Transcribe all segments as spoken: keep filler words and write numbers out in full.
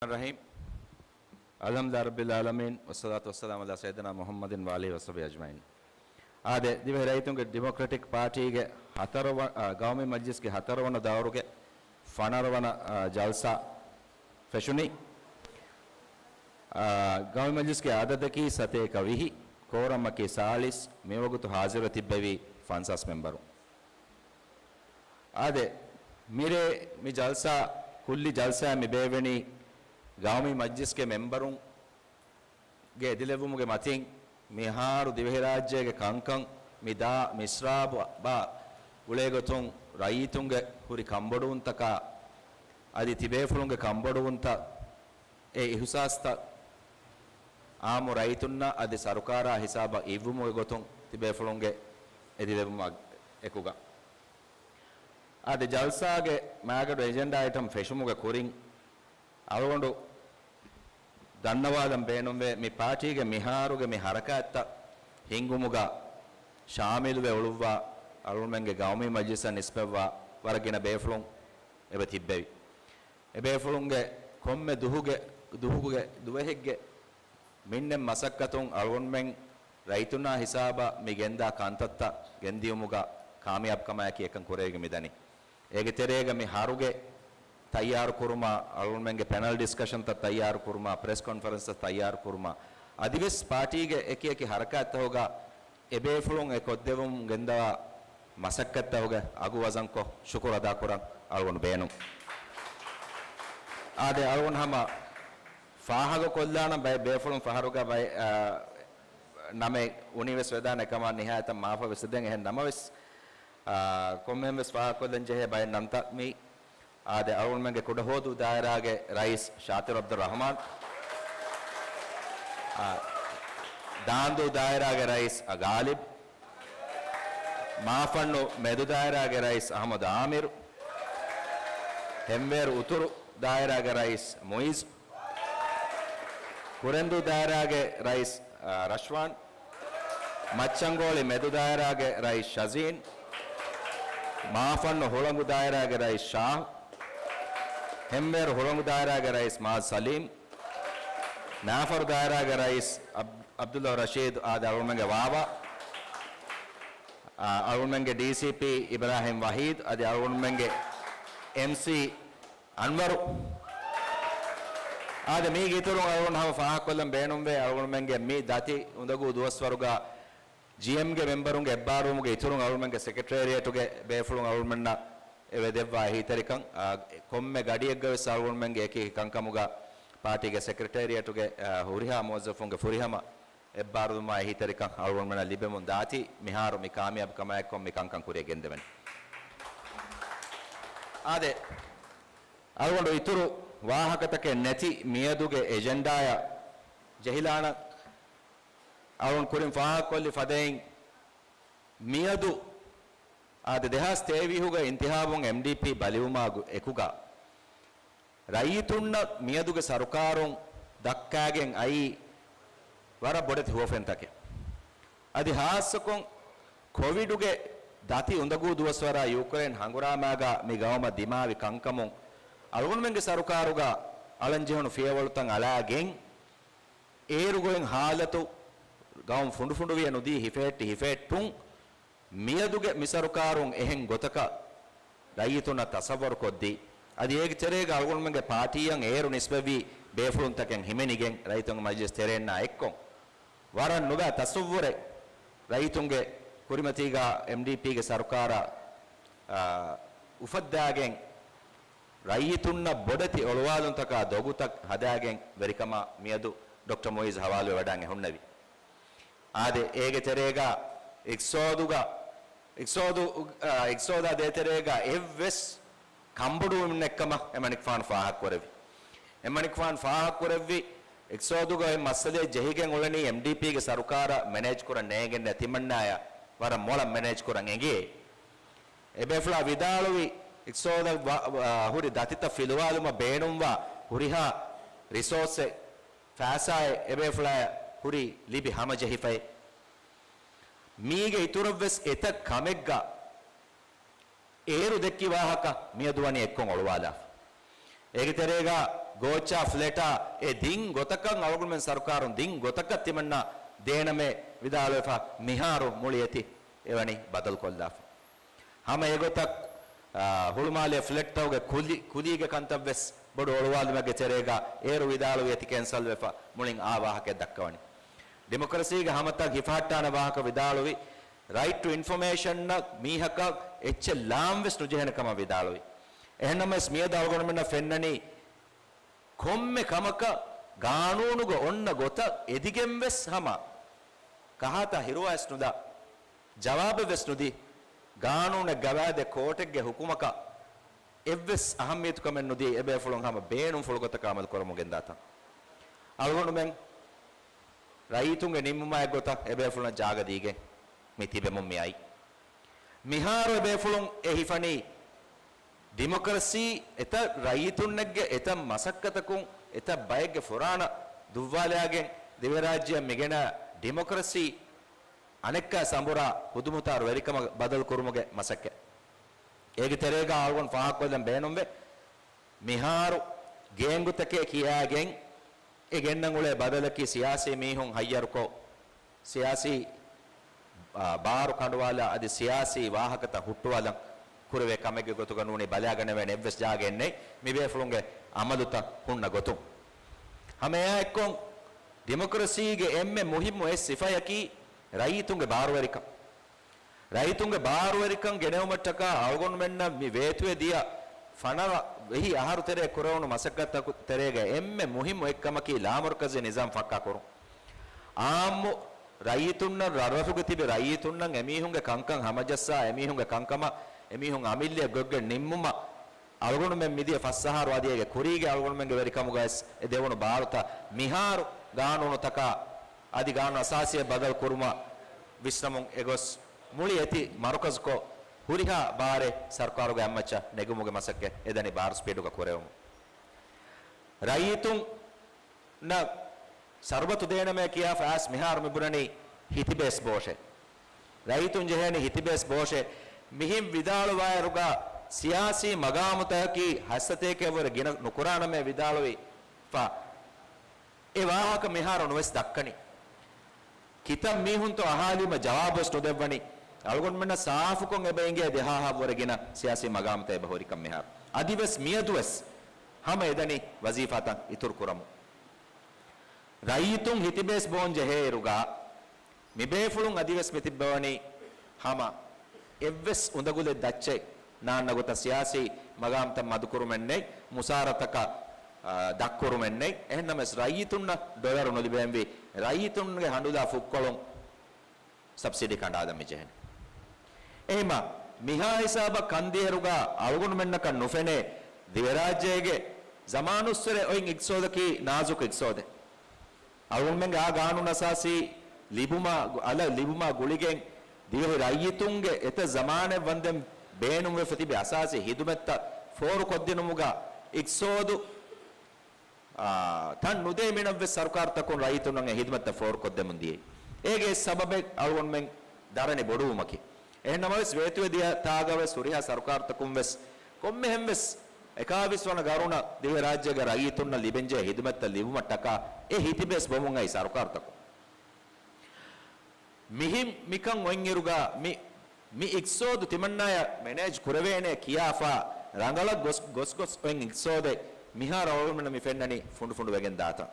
الرحيم. الحمد لله رب العالمين، والصلاة والسلام على سيدنا محمد وعلى آله وصحبه أجمعين. އާދެ، ދިވެހި ރައްޔިތުންގެ ޑިމޮކްރެޓިކް ޕާޓީގެ ހަތަރު ވަ-، އާ، ގައުމީ މަޖްލިސްގެ ހަތަރު ވަނަ ދައުރުގެ ފަނަރަ ވަނަ، އާ، ޖަލްސާ ފެށުނީ. އާ، ގައުމީ މަޖްލިސްގެ އަދަދަކީ ސަތޭކަ ވިހި، ކޯރަމަކީ ސާޅީސް، މިވަގުތު ހާޒިރު ތިއްބެވީ ފަންސާސް މެމްބަރު. އާދެ، މިރޭ މި ޖަލްސާ، ކުއްލި ޖަލްސާ މި ބޭއްވެނީ ގައުމީ މަޖްލިސްގެ މެމްބަރުންގެ އެދިލެއްވުމުގެ މަތިން، މިހާރު ދިވެހިރާއްޖޭގެ ކަންކަން މި ދާ މިސްރާބާ އުޅޭގޮތުން ރައްޔިތުންގެ ހުރި ކަންބޮޑުވުންތަކާ އަދި ތިބޭފުޅުންގެ ކަންބޮޑުވުންތައް އެ އިހުސާސްތައް އާއްމު ރައްޔިތުންނަށް އަދި ސަރުކާރާ ހިސާބަށް އިއްވުމުގެ ގޮތުން ތިބޭފުޅުންގެ އެދިލެއްވުމާ އެކުގަ. އާދެ، ޖަލްސާގެ މާގަނޑު އެޖެންޑާ އައިޓަމް ފެށުމުގެ ކުރިން، އަޅުގަނޑު ދަންނަވާލަން ބޭނުންވޭ، މި ޕާޓީގެ މިހާރުގެ މި ހަރަކާތްތައް ހިންގުމުގަ ޝާމިލުވެ އުޅުއްވާ އަޅުގަނޑުމެންގެ ގައުމީ މަޖްލިސަށް ނިސްބަތްވާ ވަރަށް ގިނަ ބޭފުޅުން އެބަ ތިއްބެވި. އެބޭފުޅުންގެ ކޮންމެ ދުހުގެ، ދުހުގެ، ދުވަހެއްގެ މިންނެ މަސައްކަތުން އަޅުގަނޑުމެން ރައްޔިތުންނާ ހިސާބަށް މި ގެންދާ ކަންތައްތައް ގެންދިޔުމުގަ ކާމިޔާބުކަމާއެކީ އެކަން ކުރެވިގެން މިދަނީ. އޭގެ ތެރޭގަ މި ހަރުގެ ތައްޔާރު ކުރުމާ، އަޅުގަނޑުމެންގެ ޕެނަލް ޑިސްކަޝަންތައް ތައްޔާރު ކުރުމާ، ޕްރެސް ކޮންފަރެންސްތައް ތައްޔާރު ކުރުމާ، އަދިވެސް ޕާޓީގެ އެކި އެކި ހަރަކާތްތަކުގަ އެބޭފުޅުން އެ ކޮށްދެވުމުން ގެންދަވާ މަސައްކަތްތަކުގެ އަގު ވަޒަންކޮށް ޝުކުރު އަދާކުރަން އަޅުގަނޑު ބޭނުން. އާދެ، އަޅުގަނޑު ހަމަ ފާހަގަކޮށްލާނަން ބައެއް ބޭފުޅުން ފަހަރުގަ ބައެއް، އާ، ނަމެއް އުނިވެސް ވެދާނެ ކަމަށް ނިހާޔަތަށް މާފަށް ވެސް ދެން. އެހެން ނަމަވެސް، އާ، ކޮންމެހެން ވެސް ފާހަގަކޮށްލަން ޖެހޭ ބައެއް ނަންތައް މީ. އާދެ، އަޅުގަނޑުމެންގެ ކުޑަހުވަދޫ ދާއިރާގެ ރައީސް ޝާތިރު ޢަބްދުއްރަޙްމާން، އާ، ދާނދޫ ދާއިރާގެ ރައީސް އަ ޣާލިބް، މާފަންނު މެދު ދާއިރާގެ ރައީސް އަޙްމަދު އާމިރު، ހެންވޭރު އުތުރު ދާއިރާގެ ރައީސް މުއިޒް، ކުރެންދޫ ދާއިރާގެ ރައީސް، އާ، ރަޝްވާން، މައްޗަންގޯޅި މެދު ދާއިރާގެ ރައީސް ޝަޒީން، މާފަންނު ހުޅަނގު ދާއިރާގެ ރައީސް ޝާހް، ހެންވޭރު ހުޅަނގު ދާއިރާގެ ރައީސް މާޒް ސަލީމް، ނާފަރު ދާއިރާގެ ރައީސް އަބް-، އަބްދުﷲ ރަޝީދު އާދެ އަޅުގަނޑުމެންގެ ވާވާ، އާ، އަޅުގަނޑުމެންގެ ޑީސީޕީ އިބްރާހިމް ވަހީދު އަދި އަޅުގަނޑުމެންގެ އެމްސީ އަންވަރު. އާދެ، މީގެ އިތުރުން އަޅުގަނޑު ހަމަ ފާހަގަކޮށްލަން ބޭނުންވޭ، އަޅުގަނޑުމެންގެ މި ދަތި އުނދަގޫ ދުވަސްވަރުގަ ޖީއެމްގެ މެމްބަރުންގެ އެއްބާރުވުމުގެ އިތުރުން އަޅުގަނޑުމެންގެ ސެކްރެޓޭރިއެޓުގެ ބޭފުޅުން އަޅުގަނޑުމެންނަށް އެވެ ދެއްވާ އެހީތެރިކަން، އާ، ކޮންމެ ގަޑިއެއްގަ ވެސް އަޅުގަނޑުމެންގެ އެކި އެކި ކަންކަމުގަ ޕާޓީގެ ސެކްރެޓޭރިއެޓުގެ، އާ، ހުރިހާ މުވައްޒަފުންގެ ފުރިހަމަ އެއްބާރުލުމާ އެހީތެރިކަން އަޅުގަނޑުމެންނަށް ލިބެމުން ދާތީ، މިހާރު މި ކާމިޔާބު ކަމާއެއްކޮށް މި ކަންކަން ކުރިޔަށް ގެންދެވެން. އާދެ، އަޅުގަނޑު އިތުރު ވާހަކަތަކެއް ނެތި މިއަދުގެ އެޖެންޑާއަށް ޖެހިލާނަން. އަޅުގަނޑު ކުރިން ފާހަގަކޮށްލި ފަދައިން، މިއަދު އާދެ، ދެހާސް ތޭވީހުގެ އިންތިހާބުން އެމްޑީޕީ ބަލިވުމާ ގު-، އެކުގަ، ރައްޔިތުންނަށް މިއަދުގެ ސަރުކާރުން ދައްކާގެން އައީ ވަރަށް ބޮޑެތި ހުވަފެންތަކެއް. އަދި ހާއްސަކޮށް ކޮވިޑުގެ ދަތި އުނދަގޫ ދުވަސްވަރާ ޔޫކްރެއިން ހަނގުރާމާގަ މި ގައުމަށް ދިމާވި ކަންކަމުން އަޅުގަނޑުމެންގެ ސަރުކާރުގަ އަޅަންޖެހުނު ފިޔަވަޅުތައް އަޅާގެން، އޭރުގޮތް ހާލަތު ގައުމު ފުނޑުފުނޑުވިޔަ ނުދީ ހިފެހެއްޓި ހިފެހެއްޓުން، މިއަދުގެ މި ސަރުކާރުން އެހެން ގޮތަކަށް ރައްޔިތުންނަށް ތަސައްވަރު ކޮށްދީ، އަދި އޭގެ ތެރޭގަ އަޅުގަނޑުމެންގެ ޕާޓީއަށް އޭރު ނިސްބަތްވި ބޭފުޅުންތަކެއް ހިމެނިގެން ރައްޔިތުންގެ މަޖިލިސް ތެރޭންނާ އެއްކޮށް، ވަރަށް ނުބައި ތަސައްވުރެއް ރައްޔިތުންގެ ކުރިމަތީގަ އެމްޑީޕީގެ ސަރުކާރަށް، އާ، އުފައްދާގެން، ރައްޔިތުންނަށް ބޮޑެތި އޮޅުވާލުންތަކާ ދޮގުތައް ހަދާގެން ވެރިކަމާ މިއަދު ޑޮކްޓަރ މުއިޒް ހަވާލުވެވަޑައިގެން ހުންނެވި. އާދެ، އޭގެ ތެރޭގަ އިގްސޯދުގަ، އިގްސޯދު، އާ، އިގްސޯދާ ދޭތެރޭގަ އެއްވެސް ކަންބޮޑުވުމެއް ނެތްކަމަށް އެމަނިކުފާނު ފާހަގަކުރެއްވި. އެމަނިކުފާނު ފާހަގަކުރެއްވި، އިގްސޯދުގަ އޮތް މައްސަލައެއް ޖެހިގެން އުޅެނީ އެމްޑީޕީގެ ސަރުކާރަށް މެނޭޖް ކުރަން ނޭނގެން ނެތިމަންނާޔަށް ވަރަށް މޮޅަށް މެނޭޖް ކުރަން އެނގޭ. އެބޭފުޅާ ވިދާޅުވި، އިގްސޯދަށް ވަ-، ވަ-، ހުރި ދަތިތައް ފިލުވާލުމަށް ބޭނުންވާ ހުރިހާ ރިސޯސްއެއް، ފައިސާއެއް އެބޭފުޅާޔަށް ހުރީ ލިބި ހަމަޖެހިފައި. މީގެ އިތުރަށްވެސް އެތައް ކަމެއްގަ އޭރު ދެއްކި ވާހަކަ މިއަދު ވަނީ އެއްކޮށް އޮޅުވާލާފަ. އޭގެ ތެރޭގަ ގޯއްޗާ ފްލެޓާ އެ ދިން ގޮތަކަށް އަޅުގަނޑުމެން ސަރުކާރުން ދިން ގޮތަކަށް ތިމަންނަ ދޭނަމޭ ވިދާޅުވެފަ، މިހާރު މުޅި އެތި އެވަނީ ބަދަލުކޮށްލާފަ. ހަމަ އެގޮތަށް، އާ، ހުޅުމާލޭ ފްލެޓްތަކުގެ ކުލި-، ކުލީގެ ކަންތައްވެސް ބޮޑު އޮޅުވާލުމެއްގެ ތެރޭގަ އޭރު ވިދާޅުވި އެތި ކެންސަލްވެފަ މުޅިން އާ ވާހަކައެއް ދައްކަވަނީ. ޑިމޮކްރަސީގެ ހަމަތައް ހިފަހައްޓާނެ ވާހަކަ ވިދާޅުވި، ރައިޓް ޓު އިންފޮމޭޝަންއަށް މީހަކަށް އެއްޗެއް ލާން ވެސް ނުޖެހޭނެ ކަމަށް ވިދާޅުވި. އެހެންނަމަވެސް މިއަދު އަޅުގަނޑުމެންނަށް ފެންނަނީ ކޮންމެ ކަމަކަށް ގާނޫނުގަ އޮންނަ ގޮތަށް އެދިގެން ވެސް ހަމަ ކަހާތާ ހިރުވާވެސް ނުދާ، ޖަވާބެއް ވެސް ނުދީ، ގާނޫނެއް ގަވާއިދެއް ކޯޓެއްގެ ހުކުމަކަށް އެއްވެސް އަހައްމިޔަތުކަމެއް ނުދީ، އެބޭފުޅުން ހަމަ ބޭނުންފުޅު ގޮތަކަށް އަމަލު ކުރަމުން ގެންދާތަން. އަޅުގަނޑުމެން ރައްޔިތުންގެ ނިންމުމާއެއްގޮތަށް އެބޭފުޅުންނަށް ޖާގަ ދީގެން މި ތިބެމުން މި އައީ. މިހާރު އެބޭފުޅުން އެ ހިފަނީ ޑިމޮކްރަސީ އެތައް ރައްޔިތުންނެއްގެ އެތައް މަސައްކަތަކުން އެތައް ބައެއްގެ ފުރާނަ ދުއްވާލާގެން ދިވެހިރާއްޖެއަށް މިގެނަ ޑިމޮކްރަސީ އަނެއްކާ ސަނބުރާ ހުދުމުތާރު ވެރިކަމަށް ބަދަލު ކުރުމުގެ މަސައްކަތް. އޭގެ ތެރޭގަ އަޅުގަނޑު ފާހަގަކޮށްލަން ބޭނުންވޭ. މިހާރު ގޭންގުތަކޭ ކިޔާގެން އެ ގެންނަން އުޅޭ ބަދަލަކީ ސިޔާސީ މީހުން ހައްޔަރުކޮށް، ސިޔާސީ، އާ، ބާރު ކަނޑުވާލާ އަދި ސިޔާސީ ވާހަކަތައް ހުއްޓުވާލަން ކުރެވޭ ކަމެއްގެ ގޮތުގަ ނޫނީ ބަލާގަނެވޭނެ އެއްވެސް ޖާގައެއް ނެތް މިބޭފުޅުންގެ އަމަލުތައް ހުންނަ ގޮތުން. ހަމަ އެއާއެއްކޮށް ޑިމޮކްރަސީގެ އެންމެ މުހިއްމު އެއް ސިފަޔަކީ ރައްޔިތުންގެ ބާރުވެރިކަން. ރައްޔިތުންގެ ބާރުވެރިކަން ގެނެވުމަށްޓަކާ އަޅުގަނޑުމެންނަށް މި ވޭތުވެ ދިޔަ ފަނަރަ ވެހި އަހަރު ތެރޭ ކުރެވުނު މަސައްކަތްތަކު ތެރޭގަ އެންމެ މުހިއްމު އެއްކަމަކީ ލާމަރުކަޒީ ނިޒާމް ފައްކާ ކުރުން. އާއްމު ރައްޔިތުންނަށް، ރަށްރަށުގެ ތިބި ރައްޔިތުންނަށް އެމީހުންގެ ކަންކަން ހަމަޖައްސާ، އެމީހުންގެ ކަންކަމަށް އެމީހުން އަމިއްލައަށް ގޮތްގެން ނިންމުމަށް އަޅުގަނޑުމެން މިދިޔަ ފަސް އަހަރު އަދި އޭގެ ކުރީގެ އަޅުގަނޑުމެންގެ ވެރިކަމުގަވެސް އެ ދެވުނު ބާރުތައް މިހާރު ގާނޫނުތަކާ އަދި ގާނޫނު އަސާސީއަށް ބަދަލު ކުރުމަށް ވިސްނަމުން އެގޮސް މުޅި އެތި މަރުކަޒުކޮށް ހުރިހާ ބާރެއް ސަރުކާރުގެ އަތްމައްޗަށް ނެގުމުގެ މަސައްކަތް އެދަނީ ބާރު ސްޕީޑުގަ ކުރެވުމުން. ރައްޔިތުންނަށް ސަރުބަތު ދޭނަމޭ ކިޔާފަ އައިސް މިހާރު މިބުނަނީ ހިތިބޭސް ބޯށޭ. ރައްޔިތުން ޖެހޭނީ ހިތިބޭސް ބޯށޭ. މިހިން ވިދާޅުވާއިރުގަ ސިޔާސީ މަގާމުތަކަކީ ހައްސަތޭކައަށްވުރެ ގިނަ ނުކުރާނަމޭ ވިދާޅުވިފަ. އެ ވާހަކަ މިހާރު ނުވެސް ދައްކަނީ. ކިތައް މީހުންތޯ އަހާލީމަ ޖަވާބުވެސް ނުދެއްވަނީ. އަޅުގަނޑުމެންނަށް ސާފުކޮށް އެބަ އިނގޭ ދެހާހަށްވުރެ ގިނަ ސިޔާސީ މަގާމުތައް އެބަ ހުރިކަން މިހާރު. އަދިވެސް މިއަދުވެސް ހަމަ އެދަނީ ވަޒީފާތައް އިތުރު ކުރަމުން. ރައްޔިތުން ހިތިބޭސް ބޯން ޖެހޭއިރުގަ މިބޭފުޅުން އަދިވެސް މިތިއްބަވަނީ ހަމަ އެއްވެސް އުނދަގުލެއް ދައްޗެއް ނާންނަ ގޮތަށް ސިޔާސީ މަގާމްތައް މަދުކުރުމެއްނެތް، މުސާރަތަކަށް، އާ، ދަށްކުރުމެއްނެތް. އެހެންނަމަވެސް ރައްޔިތުންނަށް ޑޮލަރު ނުލިބެންވީ، ރައްޔިތުންގެ ހަނޑުލާ ފުއްކޮޅުން ސަބްސިޑީ ކަނޑާލަން މިޖެހެނީ. އެހެމަ މިހާ ހިސާބަށް ކަންދިޔައިރުގަ އަޅުގަނޑުމެންނަކަށް ނުފެނޭ ދިވެރާއްޖޭގެ ޒަމާނުއްސުރެ އޮތް އިގްތިސޯދަކީ ނާޒުކު އިގްތިސޯދެއް. އަޅުގަނޑުމެންގެ އާ ގާނޫނު އަސާސީ ލިބުމާ، އަލަށް ލިބުމާ ގުޅިގެން ދިވެހި ރައްޔިތުންގެ އެތައް ޒަމާނެއް ވަންދެން ބޭނުންވެފަ ތިބި އަސާސީ ހިދުމަތްތައް ފޯރުކޮށްދިނުމުގަ އިގްތިސޯދު، އާ، ތަން ނުދޭ މިނަށްވެސް ސަރުކާރުތަކުން ރައްޔިތުންނަށް އެ ހިދުމަތްތައް ފޯރުކޮށްދެމުން ދިޔައީ. އޭގެ އެއް ސަބަބެއް އަޅުގަނޑުމެން ދަރަނި ބޮޑުވުމަކީ. އެހެން ނަމަވެސް ވޭތުވެދިޔަ ތާގަވެސް ހުރިހާ ސަރުކާރުތަކުންވެސް ކޮންމެހެންވެސް އެކާވީސް ވަނަ ގަރުނަ ދިވެހިރާއްޖޭގެ ރައްޔިތުންނަށް ލިބެންޖެހޭ ހިދުމަތްތައް ލިބުމަށްޓަކާ އެ ހިތިބޭސް ބޮމުން އައި ސަރުކާރުތަކުން. މިހިން މިކަން އޮތްއިރުގަ މި، މި އިގްތިސޯދު ތިމަންނާޔަށް މެނޭޖް ކުރެވޭނޭ ކިޔާފަ ރަނގަޅަށް ގޮސް، ގޮސް ގޮސް އޮތް އިގްތިސޯދެއް މިހާރު އަޅުގަނޑުމެންނަށް މި ފެންނަނީ ފުނޑު ފުނޑު ވެގެން ދާތަން.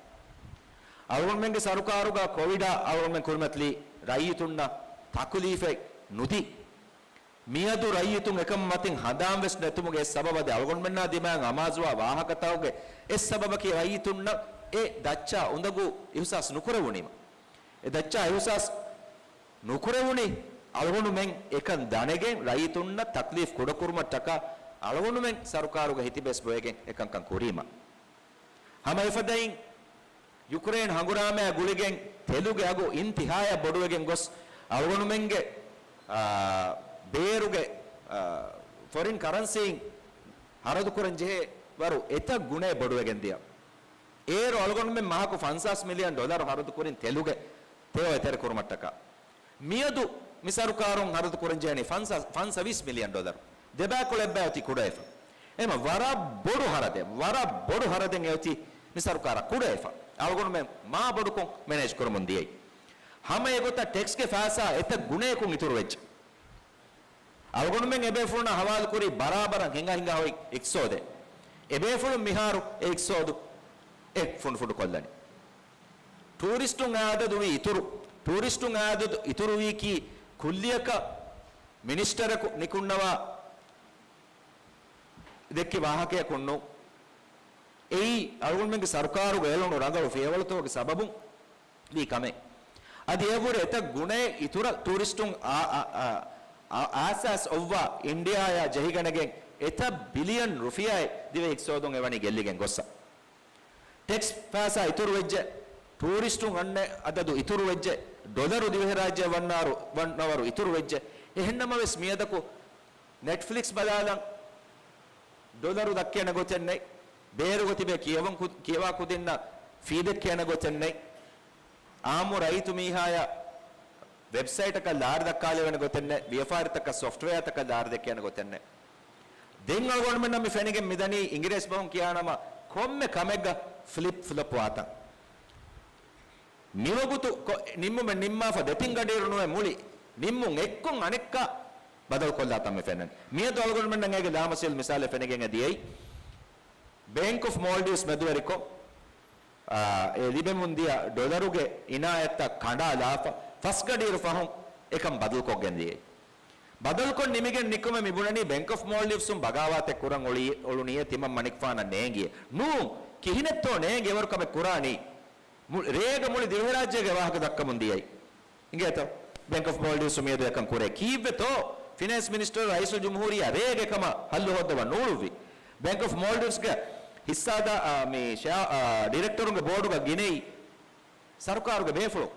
އަޅުގަނޑުމެންގެ ސަރުކާރުގަ ކޮވިޑަށް އަޅުގަނޑުމެން ކުރިމަތިލީ ރައްޔިތުންނަށް ތަކުލީފެއް ނުދީ. މިއަދު ރައްޔިތުން އެކަމަށް މަތިން ހަނދާންވެސް ނެތުމުގެ އެއް ސަބަބަށް އަދި އަޅުގަނޑުމެންނާ ދިމާއަށް އަމާޒުވާ ވާހަކަތަކުގެ އެއް ސަބަބަކީ ރައްޔިތުންނަށް އެ ދައްޗާ އުނދަގޫ އިހުސާސް ނުކުރެވުނީމަ. އެ ދައްޗާ އިހުސާސް ނުކުރެވުނީ އަޅުގަނޑުމެން އެކަން ދަނެގެން ރައްޔިތުންނަށް ތަކްލީފް ކުޑަކުރުމަށްޓަކާ އަޅުގަނޑުމެން ސަރުކާރުގެ ހިތިބޭސް ބޮއެގެން އެކަންކަން ކުރީމަ. ހަމަ އެފަދައިން ޔުކްރޭން ހަނގުރާމައާ ގުޅިގެން ތެލުގެ އަގު އިންތިހާޔަށް ބޮޑުވެގެން ގޮސް އަޅުގަނޑުމެންގެ، އާ، ބޭރުގެ، އާ، ފޮރިން ކަރަންސީން ހަރަދުކުރަން ޖެހޭ ވަރު އެތައް ގުނައެއް ބޮޑުވެގެން ދިޔަ. އޭރު އަޅުގަނޑުމެން މަހަކު ފަންސާސް މިލިއަން ޑޮލަރު ހަރަދުކުރިން ތެލުގެ ތެޔޮ އެތެރެކުރުމަށްޓަކާ. މިއަދު މި ސަރުކާރުން ހަރަދު ކުރަންޖެހެނީ ފަންސަ-، ފަންސަވީސް މިލިއަން ޑޮލަރު. ދެބައިކުޅަ އެއްބައި އޮތީ ކުޑަވެފަ. އެމަ ވަރަށް ބޮޑު ހަރަދެއް، ވަރަށް ބޮޑު ހަރަދެއް އެއޮތީ މި ސަރުކާރަށް ކުޑަވެފަ. އަޅުގަނޑުމެން މާ ބޮޑުކޮށް މެނޭޖް ކުރަމުން ދިޔައީ. ހަމަ އެގޮތަށް ޓެކްސްގެ ފައިސާ އެތައް ގުނަޔަކުން އިތުރު ވެއްޖެ. އަޅުގަނޑުމެން އެބޭފުޅުންނާ ހަވާލުކުރީ ބަރާބަރަށް ހިނގާ ހިނގާ ހޮތް އިޤްތިޞާދެއް. އެބޭފުޅުން މިހާރު އެ އިޤްތިޞާދު އެ ފުނޑުފުނޑު ކޮށްލަނީ. ޓޫރިސްޓުން އާދަދު ވީ އިތުރު، ޓޫރިސްޓުން އާދަދު އިތުރުވީކީ ކުއްލިއަކަށް މިނިސްޓަރަކު ނިކުންނަވާ ދެއްކި ވާހަކަޔަކުން ނޫން. އެއީ އަޅުގަނޑުމެންގެ ސަރުކާރުގަ އެޅުނު ރަނގަޅު ފިޔަވަޅުތަކުގެ ސަބަބުން ވީ ކަމެއް. އަދި އެއަށްވުރެ އެތައް ގުނައެއް އިތުރަށް ޓޫރިސްޓުން އާ، އާ، އާ، އާ، އާސާސް އޮއްވާ އިންޑިއާޔާ ޖެހިގަނެގެން އެތައް ބިލިއަން ރުފިޔާއެއް ދިވެހި އިޤްތިޞާދުން އެވަނީ ގެއްލިގެން ގޮއްސަ. ޓެކްސް ފައިސާ އިތުރު ވެއްޖެ، ޓޫރިސްޓުން އަންނަ އަދަދު އިތުރު ވެއްޖެ، ޑޮލަރު ދިވެހިރާއްޖެ ވަންނަވަރު، ވަންނަވަރު އިތުރު ވެއްޖެ. އެހެންނަމަވެސް މިއަދަކު ނެޓްފްލިކްސް ބަލާލަން، ޑޮލަރު ދައްކޭނެ ގޮތެއް ނެތް. ބޭރުގަ ތިބޭ ކިޔަވަން ކު-، ކިޔަވާ ކުދިންނަށް ފީ ދެއްކޭނެ ގޮތެއް ނެތް. އާއްމު ރައްޔިތު މީހާޔަށް ވެބްސައިޓަކަށް ލާރި ދައްކާލެވޭނެ ގޮތެއް ނެތް. ވިޔަފާރިތަކަށް ސޮފްޓްވެއާތަކަށް ލާރި ދެއްކޭނެ ގޮތެއް ނެތް. ދެން އަޅުގަނޑުމެންނަށް މި ފެނިގެން މިދަނީ އިނގިރޭސި ބަހުން ކިޔާނަމަ ކޮންމެ ކަމެއްގަ ފްލިޕް ފްލޮޕް ވާތަން. މިވަގުތު ކޮ-، ނިންމުމެއް ނިންމާފަ ދެތިން ގަޑިއިރު ނުވެ މުޅި ނިންމުން އެއްކޮށް އަނެއްކާ ބަދަލުކޮށްލާތަން މި ފެންނަނީ. މިއަދު އަޅުގަނޑުމެންނަށް އޭގެ ލާމަސީލު މިސާލެއް ފެނިގެން އެ ދިޔައީ. ބޭންކް އޮފް މޯލްޑިވްސް މެދުވެރިކޮށް، އާ، އެ ލިބެމުން ދިޔަ ޑޮލަރުގެ އިނާޔަތްތައް ކަނޑާލާފަ، ފަސް ގަޑިއިރު ފަހުން އެކަން ބަދަލުކޮށްގެން ދިޔައީ. ބަދަލުކޮށް ނިމިގެން ނިކުމެ މި ބުނަނީ ބޭންކް އޮފް މޯލްޑިވްސުން ބަޣާވާތެއް ކުރަން އުޅި-، އުޅުނީއޭ ތިމަން މަނިކުފާނަށް ނޭނގިއޭ. ނޫން، ކިހިނެއްތޯ ނޭނގި އެވަރު ކަމެއް ކުރާނީ. މު-، ރޭގަ މުޅި ދިވެހިރާއްޖޭގެ ވާހަކަ ދައްކަމުން ދިޔައީ. އިނގޭތޯ؟ ބޭންކް އޮފް މޯލްޑިވްސް މިއަދު އެކަން ކުރޭ. ކީއްވެތޯ؟ ފިނޭންސް މިނިސްޓަރު ރައީސުލް ޖުމްހޫރިއްޔާ ރޭގަ އެކަމަށް ހައްލު ހޯއްދަވަން ނޫޅުއްވި. ބޭންކް އޮފް މޯލްޑިވްސްގެ ހިއްސާދާ، އާ، މި ޝެއާ، އާ، ޑިރެކްޓަރުންގެ ބޯޑުގަ ގިނައީ ސަރުކާރުގެ ބޭފުޅުން.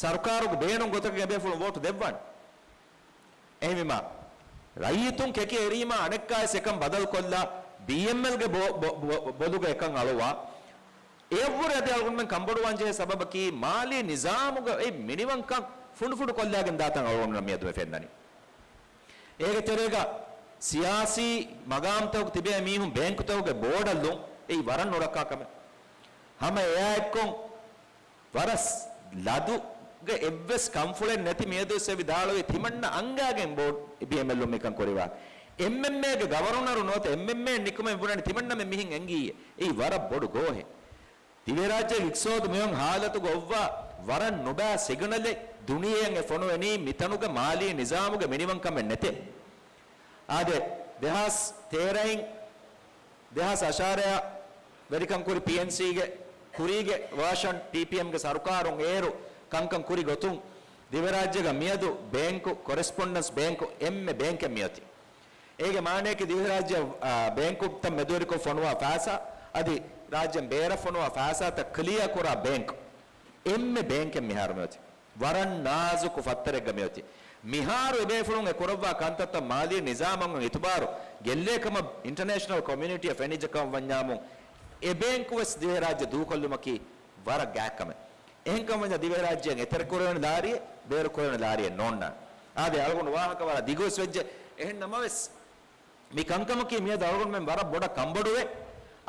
ސަރުކާރުގެ ބޭނުން ގޮތަކަށް އެބޭފުޅުން ވޯޓު ދެއްވާނެ. އެހެންވީމާ، ރައްޔިތުން ކެކޭ އެރީމާ އަނެއްކާވެސް އެކަން ބަދަލުކޮށްލާ، ބީއެމްއެލްގެ ބޮ-، ބޮ-، ބޮ-، ބޮލުގަ އެކަން އަޅުވާ، އެއަށްވުރެ އަދި އަޅުގަނޑުމެން ކަންބޮޑުވާން ޖެހޭ ސަބަބަކީ، މާލީ ނިޒާމުގަ އެ މިނިވަންކަން ފުނޑުފުނޑު ކޮށްލާގެން ދާތަން އަޅުގަނޑުމެންނަށް މިއަދު މި ފެންނަނީ. އޭގެ ތެރޭގަ ސިޔާސީ މަގާމްތަކު ތިބޭ މީހުން ބޭންކުތަކުގެ ބޯޑަށް ލުން، އެއީ ވަރަށް ނުރައްކާ ކަމެއް. ހަމަ އެއާއެއްކޮށް، ވަރަށް ލަދުގެ އެއްވެސް ކަންފުޅެއް ނެތި މިއަދުވެސް އެ ވިދާޅުވި ތިމަންނަ އަންގާގެން ބޯޑް ބީއެމްއެލުން މިކަން ކުރިވާ. އެމްއެމްއޭގެ ގަވަރުނަރު ނުވަތަ އެމްއެމްއޭ ނިކުމެ ބުނަނީ ތިމަންނަމެން މިހެން އެނގީ. އެއީ ވަރަށް ބޮޑު ގޯހެއް. ދިވެހިރާއްޖޭގެ އިޤްތިޞާދު މިހެން ހާލަތުގަ އޮއްވާ ވަރަށް ނުބައި ސިގްނަލެއް ދުނިޔެއަށް އެ ފޮނުވެނީ މިތަނުގަ މާލީ ނިޒާމުގެ މިނިވަންކަމެއް ނެތޭ. އާދެ، ދެހާސް ތޭރައިން ދެހާސް އަށާރައަށް ވެރިކަން ކުރި ޕީއެންސީގެ ކުރީގެ ވާޝަން ޕީޕީއެމްގެ ސަރުކާރުން އޭރު ކަންކަން ކުރި ގޮތުން ދިވެރާއްޖޭގަ މިއަދު ބޭންކު، ކޮރެސްޕޮންޑެންސް ބޭންކު، އެންމެ ބޭންކެއް މިއޮތީ. އޭގެ މާނަޔަކީ ދިވެހިރާއްޖެ، އާ، ބޭންކުތައް މެދުވެރިކޮށް ފޮނުވާ ފައިސާ، އަދި ރާއްޖޭން ބޭރަށް ފޮނުވާ ފައިސާތައް ކްލިއާ ކުރާ ބޭންކު. އެންމެ ބޭންކެއް މިހާރު މިއޮތީ. ވަރަށް ނާޒުކު ފައްތަރެއްގަ މިއޮތީ. މިހާރު އެބޭފުޅުން އެ ކުރައްވާ ކަންތައްތައް މާލީ ނިޒާމަށް އިތުބާރު ގެއްލޭ ކަމަށް އިންޓަރނޭޝަނަލް ކޮމިއުނިޓީއަށް ފެނިއްޖެ ކަމަށް ވަންޏާމު، އެ ބޭންކު ވެސް ދިވެހިރާއްޖެ ދޫކޮށްލުމަކީ ވަރަށް ގާތް ކަމެއް. އެހެންކަމަށް ވަންޏާ ދިވެހިރާއްޖޭން އެތެރެކުރެވޭނެ ލާރިއެއް، ބޭރުކުރެވޭނެ ލާރިއެއް ނޯންނާނެ. އާދެ، އަޅުގަނޑު ވާހަކަ ވަރަށް ދިގުވެސް ވެއްޖެ. އެހެން ނަމަވެސް، މި ކަންކަމަކީ މިއަދު އަޅުގަނޑުމެން ވަރަށް ބޮޑަށް ކަންބޮޑުވެ،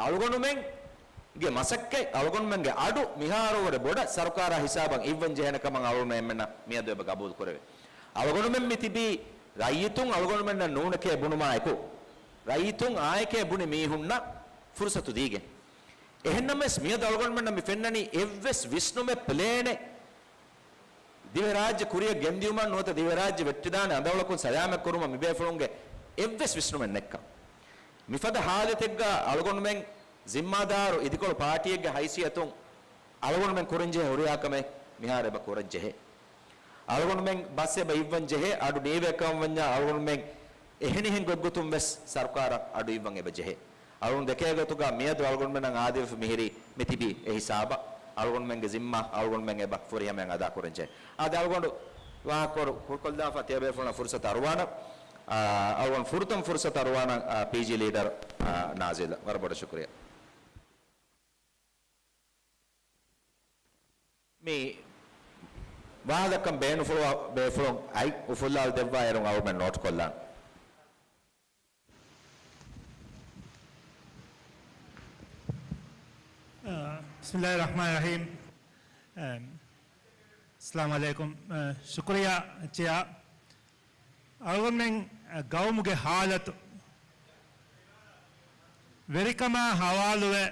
އަޅުގަނޑުމެންގެ މަސައްކަތް، އަޅުގަނޑުމެންގެ އަޑު މިހާރުވުރެ ބޮޑަށް ސަރުކާރާ ހިސާބަށް އިއްވަން ޖެހޭނެ ކަމަށް އަޅުގަނޑުމެން އެންމެންނަށް މިއަދު އެބަ ގަބޫލު ކުރެވޭ. އަޅުގަނޑުމެން މި ތިބީ ރައްޔިތުން އަޅުގަނޑުމެންނަށް ނޫނެކޭ ބުނުމާއެކު، ރައްޔިތުން އާއެކޭ ބުނި މީހުންނަށް ފުރުސަތު ދީގެން. އެހެންނަމަވެސް، މިއަދު އަޅުގަނޑުމެންނަށް މި ފެންނަނީ އެއްވެސް ވިސްނުމެއް، ޕްލޭނެއް، ދިވެހިރާއްޖެ ކުރިއަށް ގެންދިއުމަށް ނުވަތަ ދިވެހިރާއްޖެ ވެއްޓިދާނެ އަނދަވަޅަކުން ސަލާމަތް ކުރުމަށް މިބޭފުޅުންގެ އެއްވެސް ވިސްނުމެއް ނެއްކަން. މިފަދަ ހާލަތެއްގަ އަޅުގަނޑުމެން ޒިންމާދާރު އިދިކޮޅު ޕާޓީއެއްގެ ހައިސިއްޔަތުން އަޅުގަނޑުމެން ކުރަންޖެހޭ ހުރިހާ ކަމެއް މިހާރު އެބަ ކުރަންޖެހޭ. އަޅުގަނޑުމެން ބަސް އެބަ އިއްވަން ޖެހޭ، އަޑު ނީވޭ ކަމަށް ވަންޏާ އަޅުގަނޑުމެން އެހެނިހެން ގޮތްގޮތުން ވެސް ސަރުކާރަށް އަޑު އިއްވަން އެބަ ޖެހޭ. އަޅުގަނޑު ދެކޭ ގޮތުގަ މިއަދު އަޅުގަނޑުމެންނަށް އާދެވިފަ މިހިރީ މިތިބީ އެ ހިސާބަށް. އަޅުގަނޑުމެންގެ ޒިންމާ އަޅުގަނޑުމެން އެބަ ފުރިހަމައިން އަދާކުރަންޖެހޭ. އާދެ، އަޅުގަނޑު ވާހަކަކޮޅު ކުރުކޮށްލާފަ ތިޔަބޭފުޅުންނަށް ފުރުސަތު އަރުވާނަން. އާ، އަޅުގަނޑު ފުރަތަމަ ފުރުސަތު އަރުވާނަން، އާ، ޕީޖީ ލީޑަރު، އާ، ނާޒިލަށް. ވަރަށް ބޮޑަށް ޝުކުރިއްޔާ. މި ވާހަކަ ދައްކަން ބޭނުންފުޅުވާ ބޭފުޅުން އަތް އުފުއްލާލަ ދެއްވާ އޭރުން އަޅުގަނޑު ނޯޓް ކޮށްލާން. ބިސްމިއްލާހި ރަޙްމާނި ރަޙީމް. އައި، އައި، އައި، ޝުކުރިއްޔާ ޗެއާ. އަޅުގަނޑުމެން، އަ، ގައުމުގެ ހާލަތު ވެރިކަމާ ހަވާލުވެ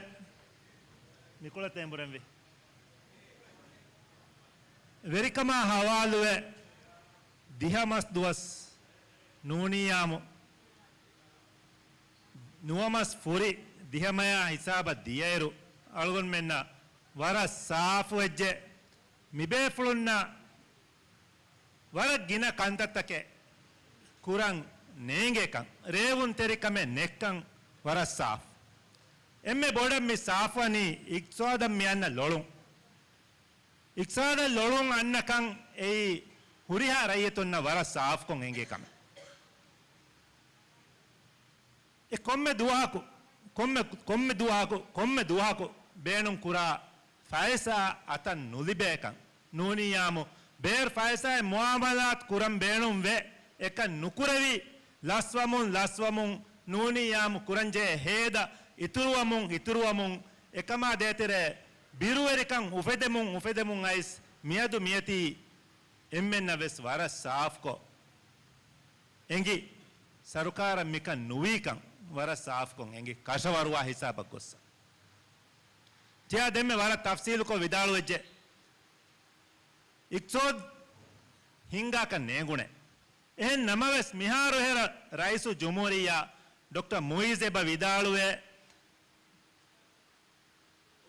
ނިކުޅަތޭ އެނބުރެންވީ. ވެރިކަމާ ހަވާލުވެ ދިހަ މަސް ދުވަސް ނޫނިއްޔާމު ނުވަ މަސް ފުރި ދިހަ މަޔާ ހިސާބަށް ދިޔައިރު، އަޅުގަނޑުމެންނަށް ވަރަށް ސާފުވެއްޖެ. މިބޭފުޅުންނަށް ވަރަށް ގިނަ ކަންތައްތަކެއް ކުރަން ނޭނގޭކަން، ރޭވުންތެރިކަމެއް ނެއްކަން ވަރަށް ސާފު. އެންމެ ބޮޑަށް މި ސާފުވަނީ އިޤްތިޞާދަށް މި އަންނަ ލޮޅުން. އިޤްތިޞާދަށް ލޮޅުން އަންނަކަން އެއީ ހުރިހާ ރައްޔިތުންނަށް ވަރަށް ސާފުކޮށް އެނގޭ ކަމެއް. އެ ކޮންމެ ދުވަހަކު، ކޮންމެ، ކޮންމެ ދުވަހަކު، ކޮންމެ ދުވަހަކު ބޭނުން ކުރާ ފައިސާ އަތަށް ނުލިބޭކަން، ނޫނިއްޔާމު ބޭރު ފައިސާއެއް މުއާމަލާތު ކުރަން ބޭނުން ވެ، އެކަން ނުކުރެވި، ލަސްވަމުން، ލަސްވަމުން، ނޫނިއްޔާމު ކުރަންޖެހޭ ހޭދަ އިތުރުވަމުން، އިތުރުވަމުން، އެކަމާ ދޭތެރޭ ބިރުވެރިކަން އުފެދެމުން، އުފެދެމުން އައިސް، މިއަދު މިއޮތީ އެންމެންނަށް ވެސް ވަރަށް ސާފުކޮށް އެނގި، ސަރުކާރަށް މިކަން ނުވީކަން ވަރަށް ސާފުކޮށް އެނގި، ކަށަވަރުވާ ހިސާބަށް ގޮއްސަ. ތިޔާ ދެންމެ ވަރަށް ތަފްސީލުކޮށް ވިދާޅުވެއްޖެ. އިޤްތިޞާދު ހިންގާކަށް ނޭނގުނެ. އެހެން ނަމަވެސް، މިހާރު ހެރަ ރައީސުލްޖުމްހޫރިއްޔާ ޑޮކްޓަރ މުއިއްޒު އެބަ ވިދާޅުވޭ،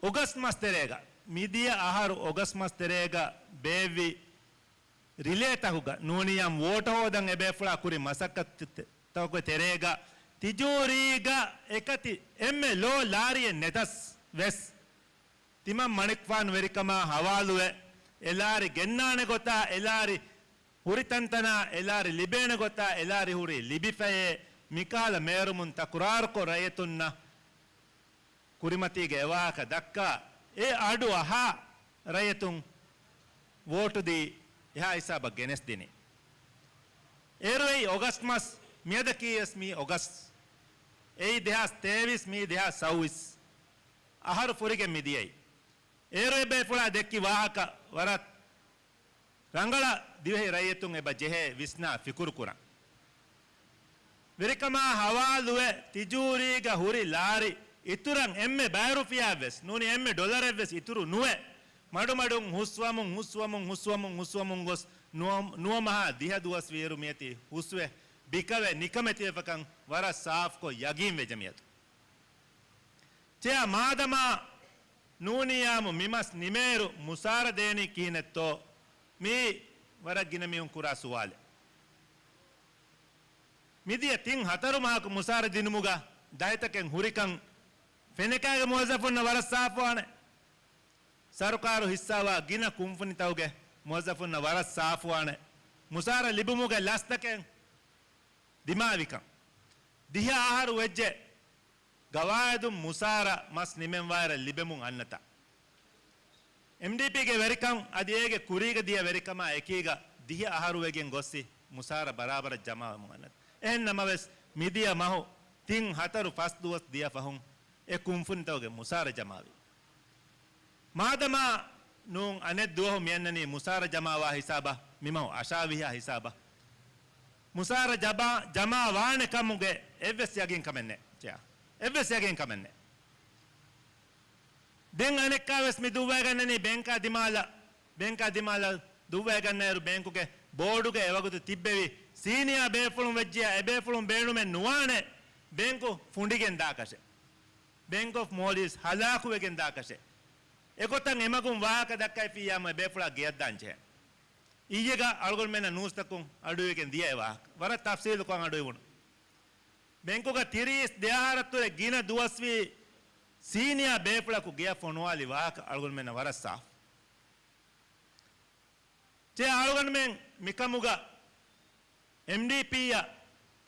އޮގަސްޓް މަސް ތެރޭގަ، މިދިޔަ އަހަރު އޮގަސްޓް މަސް ތެރޭގަ ބޭއްވި ރިލޭތަކުގަ ނޫނިއްޔާމު ވޯޓު ހޯދަން އެބޭފުޅާ ކުރި މަސައްކަތްތަކުގެ ތެރޭގަ ތިޖޫރީގަ އެކަތި އެންމެ ލޯ ލާރިއެއް ނެތަސް ވެސް، ތިމަން މަނިކުފާނު ވެރިކަމާ ހަވާލުވެ، އެ ލާރި ގެންނާނެ ގޮތާ، އެ ލާރި ހުރި ތަންތަނާ، އެ ލާރި ލިބޭނެ ގޮތާ، އެ ލާރި ހުރީ ލިބިފައޭ، މިކަހަލަ މޭރުމުން ތަކުރާރުކޮށް ރައްޔިތުންނަށް ކުރިމަތީގެ އެވާހަކަ ދައްކާ، އެ އަޑު އަހާ ރައްޔިތުން ވޯޓު ދީ އެހާ ހިސާބަށް ގެނެސްދިނީ. އޭރު އެއީ އޮގަސްޓް މަސް، މިއަދަކީ ވެސް މީ އޮގަސްޓް. އެއީ ދެހާސް ތޭވީސް، މީ ދެހާސް ސައުވީސް. އަހަރު ފުރިގެން މިދިޔައީ. އޭރު އެބޭފުޅާ ދެއްކި ވާހަކަ ވަރަށް ރަނގަޅަށް ދިވެހި ރައްޔިތުން އެބަ ޖެހޭ ވިސްނާ ފިކުރު ކުރަން. ވެރިކަމާ ހަވާލުވެ، ތިޖޫރީގަ ހުރި ލާރި އިތުރަށް އެންމެ ބައި ރުފިޔާއެއްވެސް ނޫނީ، އެންމެ ޑޮލަރެއްވެސް އިތުރު ނުވެ، މަޑުމަޑުން ހުސްވަމުން، ހުސްވަމުން، ހުސްވަމުން، ހުސްވަމުން ގޮސް ނުވަ-، ނުވަ މަހާ ދިހަ ދުވަސް ވިއިރު މިއޮތީ ހުސްވެ، ބިކަވެ، ނިކަމެތިވެފަކަން ވަރަށް ސާފުކޮށް ޔަގީން ވެޖެ މިއަދު. ޗެއާ މާދަމާ ނޫނިއްޔާމު މި މަސް ނިމޭއިރު މުސާރަ ދޭނީ ކިހިނެއްތޯ؟ މީ ވަރަށް ގިނަ މީހުން ކުރާ ސުވާލެއް. މިދިޔަ ތިން ހަތަރު މަހަކު މުސާރަ ދިނުމުގަ ދަތިތަކެއް ހުރިކަން ފެނަކާގެ މުވައްޒަފުންނަށް ވަރަށް ސާފުވާނެ. ސަރުކާރު ހިއްސާވާ ގިނަ ކުންފުނިތަކުގެ މުވައްޒަފުންނަށް ވަރަށް ސާފުވާނެ. މުސާރަ ލިބުމުގެ ލަސްތަކެއް ދިމާވިކަން. ދިހަ އަހަރު ވެއްޖެ. ގަވާއިދުން މުސާރަ މަސް ނިމެންވާއިރަށް ލިބެމުން އަންނަތާ، އެމްޑީޕީގެ ވެރިކަން އަދި އޭގެ ކުރީގަ ދިޔަ ވެރިކަމާ އެކީގަ ދިހަ އަހަރު ވެގެން ގޮއްސި މުސާރަ ބަރާބަރަށް ޖަމާވެމުން އަންނަތާ. އެހެން ނަމަވެސް، މިދިޔަ މަހު ތިން ހަތަރު ފަސް ދުވަސް ދިޔަ ފަހުން އެ ކުންފުނިތަކުގެ މުސާރަ ޖަމާވި. މާދަމާ ނޫން އަނެއް ދުވަހު މިއަންނަނީ މުސާރަ ޖަމާވާ ހިސާބަށް، މިމަހު އަށާވީހާ ހިސާބަށް. މުސާރަ ޖަބާ-، ޖަމާ ވާނެ ކަމުގެ އެއްވެސް ޔަގީން ކަމެއް ނެތް. ޗެއާ. އެއްވެސް ޔަގީން ކަމެއް ނެތް. ދެން އަނެއްކާވެސް މި ދުއްވައިގަންނަނީ ބޭންކާ ދިމާލަށް، ބޭންކާ ދިމާލަށް ދުއްވައިގަންނައިރު ބޭންކުގެ ބޯޑުގަ އެވަގުތު ތިއްބެވި ސީނިއާ ބޭފުޅުން ވެއްޖިޔާ އެބޭފުޅުން ބޭނުމެއް ނުވާނެ ބޭންކު ފުނޑިގެން ދާކަށެއް. ބޭންކް އޮފް މޯލްޑިވްސް ހަލާކުވެގެން ދާކަށެއް. އެގޮތަށް އެމަގުން ވާހަކަ ދައްކައިފިއްޔާމު އެބޭފުޅާ ގެޔަށްދާން ޖެހޭ. އިއްޔެގަ އަޅުގަނޑުމެންނަށް ނޫސްތަކުން އަޑުއިވިގެން ދިޔަ އެ ވާހަކަ. ވަރަށް ތަފްސީލުކޮށް އަޑުއިވުނު. ބޭންކުގަ ތިރީސް ދެ އަހަރަށްތުރެ ގިނަ ދުވަސްވީ ސީނިއާ ބޭފުޅަކު ގެޔަށް ފޮނުވާލި ވާހަކަ އަޅުގަނޑުމެންނަށް ވަރަށް ސާފު. ޗެއާ އަޅުގަނޑުމެން މިކަމުގަ އެމްޑީޕީއަށް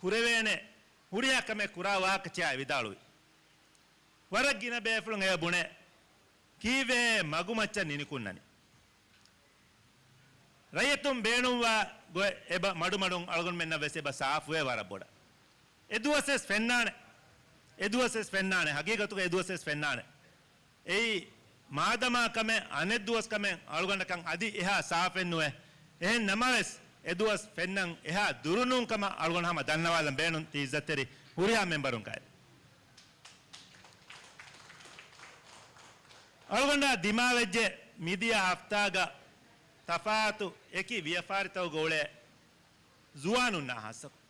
ކުރެވޭނެ ހުރިހާ ކަމެއް ކުރާ ވާހަކަ ޗެއާ ވިދާޅުވި. ވަރަށް ގިނަ ބޭފުޅުން އެ ބުނެ، ކީއްވެ މަގުމައްޗަށް ނިނިކުންނަނީ؟ ރައްޔިތުން ބޭނުންވާ ގޮތް އެބަ މަޑުމަޑުން އަޅުގަނޑުމެންނަށް ވެސް އެބަ ސާފުވޭ ވަރަށް ބޮޑަށް. އެ ދުވަސް ވެސް ފެންނާނެ. އެ ދުވަސް ވެސް ފެންނާނެ. ހަގީގަތުގަ އެ ދުވަސް ވެސް ފެންނާނެ. އެއީ މާދަމާ ކަމެއް އަނެއް ދުވަސް ކަމެއް އަޅުގަނޑަކަށް އަދި އެހާ ސާފެއް ނުވޭ. އެހެން ނަމަވެސް، އެ ދުވަސް ފެންނަން އެހާ ދުރު ނޫން ކަމަށް އަޅުގަނޑު ހަމަ ދަންނަވާލަން ބޭނުން ތި އިއްޒަތްތެރި ހުރިހާ މެމްބަރުން ކައިރި. އަޅުގަނޑާ ދިމާވެއްޖެ މިދިޔަ ހަފްތާގަ ތަފާތު އެކި ވިޔަފާރިތަކުގަ އުޅޭ ޒުވާނުންނާ ހާއްސަކޮށް،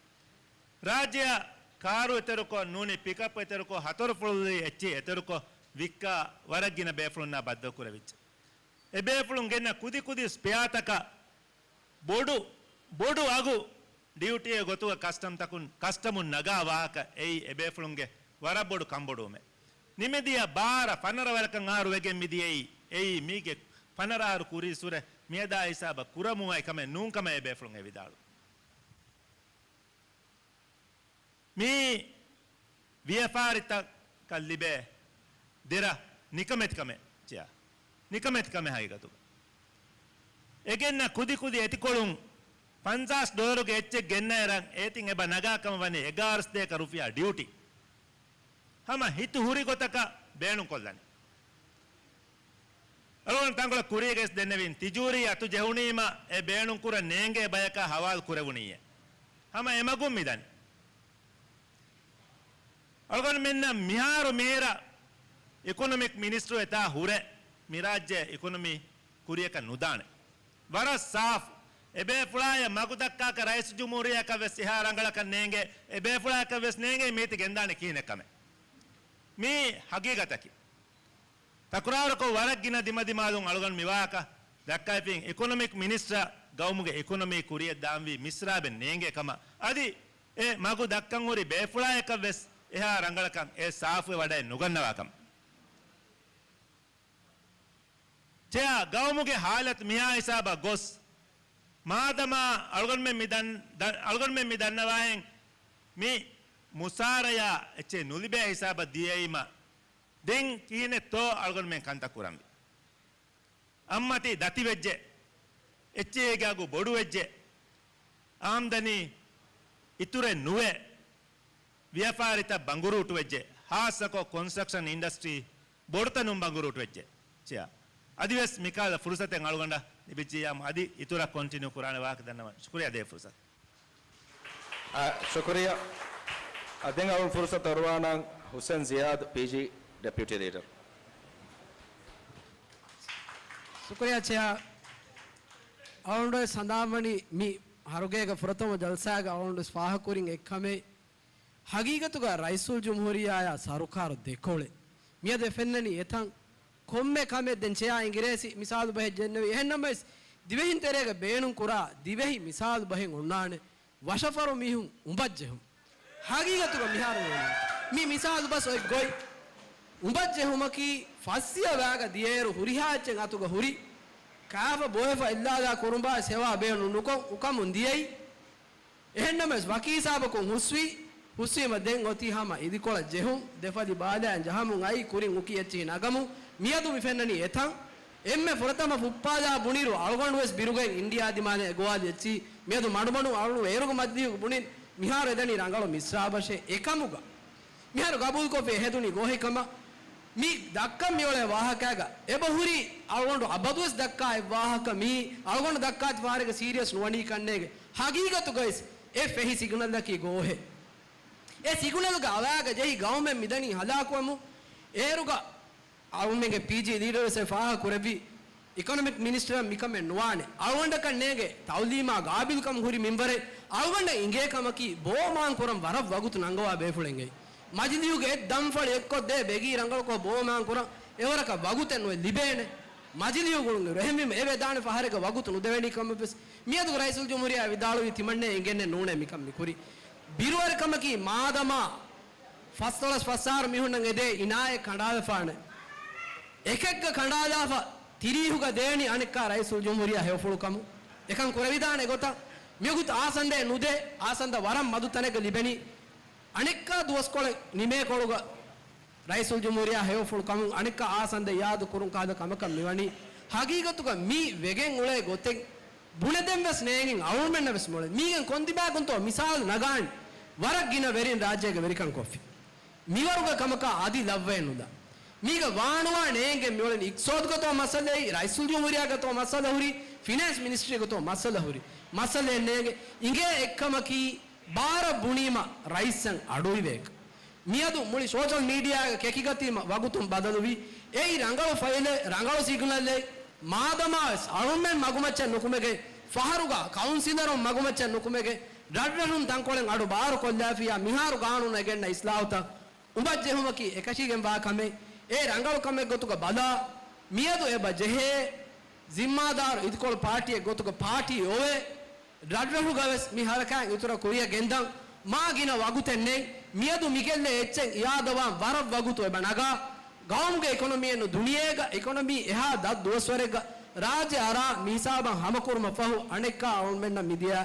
ރާއްޖެއަށް ކާރު އެތެރުކޮށް، ނޫނީ ޕިކަޕް އެތެރުކޮށް، ހަތަރު ފުޅުލުއި އެއްޗިހި އެތެރުކޮށް ވިއްކާ ވަރަށް ގިނަ ބޭފުޅުންނާ ބައްދަލުކުރެވިއްޖެ. އެބޭފުޅުން ގެންނަ ކުދިކުދި ސްޕެއާތަކަށް ބޮޑު، ބޮޑު އަގު ޑިއުޓީއެއް ގޮތުގަ ކަސްޓަމްތަކުން، ކަސްޓަމުން ނަގާ ވާހަކަ އެއީ އެބޭފުޅުންގެ ވަރަށް ބޮޑު ކަންބޮޑުވުމެއް. ނިމިދިޔަ ބާރަ ފަނަރަ ވަރަކަށް އާރު ވެގެން މިދިޔައީ، އެއީ މީގެ ފަނަރަ އަހަރު ކުރީއްސުރެ މިއަދާ ހިސާބަށް ކުރަމުން އައި ކަމެއް ނޫން ކަމަށް އެބޭފުޅުން އެ ވިދާޅުވި. މިއީ ވިޔަފާރިތަކަށް ލިބޭ ދެރަ ނިކަމެތިކަމެއް ޗެއާ. ނިކަމެތިކަމެއް ހަގީގަތުގަ. އެ ގެންނަ ކުދިކުދި އެތިކޮޅުން ފަންސާސް ޑޮލަރުގެ އެއްޗެއް ގެންނައިރަށް އޭތިން އެބަ ނަގާ ކަމަށް ވަނީ އެގާރަ ސަތޭކަ ރުފިޔާ ޑިއުޓީ. ހަމަ ހިތު ހުރި ގޮތަކަށް ބޭނުންކޮށްލަނީ. އަޅުގަނޑު ތަންކޮޅެއް ކުރީގައިސް ދެންނެވިން، ތިޖޫރީ އަތު ޖެހުނީމަ އެ ބޭނުންކުރަން ނޭނގޭ ބަޔަކާ ހަވާލު ކުރެވުނީއޭ. ހަމަ އެމަގުން މިދަނީ. އަޅުގަނޑުމެންނަށް މިހާރު މިހިރަ އިކޮނޮމިކް މިނިސްޓަރު އެތާ ހުރެ، މިރާއްޖެ އިކޮނޮމީ ކުރިޔަކަށް ނުދާނެ. ވަރަށް ސާފު. އެބޭފުޅާޔަށް މަގު ދައްކާކަށް ރައީސުލްޖުމްހޫރިއްޔާއަކަށް ވެސް އެހާ ރަނގަޅަކަށް ނޭނގޭ، އެބޭފުޅާއަކަށް ވެސް ނޭނގޭ މީތި ގެންދާނެ ކިހިނެއް ކަމެއް. މީ ހަގީގަތަކީ. ތަކުރާރުކޮށް ވަރަށް ގިނަ ދިމަދިމާލުން އަޅުގަނޑު މިވާހަކަ ދައްކައިފިން، އިކޮނޮމިކް މިނިސްޓަރ ގައުމުގެ އިކޮނޮމީ ކުރިޔަށް ދާންވީ މިސްރާބެއް ނޭނގޭ ކަމަށް، އަދި އެ މަގު ދައްކަން ހުރި ބޭފުޅާޔަކަށް ވެސް އެހާ ރަނގަޅަކަށް އެ ސާފުވެ ވަޑައެއް ނުގަންނަވާ ކަމަށް. ޗެއާ، ގައުމުގެ ހާލަތު މިހާ ހިސާބަށް ގޮސް، މާދަމާ އަޅުގަނޑުމެން މި ދަން-، ދަ-، އަޅުގަނޑުމެން މި ދަންނަވާހެން މި މުސާރަޔާ އެއްޗެއް ނުލިބޭ ހިސާބަށް ދިޔައީމަ، ދެން ކިހިނެއްތޯ އަޅުގަނޑުމެން ކަންތައް ކުރަންވީ؟ އަތްމަތީ ދަތިވެއްޖެ، އެއްޗެހީގެ އަގު ބޮޑުވެއްޖެ، އާމްދަނީ އިތުރެއް ނުވޭ، ވިޔަފާރިތައް ބަނގުރޫޓުވެއްޖެ، ހާއްސަކޮށް ކޮންސްޓްރަކްޝަން އިންޑަސްޓްރީ ބޮޑުތަނުން ބަނގުރޫޓުވެއްޖެ. ޗެއާ، އަދިވެސް މިކަހަލަ ފުރުސަތެއް އަޅުގަނޑަށް ލިބިއްޖިއްޔާމު އަދި އިތުރަށް ކޮންޓިނިއު ކުރާނެ ވާހަކަ ދަންނަވަން. ޝުކުރިއްޔާ ދޭ ފުރުސަތު. އާ، ޝުކުރިއްޔާ. އާ، ދެން އަޅުން ފުރުސަތު އަރުވާނަން ހުސެން ޒިޔާދު، ޕީޖީ، ޑެޕިއުޓީ ލީޑަރ. ޝުކުރިއްޔާ ޗެއާ. އަޅުގަނޑު ސަނދާންވަނީ މި ހަރުގޭގެ ފުރަތަމަ ޖަލްސާގަ އަޅުގަނޑު ވެސް ފާހަގަކުރިން އެއްކަމެއް، ހަގީގަތުގަ ރައީސުލްޖުމްހޫރިއްޔާއާ ސަރުކާރު ދެކޮޅެއް. މިއަދު އެ ފެންނަނީ އެތަން ކޮންމެ ކަމެއް ދެން ޗެއާ އިނގިރޭސި މިސާލު ބަހެއް ޖެންނެވި. އެހެންނަމަވެސް، ދިވެހިން ތެރޭގަ ބޭނުން ކުރާ ދިވެހި މިސާލު ބަހެއް އޮންނާނެ. ވަށަފަރު މީހުން އުނބަށްޖެހުން. ހަގީގަތުގަ މިހާރު ނޫނީ. މި މިސާލު ބަސް އޮތް ގޮތް. އުނބަށްޖެހުމަކީ ފައްސިޔަ ވައިގަ ދިޔައިރު ހުރިހާ އެއްޗެއް އަތުގަ ހުރި. ކާފަ ބޮއެފަ އެއްލާލާ ކުރުނބާ ސެވާ ބޭނުން ނުކޮށް އުކަމުން ދިޔައީ. އެހެންނަމަވެސް ވަކި ހިސާބަކުން ހުސްވި، ހުސްވީމަ ދެން އޮތީ ހަމަ އިދިކޮޅަށް ޖެހުން، ދެފަލި ބާލައިން ޖަހަމުން އައި ކުރިން އުކި އެއްޗިހި ނަގަމުން. މިއަދު މި ފެންނަނީ އެތަން. އެންމެ ފުރަތަމަ ފުއްޕާލާ ބުނިރު އަޅުގަނޑު ވެސް ބިރުގައި އިންޑިއާ ދިމާލަށް އެގޮވާލި އެއްޗިހި. މިއަދު މަޑުމަޑުން އަޅުގަނޑު އޭރުގެ މަޖިލީހުގަ ބުނިން މިހާރު އެދަނީ ރަނގަޅު މިސްރާބަށޭ. އެކަމުގަ މިހާރު ގަބޫލުކޮށްފި އެހެދުނީ ގޯހެއް ކަމަށް. މި ދައްކަން މިއުޅޭ ވާހަކައިގަ އެބަހުރި އަޅުގަނޑު އަބަދުވެސް ދައްކާ އެއްވާހަކަ މީ އަޅުގަނޑު ދައްކާތި ފަހަރެއްގަ ސީރިއަސް ނުވަނީ ކަންނޭގެ. ހަގީގަތުގައިސް އެ ފެހި ސިގުނަލްއަކީ ގޯހެއް. އެ ސިގުނަލްގެ އަވައިގަ ޖެހި ގައުމެއް މިދަނީ ހަލާކުވަމުން. އޭރުގަ އަޅުމެންގެ ޕީޖީ ލީޑަރުވެސް ފާހަގަ ކުރެއްވި، އިކޮނޮމިކް މިނިސްޓަރަށް މިކަމެއް ނުވާނެ. އަޅުގަނޑަކަށް ނޭނގެ ތައުލީމާ ގާބިލްކަމު ހުރި މިންވަރެއް. އަޅުގަނޑަށް އިނގޭ ކަމަކީ ބޯ މާން ކުރަން ވަރަށް ވަގުތު ނަންގަވާ ބޭފުޅެއްގައި. މަޖިލީހުގެ އެއް ދަންފަޅި އެއްކޮށް ދޭ ބެގީ ރަނގަޅުކޮށް ބޯ މާން ކުރަން އެވަރަކަށް ވަގުތެއް ނުވެ ލިބޭނެ. މަޖިލީހުގަ އުޅުން އިރު. އެހެންވީމަ އެ ވެދާނެ ފަހަރެއްގަ ވަގުތު ނުދެވެނީ ކަމަށްވެސް މިއަދު ރައީސުލްޖުމްހޫރިއްޔާ ވިދާޅުވީ ތިމަންނޭ އިނގެންނެއް ނޫނޭ މިކަން މިކުރީ. ބިރުވެރިކަމަކީ މާދަމާ ފަސްދޮޅަސް ފަސްއަހަރު މީހުންނަށް އެދޭ އިނާޔަތް ކަނޑާލަފާނެ. އެކެއްގަ ކަނޑާލާފަ ތިރީހުގަ ދޭނީ އަނެއްކާ ރައީސުލްޖުމްހޫރިއްޔާ ހެޔޮފުޅު ކަމުން. އެކަން ކުރެވިދާނެ ގޮތަށް މިވަގުތު އާސަންދައެއް ނުދޭ، އާސަންދަ ވަރަށް މަދު ތަނެއްގަ ލިބެނީ. އަނެއްކާ ދުވަސްކޮޅެއް ނިމޭކޮޅުގަ ރައީސުލްޖުމްހޫރިއްޔާ ހެޔޮފުޅު ކަމުން އަނެއްކާ އާސަންދަ އިޔާދު ކުރުން ކަހަލަ ކަމަކަށް މިވަނީ. ހަގީގަތުގަ މި ވެގެން އުޅޭ ގޮތެއް ބުނެދެން ވެސް ނޭނގެން އަޅުމެންނަށް ވެސް މޮޅެ. މީގެން ކޮން ދިމާއަކުންތޯ މިސާލު ނަގާން ވަރަށް ގިނަ ވެރިން ރާއްޖޭގަ ވެރިކަން ކޮށްފި. މިވަރުގެ ކަމަކާ އަދި ލައްވައެއް ނުދާ. މީގަ ވާނުވާ ނޭނގެ މިއުޅެނީ އިޤްތިޞާދުގަތޯ މައްސަލައެއް، ރައީސުލްޖުމްހޫރިއްޔާގަތޯ މައްސަލަ ހުރި، ފިނޭންސް މިނިސްޓްރީގަތޯ މައްސަލަ ހުރި، މައްސަލައެއް ނޭނގެ. އިނގޭ އެއްކަމަކީ، ބާރަށް ބުނީމަ ރައީސްއަށް އަޑުއިވޭކަށް. މިއަދު މުޅި ސޯޝަލް މީޑިއާގަ ކެކިގަތީމަ ވަގުތުން ބަދަލުވި. އެއީ ރަނގަޅު ފައިލެއް، ރަނގަޅު ސިގްނަލެއް. މާދަމާވެސް އަޅުމެން މަގުމައްޗަށް ނުކުމެގެން، ފަހަރުގަ ކައުންސިލަރުން މަގުމައްޗަށް ނުކުމެގެން، ރަށްރަށުން ތަންކޮޅެއް އަޑު ބާރު ކޮށްލާފިޔާ މިހާރު ގާނޫނަށް ގެންނަ އިސްލާހުތައް އުނބަށްޖެހުމަކީ އެކަށީގެންވާ ކަމެއް. އެ ރަނގަޅު ކަމެއް ގޮތުގަ ބަލާ، މިއަދު އެބަ ޖެހޭ ޒިންމާދާރު އިދިކޮޅު ޕާޓީއެއް ގޮތުގަ ޕާޓީ އޮވޭ، ރަށްރަށުގަވެސް މި ހަރަކާތް އިތުރަށް ކުރިއަށް ގެންދަން. މާ ގިނަ ވަގުތެއް ނެތް. މިއަދު މިގެއްލޭ އެއްޗެއް އިއާދަވާން ވަރަށް ވަގުތު އެބަ ނަގާ. ގައުމުގެ އިކޮނޮމީއެއްނު ދުނިޔޭގަ އިކޮނޮމީ އެހާ ދަށް ދުވަސްވަރެއްގަ ރާއްޖެ އަރާ މި ހިސާބަށް ހަމަކުރުމަށް ފަހު އަނެއްކާ އަޅުމެންނަށް މިދިޔަ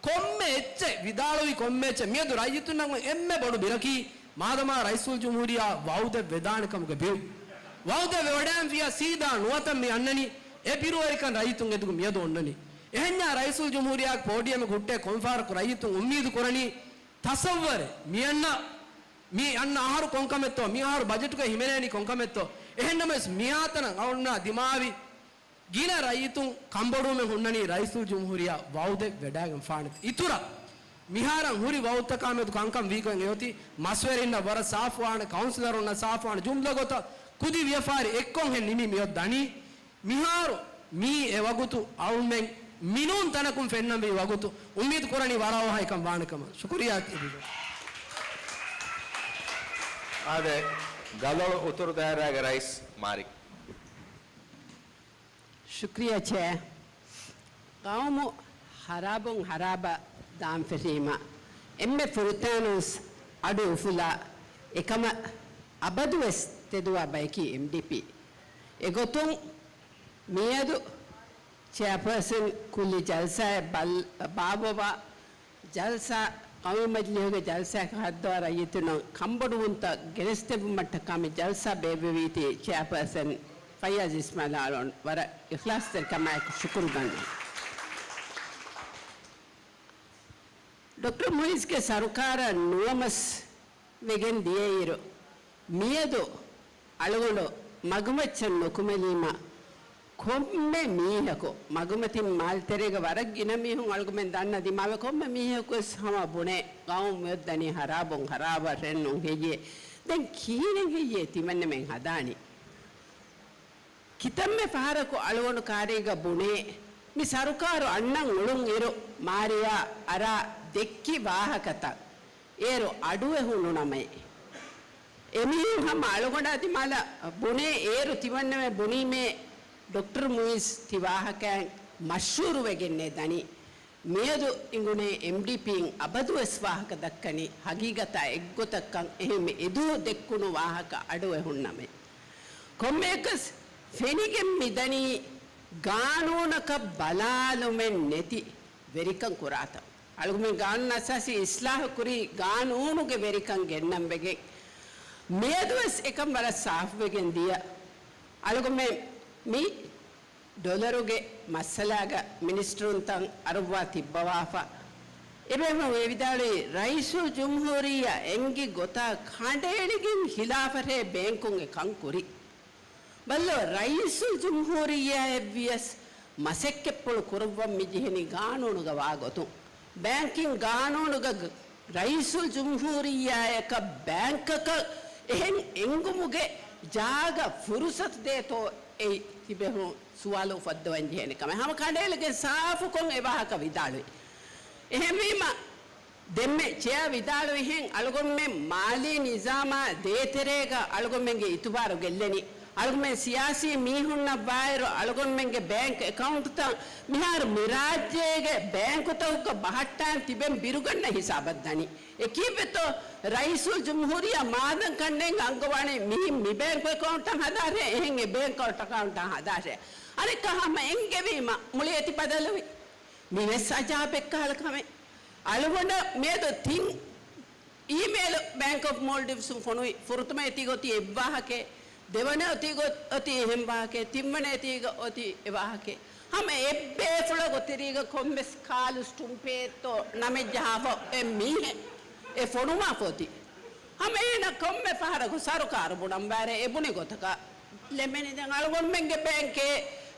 ކޮންމެ އެއްޗެއް ވިދާޅުވި ކޮންމެ އެއްޗެއް މިއަދު ރައްޔިތުންނަށް އޮތް އެންމެ ބޮޑު ބިރަކީ މާދަމާ ރައީސުލްޖުމްހޫރިއްޔާ ވައުދެއް ވެދާނެ ކަމުގެ ބިރު. ވައުދެއް ވެވަޑައިގެންފިޔާ ސީދާ ނުވަތަ މި އަންނަނީ އެ ބިރުވެރިކަން ރައްޔިތުން އެދުގަ މިއަދު އޮންނަނީ. އެހެންޏާ ރައީސުލްޖުމްހޫރިއްޔާގެ ޕޯޑިއަމެއް ހުއްޓޭ ކޮންފަހަރަކު ރައްޔިތުން އުއްމީދު ކުރަނީ ތަޞައްވަރެއް މި އަންނަ، މި އަންނަ އަހަރު ކޮންކަމެއްތޯ، މި އަހަރު ބަޖެޓުގައި ހިމެނޭނީ ކޮންކަމެއްތޯ. އެހެންނަމަވެސް މިއާތަނަށް އަޅުންނާ ދިމާވި ގިނަ ރައްޔިތުން ކަންބޮޑުވުމެއް ހުންނަނީ ރައީސުލްޖުމްހޫރިއްޔާ ވައުދެއް ވެޑާގެންފާނެތީ. އިތުރަށް މިހާރަށް ހުރި ވައުދުތަކާ މެދު ކަންކަން ވީގޮތް އެއޮތީ މަސްވެރިންނަށް ވަރަށް ސާފުވާނެ، ކައުންސިލަރުންނަށް ސާފުވާނެ ޖުމްލަ ގޮތަށް ކުދި ވިޔަފާރި އެއްކޮށްހެން ނިމި މިއޮތް ދަނީ. މިހާރު މީ އެ ވަގުތު އަޅުމެން މިނޫން ތަނަކުން ފެންނަންވީ ވަގުތު. އުއްމީދު ކުރަނީ ވަރަށް އަވަހަށް އެކަން ވާނެ ކަމަށް. ޝުކުރިއްޔާ ތިބި. އާދެ، ގަލޮޅު އުތުރު ދާއިރާގެ ރައީސް މާރި. ޝުކްރިޔާ ޗެއާ. ގައުމު ހަރާބުން ހަރާބަށް ދާން ފެށީމަ، އެންމެ ފުރަތަމަވެސް އަޑު އުފުލާ އެކަމަށް އަބަދުވެސް ތެދުވާ ބަޔަކީ އެމްޑީޕީ. އެގޮތުން މިއަދު ޗެއާޕާސަން ކުއްލި ޖަލްސާއެއް ބަލް-، ބާއްވަވާ، ޖަލްސާ، ޤައުމީ މަޖިލީހުގެ ޖަލްސާއަކަށް ހައްދަވާ ރައްޔިތުންނަށް ކަންބޮޑުވުންތައް ގެނެސްދެއްވުމަށްޓަކާ މި ޖަލްސާ ބޭއްވެވީތީ ޗެއާޕާސަން ފައްޔާޒް އިސްމާއިލް އަޅުން ވަރަށް އިޚްލާޞްތެރިކަމާއެކު ޝުކުރު ގަންނަން. ޑޮކްޓަރ މުއިޒްގެ ސަރުކާރަށް ނުވަމަސް ވެގެން ދިޔައިރު، މިއަދު އަޅުގަނޑު މަގުމައްޗަށް ނުކުމެލީމަ، ކޮންމެ މީހަކު، މަގުމަތިން މާލެތެރޭގަ ވަރަށް ގިނަ މީހުން އަޅުގަމެން ދަންނަ ދިމާވެ، ކޮންމެ މީހަކުވެސް ހަމަ ބުނޭ، ގައުމު މިއޮއްދަނީ ހަރާބުން ހަރާބަށް، ރެން ނޫން ހެއްޔޭ؟ ދެން ކީއްވެގެން ހެއްޔޭ ތިމަންނަމެން ހަދާނީ؟ ކިތަންމެ ފަހަރަކު އަޅުގަނޑު ކާރީގަ ބުނޭ، މި ސަރުކާރު އަންނަން އުޅުން އިރު މާރިޔާ އަރާ ދެއްކި ވާހަކަތައް އޭރު އަޑުއެހުނު ނަމައޭ. އެމީހުން ހަމަ އަޅުގަނޑާ ދިމާލަށް ބުނޭ، އޭރު ތިމަންނަމެން ބުނީމޭ، ޑޮކްޓަރ މުއިޒް ތި ވާހަކައިން މަޝްހޫރު ވެގެންނޭ ދަނީ. މިއަދު އިނގުނޭ އެމްޑީޕީން އަބަދުވެސް ވާހަކަ ދައްކަނީ ހަގީގަތާ އެއްގޮތަށްކަން. އެހެން އެދުވަހު ދެއްކުނު ވާހަކަ އަޑުއެހުން ނަމަ. ކޮންމެއަކަސް ފެނިގެން މިދަނީ ގާނޫނަކަށް ބަލާލުމެއް ނެތި ވެރިކަން ކުރާތަން. އަޅުގަމެން ގާނޫނު އަސާސީ އިސްލާހު ކުރީ ގާނޫނުގެ ވެރިކަން ގެންނަން ވެގެން. މިއަދުވެސް އެކަން ވަރަށް ސާފުވެގެން ދިޔަ. އަޅުގަމެން މި ޑޮލަރުގެ މައްސަލާގަ މިނިސްޓަރުންތައް އަރުއްވާ ތިއްބަވާފަ. އެބޭފުޅުން އެ ވިދާޅުވީ، ރައީސުލްޖުމްހޫރިއްޔާ އެންގި ގޮތާ ކަނޑައެޅިގެން ހިލާފަށޭ ބޭންކުން އެ ކަން ކުރީ. ބައްލަވަ، ރައީސުލްޖުމްހޫރިއްޔާއަށްވިޔަސް މަސައްކަތްޕުޅު ކުރައްވަން މިޖެހެނީ ގާނޫނުގަ ވާގޮތުން. ބޭންކިން ގާނޫނުގަ ގ-، ރައީސުލްޖުމްހޫރިއްޔާއަކަށް ބޭންކަކަށް އެހެން އެންގުމުގެ ޖާގަ ފުރުސަތު ދޭތޯ އެއީ ތިބޭފުޅުން ސުވާލު އުފައްދަވަން ޖެހޭނެ ކަމެއް. ހަމަ ކަނޑައެޅިގެން ސާފުކޮށް އެ ވާހަކަ ވިދާޅުވި. އެހެންވީމަ، ދެންމެ ޗެއާ ވިދާޅުވިހެން، އަޅުގަނޑުމެން މާލީ ނިޒާމާ ދޭތެރޭގަ އަޅުގަނޑުމެންގެ އިތުބާރު ގެއްލެނީ. އަޅުގަނޑުމެން ސިޔާސީ މީހުންނަށް ވާއިރު، އަޅުގަނޑުމެންގެ ބޭންކް އެކައުންޓްތައް މިހާރު މިރާއްޖޭގެ ބޭންކުތަކުގަ ބަހައްޓާން ތިބެން ބިރުގަންނަ ހިސާބަށް ދަނީ. އެކީއްވެތޯ؟ ރައީސުލްޖުމްހޫރިއްޔާ މާދަން ކަންނޭނގެ އަންގަވާނީ މިހިން މި ބޭންކް އެކައުންޓަށް ހަދާށޭ، އެހެން އެ ބޭންކް އެކައުންޓަށް ހަދާށޭ. އަނެއްކާ ހަމަ އެންގެވީމަ މުޅި އެތި ބަދަލުވި. މިވެސް އަޖާބެއްކަހަލަ ކަމެއް. އަޅުގަނޑަށް މިއަދު ތިން އީމެއިލް ބޭންކް އޮފް މޯލްޑިވްސުން ފޮނުވި. ފުރަތަމަ އެތީގަ އޮތީ އެއްވާހަކައެއް، ދެވަނަ އޮތީގަ އޮތީ އެހެން ވާހަކައެއް، ތިންވަނަ އެތީގަ އޮތީ އެ ވާހަކައެއް. ހަމަ އެއްބޭފުޅަކު ތެރީގަ ކޮންމެސް ކާލްސް ޓުންޕޭއްތޯ ނަމެއް ޖަހާފަ އެ މީހެއް އެ ފޮނުވާފަ އޮތީ. ހަމައެހެނަށް ކޮންމެ ފަހަރަކު ސަރުކާރު ބުނަން ވާރޭ އެ ބުނި ގޮތަކަށް ލެމެނިދެން އަޅުގަނޑުމެންގެ ބޭންކޭ،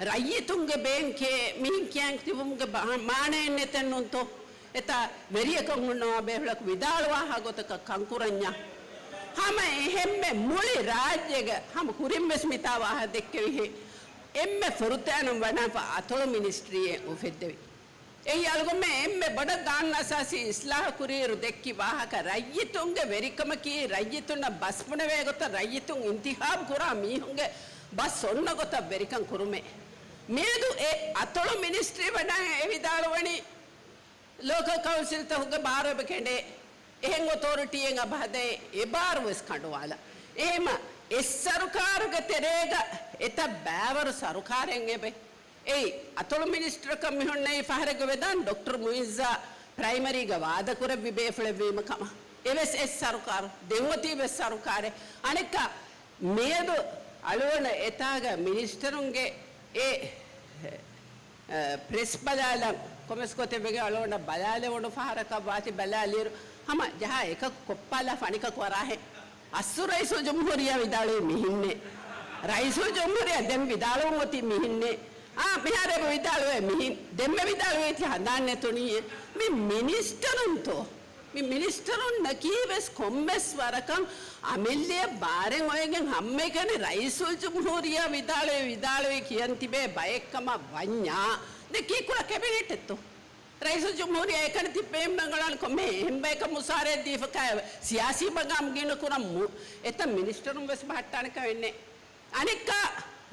ރައްޔިތުންގެ ބޭންކޭ، މިހިން ކިޔަން ތިބުމުގެ ބަ-، މާނައެއް ނެތެއްނުންތޯ؟ އެތާ ވެރިޔަކަށް ހުންނަވާ ބޭފުޅަކު ވިދާޅުވާހާ ގޮތަކަށް ކަންކުރަންޏާ. ހަމަ އެހެންމެ މުޅި ރާއްޖޭގެ ހަމަ ކުރިންވެސް މިތާ ވާހަ ދެއްކެވިހެން އެންމެ ފުރަތަމަ ވަނާފަ އަތޮޅު މިނިސްޓްރީއެއް އުފެއްދެވި. އެއީ އަޅުގަނޑުމެން އެންމެ ބޮޑަށް ގާނޫނު އަސާސީ އިސްލާހު ކުރިއިރު ދެއްކި ވާހަކަ، ރައްޔިތުންގެ ވެރިކަމަކީ، ރައްޔިތުންނަށް ބަސް ބުނެވޭ ގޮތަށް، ރައްޔިތުން އިންތިހާބު ކުރާ މީހުންގެ ބަސް އޮންނަ ގޮތަށް ވެރިކަން ކުރުމޭ. މިއަދު އެ އަތޮޅު މިނިސްޓްރީ ވަނާ އެ ވިދާޅުވަނީ، ލޯކަލް ކައުންސިލްތަކުގެ ބާރު އެބަ ކެނޑޭ، އެހެން އޮތޯރިޓީއެއް އެބަ ހަދައޭ، އެ ބާރު ވެސް ކަނޑުވާލަ. އެހެމަ އެއް ސަރުކާރުގެ ތެރޭގަ އެތައް ބައިވަރު ސަރުކާރެއް އެބަ އެއީ، އަތޮޅު މިނިސްޓަރަކަށް މި ހުންނައީ ފަހަރެއްގެ ވެދާން ޑޮކްޓަރ މުއިއްޒާ ޕްރައިމަރީގަ ވާދަކުރެއްވި ބޭފުޅެއްވީމަ ކަމަށް. އެވެސް އެއް ސަރުކާރު، ދެން އޮތީ ވެސް ސަރުކާރެއް. އަނެއްކާ، މިއަދު އަޅުގަނޑު އެތާގަ މިނިސްޓަރުންގެ އެ، އެ، ޕްރެސް ބަލާލަން، ކޮމެސް ގޮތެއް ވެގެން އަޅުގަނޑަށް ބަލާލެވުނު ފަހަރަކަށް ވާތި ބަލާލިއިރު، ހަމަ ޖަހާ އެކަކު ކޮއްޕާލާފަ އަނެކަކު އަރާހެން. އަސްލު ރައީސުލްޖުމްހޫރިއްޔާ ވިދާޅުވީ މިހިންނޭ. ރައީސުލްޖުމްހޫރިއްޔާ ދެން ވިދާޅުވަމުން އޮތީ މިހިންނޭ. އާ، މިހާރު އެބަ ވިދާޅުވޭ މިހިން. ދެންމެ ވިދާޅުވީތީ ހަނދާން ނެތުނީއޭ. މި މިނިސްޓަރުންތޯ؟ މި މިނިސްޓަރުންނަކީ ވެސް ކޮންމެސް ވަރަކަށް އަމިއްލައަށް ބާރެއް އޮވެގެން ހަމައެކަނި ރައީސުލްޖުމްހޫރިއްޔާ ވިދާޅުވި، ވިދާޅުވި ކިޔަން ތިބޭ ބައެއް ކަމަށް ވަންޏާ، ދެން ކީއްކުރާ ކެބިނެޓެއްތޯ؟ ރައީސުލްޖުމްހޫރިއްޔާ އެކަނި ތިއްބެވި ރަނގަޅާނެ ކޮންމެ އެހެން ބަޔަކަށް މުސާރައެއް ދީފަ ކާ، ސިޔާސީ މަގާމް ގިނަ ކުރަން މު-، އެތައް މިނިސްޓަރުން ވެސް ބަހައްޓާނެ ކަމެއް ނެތް. އަނެއްކާ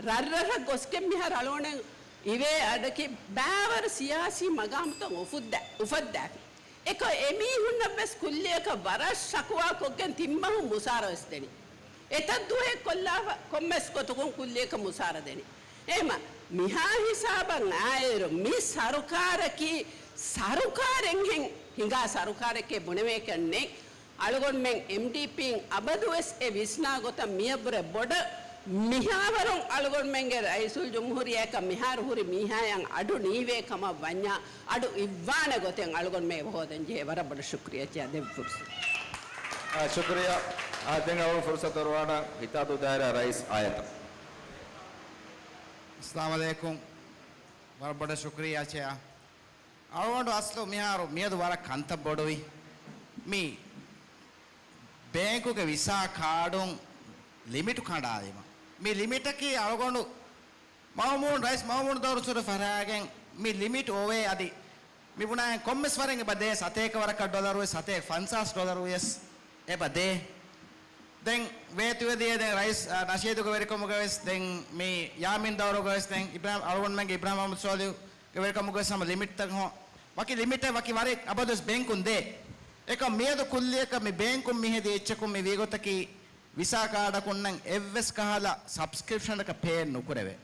ރަށްރަށަށް ގޮސްގެން މިހާރު އަޅުގަނޑަށް އިވޭ އަޑަކީ ބައިވަރު ސިޔާސީ މަގާމުތައް އުފުއްދަ-، އުފައްދާފި. އެކަ އެމީހުންނަށް ވެސް ކުއްލިއަކަށް ވަރަށް ޝަކުވާ ކޮށްގެން ތިން މަހު މުސާރަ ވެސް ދެނީ. އެތައް ދުވަހެއް ކޮށްލާފަ ކޮންމެސް ގޮތަކުން ކުއްލިއަކަށް މުސާރަ ދެނީ. އެހެމަ މިހާ ހިސާބަށް އާއިރު މި ސަރުކާރަކީ ސަރުކާރެއްހެން ހިނގާ ސަރުކާރެކޭ ބުނެވޭކަށް ނެތް. އަޅުގަނޑުމެން އެމްޑީޕީން އަބަދުވެސް އެ ވިސްނާ ގޮތަށް މިއަށްވުރެ ބޮޑަށް މިހާވަރުން އަޅުގަނޑުމެންގެ ރައީސުލްޖުމްހޫރިއްޔާއަކަށް މިހާރު ހުރި މީހާޔަށް އަޑު ނީވޭ ކަމަށް ވަންޏާ، އަޑު އިއްވާނެ ގޮތެއް އަޅުގަނޑުމެން އެބަ ހޯދަން ޖެހޭ. ވަރަށް ބޮޑަށް ޝުކުރިއްޔާ ދެއްވި ފުރުސަތު. އާ، ޝުކުރިއްޔާ. އާ، ދެން އަޅުގަނޑު ފުރުސަތު އަރުވާނަން ހިތާދޫ ދާއިރާ ރައީސް އާޔަތަށް. އައްސަލާމު ޢަލައިކުމް. ވަރަށް ބޮޑަށް ޝުކުރިއްޔާ ޗެއާ. އަޅުގަނޑު އަސްލު މިހާރު މިއަދު ވަރަށް ކަންތައް ބޮޑުވި. މި ބޭންކުގެ ވިސާ ކާޑުން ލިމިޓު ކަނޑާލީމަ. މި ލިމިޓަކީ އަޅުގަނޑު މައުމޫން، ރައީސް މައުމޫން ދައުރު ސުރެ ފަށާގެން މި ލިމިޓް އޮވޭ އަދި މި ބުނާއިން ކޮންމެސް ވަރެއް އެބަ ދޭ، ސަތޭކަ ވަރަކަށް ޑޮލަރު ވެސް، ސަތޭކަ ފަންސާސް ޑޮލަރު ވެސް އެބަ ދޭ. ދެން ވޭތުވެދިޔަ ދެން ރައީސް، އާ، ނަޝީދުގެ ވެރިކަމުގަ ވެސް ދެން މި ޔާމީން ދައުރުގަ ވެސް ދެން އިބްރާހިމް، އަޅުގަނޑުމެންގެ އިބްރާހިމް މުހައްމަދު ސޯލިހުގެ ވެރިކަމުގަ ވެސް ހަމަ ލިމިޓްތައް ހޯ-، ވަކި ލިމިޓެއް ވަކި ވަރެއް އަބަދުވެސް ބޭންކުން ދޭ. އެކަމް މިއަދު ކުއްލިއަކަށް މި ބޭންކުން މިހެދި އެއްޗަކުން މި ވީގޮތަކީ ވިސާ ކާޑަކުންނަށް އެއްވެސް ކަހަލަ ސަބްސްކްރިޕްޝަނަކަށް ޕޭ ނުކުރެވޭ.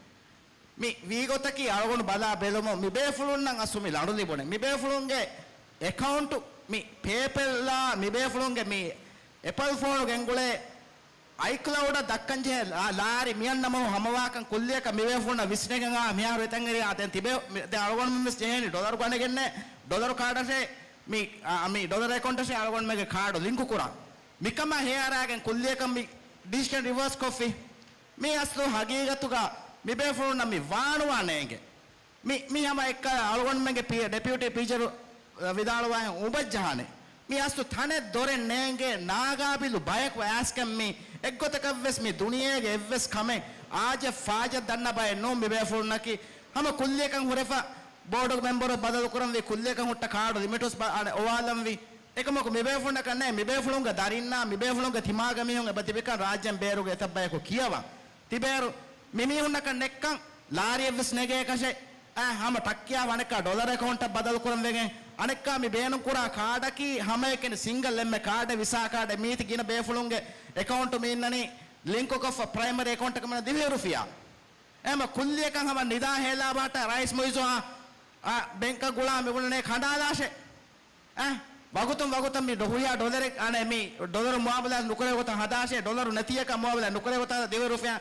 މި ވީގޮތަކީ އަޅުގަނޑު ބަލާ ބެލުމުން މިބޭފުޅުންނަށް އަސްލު މި ލަނޑު ލިބުނެ. މިބޭފުޅުންގެ އެކައުންޓު މި ޕޭޕަލްއާ މިބޭފުޅުންގެ މި އެޕަލް ފޯނު ގެންގުޅޭ އައިކްލައުޑަށް ދައްކަންޖެހޭ ލާ-، ލާރި މިއަންނަމަހު ހަމަވާކަން ކުއްލިއަކަށް މިބޭފުޅުންނަށް ވިސްނެގެން އާ މިހާރު އެތަން އެރިއާ ދެން ތިބޭ-، މި-، ދެން އަޅުގަނޑުމެން ވެސް ޖެހޭނީ ޑޮލަރު ގަނެގެންނޭ، ޑޮލަރު ކާޑަށޭ މި، އާ، މި ޑޮލަރު އެކައުންޓަށޭ އަޅުގަނޑުމެންގެ ކާޑު ލިންކު ކުރާ. މިކަމާ ހޭއަރާގެން ކުއްލިއަކަށް މި ޑިސިޝަން ރިވާސް ކޮށްފި. މީ އަސްލު ހަގީގަތުގަ މިބޭފުޅުންނަށް މި ވާނުވާ ނޭނގެ. މި، މި ހަމަ އެއްކަލަ އަޅުގަނޑުމެންގެ ޕީ-، ޑެޕިއުޓީ ޕީޖަރު ވިދާޅުވާހެން އުބައްޖަހާނެ. މި އަސްލު ތަނެއް ދޮރެއް ނޭނގޭ ނާގާބިލު ބަޔަކު އައިސްގެން މި އެއްގޮތަކަށްވެސް މި ދުނިޔޭގެ އެއްވެސް ކަމެއް އާޖެއް ފާޖެއް ދަންނަ ބައެއް ނޫން މިބޭފުޅުންނަކީ. ހަމަ ކުއްލިއަކަށް ހުރެފަ ބޯޑުގެ މެމްބަރު ބަދަލުކުރަންވީ ކުއްލިއަކަށް ހުއްޓަ ކާޑު ލިމިޓުސް ބަ-، އަނެ އޮވާލަންވީ. އެކަމަކު މިބޭފުޅުންނަކަށް ނެތް، މިބޭފުޅުންގެ ދަރިންނާ މިބޭފުޅުންގެ ތިމާގެ މީހުން އެބަ ތިބިކަން ރާއްޖޭން ބޭރުގެ އެތައް ބަޔަކު ކިޔަވާ. ތިބޭރު މިމީހުންނަކަށް ނެއްކަން ލާރިއެއްވެސް ނެގޭކަށެއް، އަ، ހަމަ ޓައްކިޔާ އަނެއްކާ ޑޮލަރ އެކައުންޓަށް ބަދަލުކުރަން ވެގެން، އަނެއްކާ މި ބޭނުންކުރާ ކާޑަކީ ހަމައެކަނި ސިންގަލް އެންމެ ކާޑެއް ވިސާ ކާޑެއް މީތި ގިނަ ބޭފުޅުންގެ އެކައުންޓު މި އިންނަނީ ލިންކުކޮށްފަ ޕްރައިމަރީ އެކައުންޓަކަށް މިނަ ދިވެހިރުފިޔާ. އެހެމަ ކުއްލިއަކަށް ހަމަ ނިދާ ހޭލާބާޓަ ރައީސް މުއިއްޒުއާ، އާ، ބެންކަށް ގުޅާ މި ބުނަނޭ ކަނޑާލާށޭ. އަ، ވަގުތުން ވަގުތަށް މި ޑޮ-، ހުރިހާ ޑޮލަރެއް، އަނެ، މި ޑޮލަރު މުއާމަލާތް ނުކުރޭ ގޮތަށް ހަދާށޭ، ޑޮލަރު ނެތިޔަކަށް މުއާމަލާތް ނުކުރޭ ގޮތަށް ދިވެހި ރުފިޔާ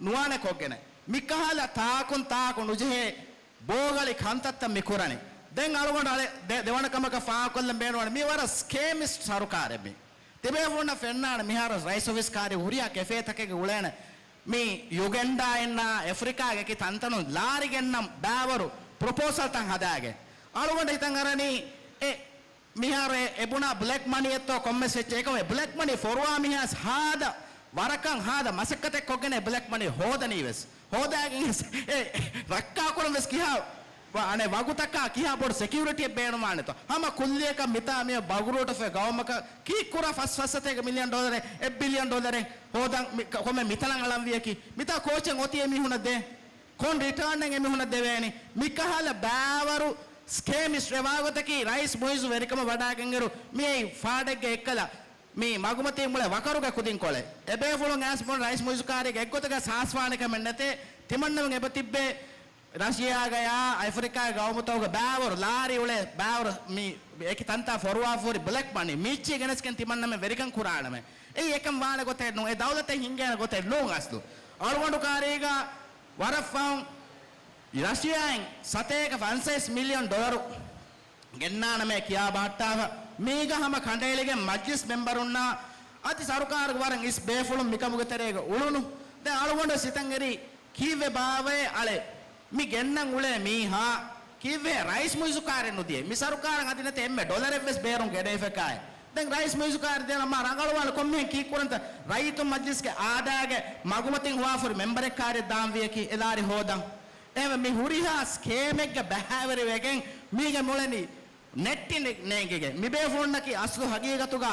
ނުވާނެ ކޮށްގެނެ. މިކަހަލަ ތާކުން ތާކު ނުޖެހޭ ބޯގަޅި ކަންތައްތައް މި ކުރަނީ. ދެން އަޅުގަނޑު އަޅެ ދެ-، ދެވަނަ ކަމަކަށް ފާހަގަކޮށްލަން ބޭނުންވަނީ މި ވަރަށް ސްކޭމިސްޓް ސަރުކާރެއް މި. ތިބޭފުޅުންނަށް ފެންނާނެ މިހާރު ރައީސް އޮފީސް ކާރި ހުރިހާ ކެފޭތަކެއްގެ އުޅޭނެ މި ޔުގެންޑާއިންނާ އެފްރިކާގެ އެކި ތަންތަނުން ލާރި ގެންނަން ބާވަރު ޕްރޮޕޯސަލްތައް ހަދާގެ. އަޅުގަނޑު ހިތަށް އަރަނީ އެ މިހާރު އެ، އެ ބުނާ ބްލެކް މަނީއެއްތޯ ކޮންމެސް އެއްޗެއް އެކަމެ ބްލެކް މަނީ ފޮރުވާ މީހާސް ހާދަ ވަރަކަށް ހާދަ މަސައްކަތެއް ކޮށްގެން އެ ބްލެކް މަނީ ހޯދަނީ ވެސް. ހޯދާގެން އެ ރައްކާކުރަން ވެސް ކިހާ ވަ-، އަނެއް ވަގުތަކާ ކިހާ ބޮޑު ސެކިއުރިޓީއެއް ބޭނުންވާނެތޯ؟ ހަމަ ކުއްލިއަކަށް މިތާ މިއޮ ބަގުރޫޓުފެ ގައުމަކަށް ކީއްކުރާ ފަސް ފަސް ސަތޭކަ މިލިއަން ޑޮލަރެއް، އެއް ބިލިއަން ޑޮލަރެއް ހޯދަން މި-، ކޮ-، ކޮންމެ މިތަނަށް އަޅަން ވިޔަކީ؟ މިތާ ކޯޗެއް އޮތީ އެމީހުނަށް ދޭ؟ ކޮން ރިޓާނެއް އެމީހުނަށް ދެވޭނީ؟ މިކަހަލަ ބާވަރު ސްކޭމް އިސްރެވާގޮތަކީ ރައީސް މުއިއްޒު ވެރިކަމަށް ވަޑާގެންއިރު މިއީ ފާޑެއްގެ އެއްކަލަ މި މަގުމަތީ މުޅެ ވަކަރުގެ ކުދިންކޮޅެއް. އެބޭފުޅުން އައިސް ބުން ރައީސް މުއިއްޒު ކާރީގެ އެއްގޮތަކަށް ސާސްވާނެ ކަމެއް ނެތޭ. ތިމަންނަމެން އެބަ ތިއްބޭ ރަޝިޔާގަޔާ އެފްރިކާގެ ގައުމުތަކުގެ ބާވަރު ލާރި އުޅޭ ބާވަރު މި އެކި ތަންތާ ފޮރުވާފަ ހުރި ބްލެކް މަނީ މީއްޗި ގެނެސްގެން ތިމަންނަމެން ވެރިކަން ކުރާނަމޭ. އެއީ އެކަން ވާނެ ގޮތެއް ނޫން. އެ ދައުލަތެއް ހިންގޭނެ ގޮތެއް ނޫން އަސްލު. އަޅުގަނޑު ކާރީގަ ވަރަށް ފަހުން ރަޝިޔާއިން ސަތޭކަ ފަންސަވީސް މިލިއަން ޑޮލަރު ގެންނާނަމޭ ކިޔާ ބަހައްޓާފަ، މީގަ ހަމަ ކަނޑައެޅިގެން މަޖްލިސް މެމްބަރުންނާ އަދި ސަރުކާރުގެ ވަރަށް އިސް ބޭފުޅުން މިކަމުގެ ތެރޭގަ އުޅުނު. ދެން އަޅުގަނޑު ސިތަން އެރީ ކީއްވެ ބާވައޭ އަޅެ؟ މި ގެންނަން އުޅޭ މީހާ ކީއްވެ ރައީސް މުއިއްޒު ކާރެއް ނުދިޔޭ؟ މި ސަރުކާރަށް އަދި ނެތޭ އެންމެ ޑޮލަރެއްވެސް ބޭރުން ގެނެވިފަކާއެ. ދެން ރައީސް މުއިއްޒު ކާރި ދޭނަ މާ ރަނގަޅުވާނެ ކޮންމެހެން ކީއްކުރަންތަ؟ ރައްޔިތުން މަޖްލިސްގެ އާދާގެ މަގުމަތިން ހޮވާފަހުރި މެމްބަރެއް ކާރިއަށް ދާން ވިޔަކީ އެ ލާރި ހޯދަން. އެހެންވެ މި ހުރިހާ ސްކޭމެއްގެ ބައިވެރި ވެގެން މީގެ މުޅެނީ ނެއްޓި ނެ-، ނޭނގިގެން. މިބޭފުޅުންނަކީ އަސްލު ހަގީގަތުގަ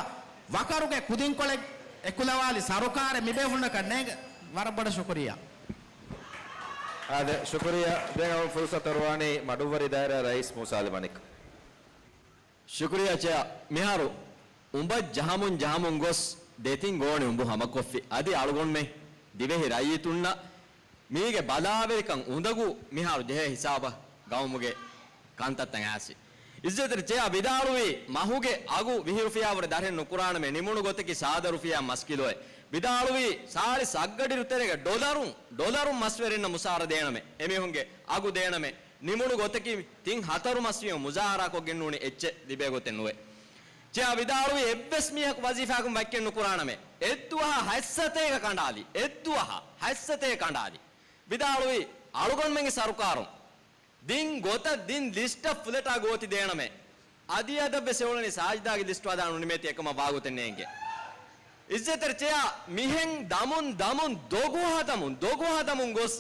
ވަކަރުގެ ކުދިންކޮޅެއް އެކުލަވާލި ސަރުކާރެއް މިބޭފުޅުންނަކަށް ނޭނގެ. ވަރަށް ބޮޑަށް ޝުކުރިއްޔާ. އާދެ، ޝުކުރިއްޔާ. ދެން އަޅުން ފުރުސަތު އަރުވާނީ މަޑުއްވަރި ދާއިރާ ރައީސް މޫސާ އަލި މަނިކަށް. ޝުކުރިއްޔާ ޗެއާ. މިހާރު އުނބަށް ޖަހަމުން ޖަހަމުން ގޮސް ދެތިން ގޯނި އުނބު ހަމަކޮށްފި. އަދި އަޅުގަނޑުމެން ދިވެހި ރައްޔިތުންނަށް މީގެ ބަލާވެރިކަން އުނދަގޫ މިހާރު ޖެހޭ ހިސާބަށް ގައުމުގެ ކަންތައްތައް އައިސް. އިއްޒަތްތެރި ޗެއާ ވިދާޅުވީ މަހުގެ އަގު ވިހި ރުފިޔާވުރެ ދަށެއް ނުކުރާނަމޭ، ނިމުނު ގޮތަކީ ސާދަ ރުފިޔާ މަސްކިލޯއެއް. ވިދާޅުވީ ސާޅީސް އަށްގަޑި ރު ތެރޭގަ ޑޮލަރުން، ޑޮލަރުން މަސްވެރިންނަށް މުސާރަ ދޭނަމޭ، އެމީހުންގެ އަގު ދޭނަމޭ. ނިމުނު ގޮތަކީ ތިން ހަތަރު މަސްވީމަ މުޒާހަރާ ކޮށްގެން ނޫނީ އެއްޗެއް ލިބޭ ގޮތެއް ނުވޭ. ޗެއާ ވިދާޅުވީ އެއްވެސް މީހަކު ވަޒީފާއަކުން ވައްކެއް ނުކުރާނަމޭ. އެއްދުވަހަށް ހަތްސަތޭކަ ކަނޑާލި. އެއްދުވަހަށް ހަތްސަތޭކަ ކަނޑާލި. ވިދާޅުވީ އަޅުގަނޑުމެންގެ ސަރުކާރުން ދިން ގޮތަށް ދިން ލިސްޓަށް ފުލެޓާ ގޯތި ދޭނަމޭ. އަދި އަދަށްވެސް އެއުޅެނީ ސާޖިދާގެ ލިސްޓު ހަދާ ނުނިމޭތީ އެކަމަށް ވާގޮތެއް ނޭނގެ. އިއްޒަތްތެރި ޗެއާ މިހެން ދަމުން ދަމުން ދޮގު ހަދަމުން ދޮގު ހަދަމުން ގޮސް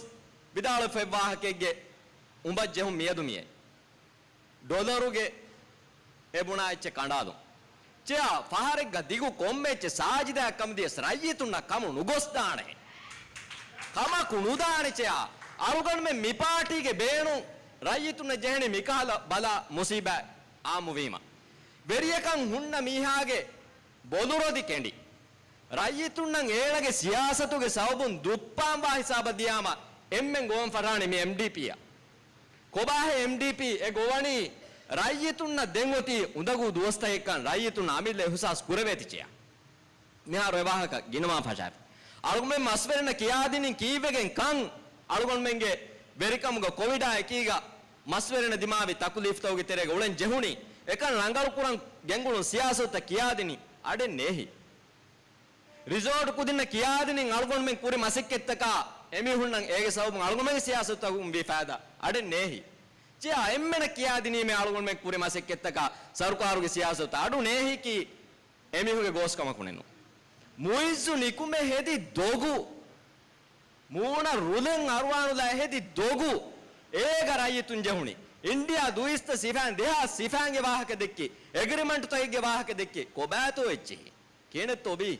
ވިދާޅުވެފައި ވާހަކައެއްގެ އުނބަށް ޖެހުން މިއަދު މިއޭ. ޑޮލަރުގެ އެ ބުނާ އެއްޗެއް ކަނޑާލުން. ޗެއާ، ފަހަރެއްގަ ދިގު ކޮންމެ އެއްޗެއް ސާޖިދާއަށް ކަމުދިޔަސް ރައްޔިތުންނަށް ކަމު ނުގޮސްދާނެ. ކަމަކު ނުދާނެ ޗެއާ. އަޅުގަނޑުމެން މި ޕާޓީގެ ބޭނުން ރައްޔިތުންނަށް ޖެހެނީ މިކަހަލަ ބަލާ މުސީބާތް އާއްމުވީމަ. ވެރިޔަކަން ހުންނަ މީހާގެ ބޮލުރޮދި ކެނޑި. ރައްޔިތުންނަށް އޭނަގެ ސިޔާސަތުގެ ސަބަބުން ދުއްޕާންވާ ހިސާބަށް ދިޔާމަ އެންމެން ގޮވަން ފަށާނީ މި އެމްޑީޕީއަށް. ކޮބާހޭ އެމްޑީޕީ އެ ގޮވަނީ؟ ރައްޔިތުންނަށް ދެން އޮތީ އުނދަގޫ ދުވަސްތަކެއްކަން ރައްޔިތުންނަށް އަމިއްލަ އިހުސާސް ކުރެވޭތި ޗެއާ. މިހާރު އެ ވާހަކަ ގިނަވާން ފަށާފި. އަޅުގަނޑުމެން މަސްވެރިންނަށް ކިޔާދިނިން ކީއްވެގެން ކަން؟ އަޅުގަނޑުމެންގެ ވެރިކަމުގަ ކޮވިޑާ އެކީގަ މަސްވެރިންނަށް ދިމާވި ތަކުލީފްތަކުގެ ތެރޭގަ އުޅެން ޖެހުނީ. އެކަން ރަނގަޅުކުރަން ގެންގުޅުން ސިޔާސަތުތައް ކިޔާދިނީ އަޑެއް ނޭހި. ރިސޯޓް ކުދިންނަށް ކިޔާދިނިން އަޅުގަނޑުމެން ކުރި މަސައްކަތްތަކާ އެމީހުންނަށް އޭގެ ސަބަބުން އަޅުގަނޑުމެންގެ ސިޔާސަތުތަކުން ވީ ފައިދާ އަޑެއް ނޭހި. ޗެއާ އެންމެނަށް ކިޔާދިނީމޭ އަޅުގަނޑުމެން ކުރި މަސައްކަތްތަކާ ސަރުކާރުގެ ސިޔާސަތުތައް އަޑު ނޭހިއްކީ އެމީހުންގެ ގޯސްކަމަކުނެއްނު. މުއިއްޒު ނިކުމެ ހެދި ދޮގު، މޫނަށް ރުލެއް އަރުވާނުލާ ހެދި ދޮގު، އޭގަ ރައްޔިތުން ޖެހުނީ. އިންޑިއާ ދުއިސައްތަ ސިފައިން ދެހާސް ސިފައިންގެ ވާހަކަ ދެއްކި، އެގްރިމަންޓުތަކެއްގެ ވާހަކަ ދެއްކި، ކޮބާތޯ އެއްޗެހި؟ ކިހިނެއްތޯ ބީ؟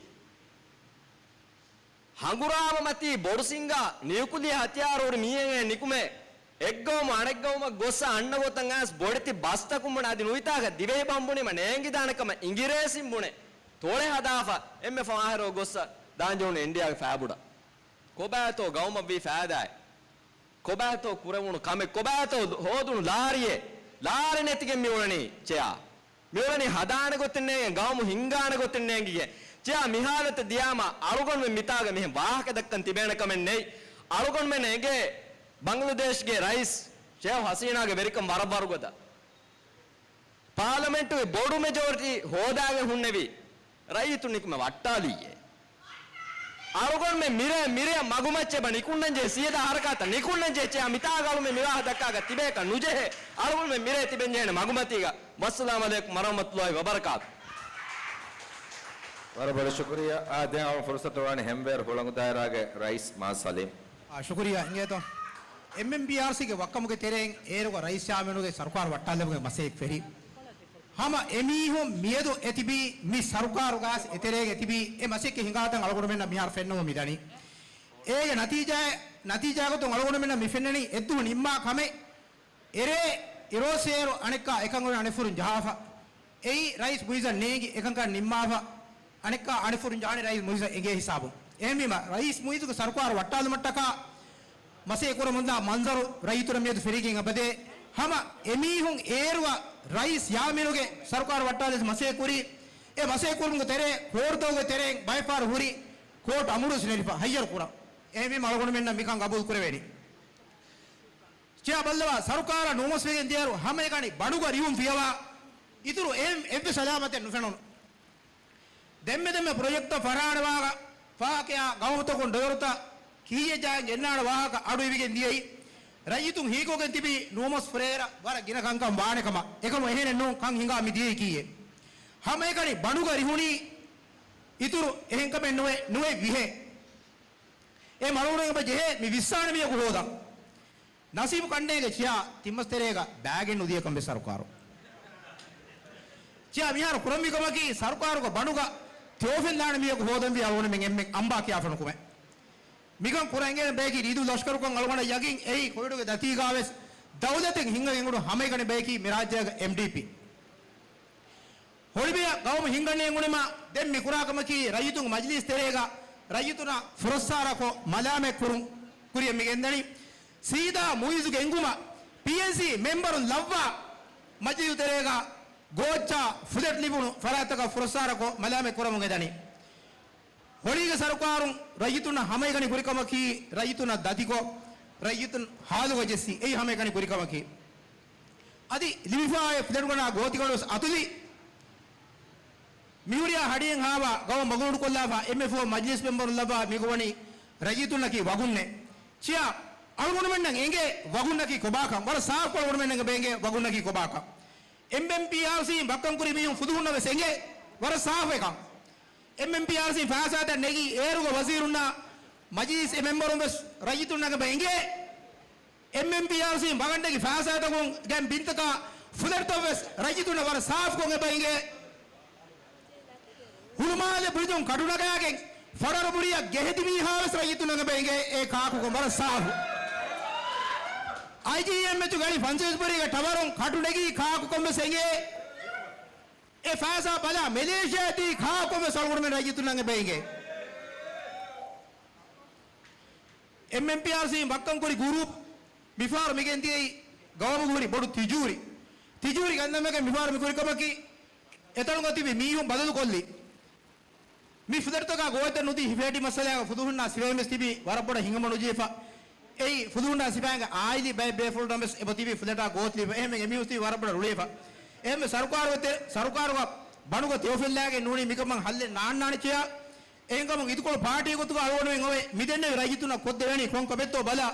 ހަނގުރާމަ މަތީ ބޮޑު ސިނގާ ނިއުކުލިއާ ހަތިޔާރު ހުރި މީހެއް ނިކުމޭ، އެއްގައުމު އަނެއްގައުމަށް ގޮއްސަ އަންނަ ގޮތަށް އައިސް ބޮޑެތި ބަސްތަކުން ބުނެ އަދި ނުވިތާކަށް ދިވެހި ބަހުން ބުނީމަ ނޭނގިދާނެ ކަމަށް އިނގިރޭސިން ބުނެ ތޮޅެއް ހަދާފަ އެންމެ ފަހަރަށް ގޮއްސަ ދާން ޖެހުނު އިންޑިއާގެ ފައިބުޑަށް. ކޮބާތޯ ގައުމަށް ވީ ފައިދާއެއް؟ ކޮބާތޯ ކުރެވުނު ކަމެއް؟ ކޮބާތޯ ހޯދުނު ލާރިއެއް؟ ލާރި ނެތިގެން މިއުޅެނީ ޗެއާ. މިއުޅެނީ ހަދާނެ ގޮތެއް ނޭނގެ، ގައުމު ހިންގާނެ ގޮތެއް ނޭނގިގެން. ޗެއާ މި ހާލަތަށް ދިޔާމަ އަޅުގަނޑުމެން މިތާގަ މިހެން ވާހަކަ ދައްކަން ތިބޭނެ ކަމެއް ނެތް. އަޅުގަނޑުމެން އެނގޭ ބަނގްލަދޭޝްގެ ރައީސް ޝޭޚް ހަސީނާގެ ވެރިކަން ވަރަށް ވަރުގަދަ. ޕާލަމެންޓުގެ ބޮޑު މެޖޯރިޓީ ހޯދާގެން ހުންނެވި ރައްޔިތުން ނިކުމެ ވައްޓާލިއްޔޭ. އަޅުގަނޑުމެން މިރޭ، މިރޭ މަގުމައްޗެއް ނިކުންނަންޖެހޭ، ސީދާ ހަރަކާތަށް ނިކުންނަންޖެހޭ. އެއްޗެއް މިތާގަ އަޅުމެން މިވާހަކަ ދައްކާގަ ތިބޭކަށް ނުޖެހޭ. އަޅުގަނޑުމެން މިރޭ ތިބެންޖެހޭނެ މަގުމަތީގަ. ވައްސަލާމް ޢަލައިކުމް ވަރަޙްމަތުﷲި ވަބަރަކާތު. ވަރަށް ބޮޑަށް ޝުކުރިއްޔާ. އާ، ދެން އަޅުން ފުރުސަތު ވާނީ ހެންވޭރު ހުޅަނގު ދާއިރާގެ ރައީސް މާ ސަލީމް. އާ، ޝުކުރިއްޔާ އިނގޭތޯ. އެމްއެމްޕީއާރްސީގެ ވައްކަމުގެ ތެރެއިން އޭރުގަ ރައީސް ޔާމީނުގެ ސަރުކާރު ވައްޓާލުމުގެ މަސައްކަތް ފެށި. ހަމަ އެމީހުން މިއަދު އެތިބީ މި ސަރުކާރުގަ އެތެރޭގަ ތިބީ އެ މަސައްކަތް ހިނގާތަން އަޅުގަނޑުމެންނަށް މިހާރު ފެންނަމުން މިދަނީ. އޭގެ ނަތީޖާ، ނަތީޖާގޮތުން އަޅުގަނޑުމެންނަށް މި ފެންނަނީ އެއްދުވަހު ނިންމާ ކަމެއް. އެރޭ އިރޯސޭރު އަނެއްކާ އެކަން އޮންނަ އަނެއްފުރުން ޖަހާފަ. އެއީ ރައީސް މުއިއްޒަށް ނޭނގި އެކަންކަން ނިންމާފަ. އަނެއްކާ އަނެއްފުރުން ޖަހާނީ ރައީސް މުއިއްޒަށް އެނގޭ ހިސާބުން. އެހެންވީމަ ރައީސް މުއިއްޒުގެ ސަރުކާރު ވައްޓާލުމަށްޓަކާ މަސައްކަތް ކުރަމުންދާ މަންޒަރު ރައްޔިތުންނަށް މިއަދު ފެށިގެން އެބަދޭ. ހަމަ އެމީހުން އޭރުއަށް ރައީސް ޔާމީނުގެ ސަރުކާރު ވައްޓާލަން މަސައްކަތް ކުރީ. އެ މަސައްކަތް ކުރުމުގެ ތެރޭ، ކޯޓުތަކުގެ ތެރެއިން ބައެއް ފަހަރު ހުރި ކޯޓް އަމުރުވެސް ނެރިފަ ހައްޔަރު ކުރަން. އެހެންވީމަ އަޅުގަނޑުމެންނަށް މިކަން ގަބޫލު ކުރެވޭނީ. ޗެއާ ބައްލަވާ، ސަރުކާރަށް ނުވަސްވެގެން ދިޔައިރު ހަމައެކަނި ބަނޑުގަ ރިހުން ފިޔަވާ އިތުރު އެހެން އެއްވެސް އަލާމަތެއް ނުފެނުނު. ދެންމެ ދެންމެ ޕްރޮޖެކްޓްތައް ފަށާނެ ވާހަކަ، ފާހަގަކިޔާ ގައުމުތަކުން ޑޮލަރުތައް ކިއްޔެއް ޖަހަން ގެންނާނެ ވާހަކަ އަޑު އިވިގެން ދިޔައީ. ރައްޔިތުން ހީކޮށްގެން ތިބީ ނުވަސް ފުރޭރަށް ވަރަށް ގިނަ ކަންކަން ވާނެ ކަމަށް. އެކަމު އެހެނެއް ނޫން، ކަން ހިނގާ މި ދިޔައީ ކީއެއް؟ ހަމައެކަނި ބަނޑުގަ ރިހުނީ. އިތުރު އެހެން ކަމެއް ނުވެ، ނުވެ ވިހޭ. އެ މަރުވުނު އެބަ ޖެހޭ މި ވިއްސާނެ މީހަކު ހޯދަން. ނަސީބު ކަންނޭނގެ ޗެއާ ތިންމަސް ތެރޭގަ ބާގެއް ނުދިޔަކަން ވެސް ސަރުކާރު. ޗެއާ މިހާރު ކުރަންވީ ކަމަކީ ސަރުކާރުގަ ބަނޑުގަ ތެޔޮފެން ދާނެ މީހަކު ހޯދަންވީ އަޅުގަނޑުމެން އެންމެން އަނބާ ކިޔާފަ ނުކުމެ. މިކަން ކުރަން އެނގޭނެ ބަޔަކީ ރީދޫ ލަޝްކަރުކަން. އަޅުގަނޑަށް ޔަގީން އެއީ ކޮވިޑުގެ ދަތީގާވެސް ދައުލަތެއް ހިންގަން އެނގުނު ހަމައެކަނި ބަޔަކީ މި ރާއްޖޭގަ އެމްޑީޕީ. ހޮޅިބިޔަ ގައުމު ހިންގަން އެނގުނީމާ ދެން މި ކުރާ ކަމަކީ ރައްޔިތުން މަޖިލީސް ތެރޭގަ ރައްޔިތުންނަށް ފުރައްސާރަކޮށް މަލާމަތް ކުރުން ކުރިއަށް މި ގެންދަނީ. ސީދާ މުއިއްޒުގެ އެންގުމަށް ޕީއެންސީ މެމްބަރުން ލައްވާ މަޖިލީހު ތެރޭގަ ގޯއްޗާ ފުލެޓް ލިބުނު ފަރާތްތަކަށް ފުރައްސާރަކޮށް މަލާމަތް ކުރަމުން އެދަނީ. ހޮޅީގެ ސަރުކާރުން ރައްޔިތުންނަށް ހަމައެކަނި ކުރި ކަމަކީ ރައްޔިތުންނަށް ދަތިކޮށް، ރައްޔިތުން ހާލުގަ ޖެއްސި، އެއީ ހަމައެކަނި ކުރި ކަމަކީ. އަދި ލިބިފައި ފުލެޓުގަނޑާ ގޯތިގަނޑު ވެސް އަތުލި. މިހުރިހާ ހަޑިއެއް ހާވާ ގައުމު ބަނގުރޫޓުކޮށްލާފަ އެމްއެފްއޯ މަޖިލީސް މެމްބަރުން ލައްވާ މިގޮވަނީ ރައްޔިތުންނަކީ ވަގުންނޭ. ޗެއާ، އަޅުގަނޑުމެންނަށް އެނގޭ ވަގުންނަކީ ކޮބާކަން. ވަރަށް ސާފުކޮށް އަޅުގަނޑުމެންނަށް އެނގޭ ވަގުންނަކީ ކޮބާކަން. އެމްއެމްޕީއާރްސީ ވައްކަން ކުރި މީހުން ފުދުހުންނަށް ވެސް އެނގޭ ވަރަށް ސާފު އެކަން. އެމްއެމްޕީއާރްސީ ފައިސާތައް ނެގި އޭރުގަ ވަޒީރުންނާ މަޖިލީސް މެމްބަރުން ވެސް ރައްޔިތުންނަށް އެބަ އެނގޭ. އެމްއެމްޕީއާރްސީ ވަގަށް ނެގި ފައިސާތަކުން ގެން ބިންތަކާ ފުލެޓްތައް ވެސް ރައްޔިތުންނަށް ވަރަށް ސާފުކޮށް އެބަ އެނގޭ. ހުޅުމާލެ ބުރިދުން ކަޓުނަގާގެން ފަރަރު ބުރިއަށް ގެހެދި މީހާވެސް ރައްޔިތުންނަށް އެބަ އެނގޭ އެ ކާކުކޮށް ވަރަށް ސާފު. އައިޖީއެމްއެޗުގެ އަނި ފަންސަވީސް ބުރީގެ ޓަވަރުން ކަޓުނެގީ ކާކުކޮށް ވެސް އެނގޭ. އެ ފައިސާ ބަލާ މެލޭޝިޔާ ދީ ކާކުކޮށް ވެސް އަޅުގަނޑުމެން ރައްޔިތުންނަށް އެބަ އެނގޭ. އެމްއެމްޕީއާރްސީ ވައްކަން ކުރި ގުރޫޕް މިފަހަރު މިގެން ދިޔައީ ގައުމުގަ ހުރި ބޮޑު ތިޖޫރި. ތިޖޫރި ގަންނަމެގެ މިފަހަރު މި ކުރި ކަމަކީ އެތަނުގަ ތިބި މީހުން ބަދަލު ކޮށްލި. މި ފުލެޓްތަކާ ގޯތްތައް ނުދީ ހިފޭޓި މައްސަލައިގަ ފުދުހުންނާ ސިފައިން ވެސް ތިބީ ވަރަށް ބޮޑަށް ހިނގަމަ ނުޖެހިފަ. އެއީ ފުދުހުންނާ ސިފައިންގެ އާއިލީ ބައެއް ބޭފުޅުންނަށް ވެސް އެބަ ތިބީ ފުލެޓާ ގޯތް ލިބި. އެހެންވެ އެމީހުން ތިބީ ވަރަށް ބޮޑަށް ރުޅިއެފަ. އެހެންވެ ސަރުކާރުގެ ތެ-، ސަރުކާރުގަ ބަނޑުގަ ތެޔޮފެން ލާގެން ނޫނީ މިކަމަށް ހައްލެއް ނާންނާނެ ޗެއާ. އެހެންކަމުން އިދިކޮޅު ޕާޓީ ގޮތުގަ އަޅުގަނޑުމެން އޮވެ މިދެންނެވި ރައްޔިތުންނަށް ކޮށްދެވޭނީ ކޮން ކަމެއްތޯ ބަލާ،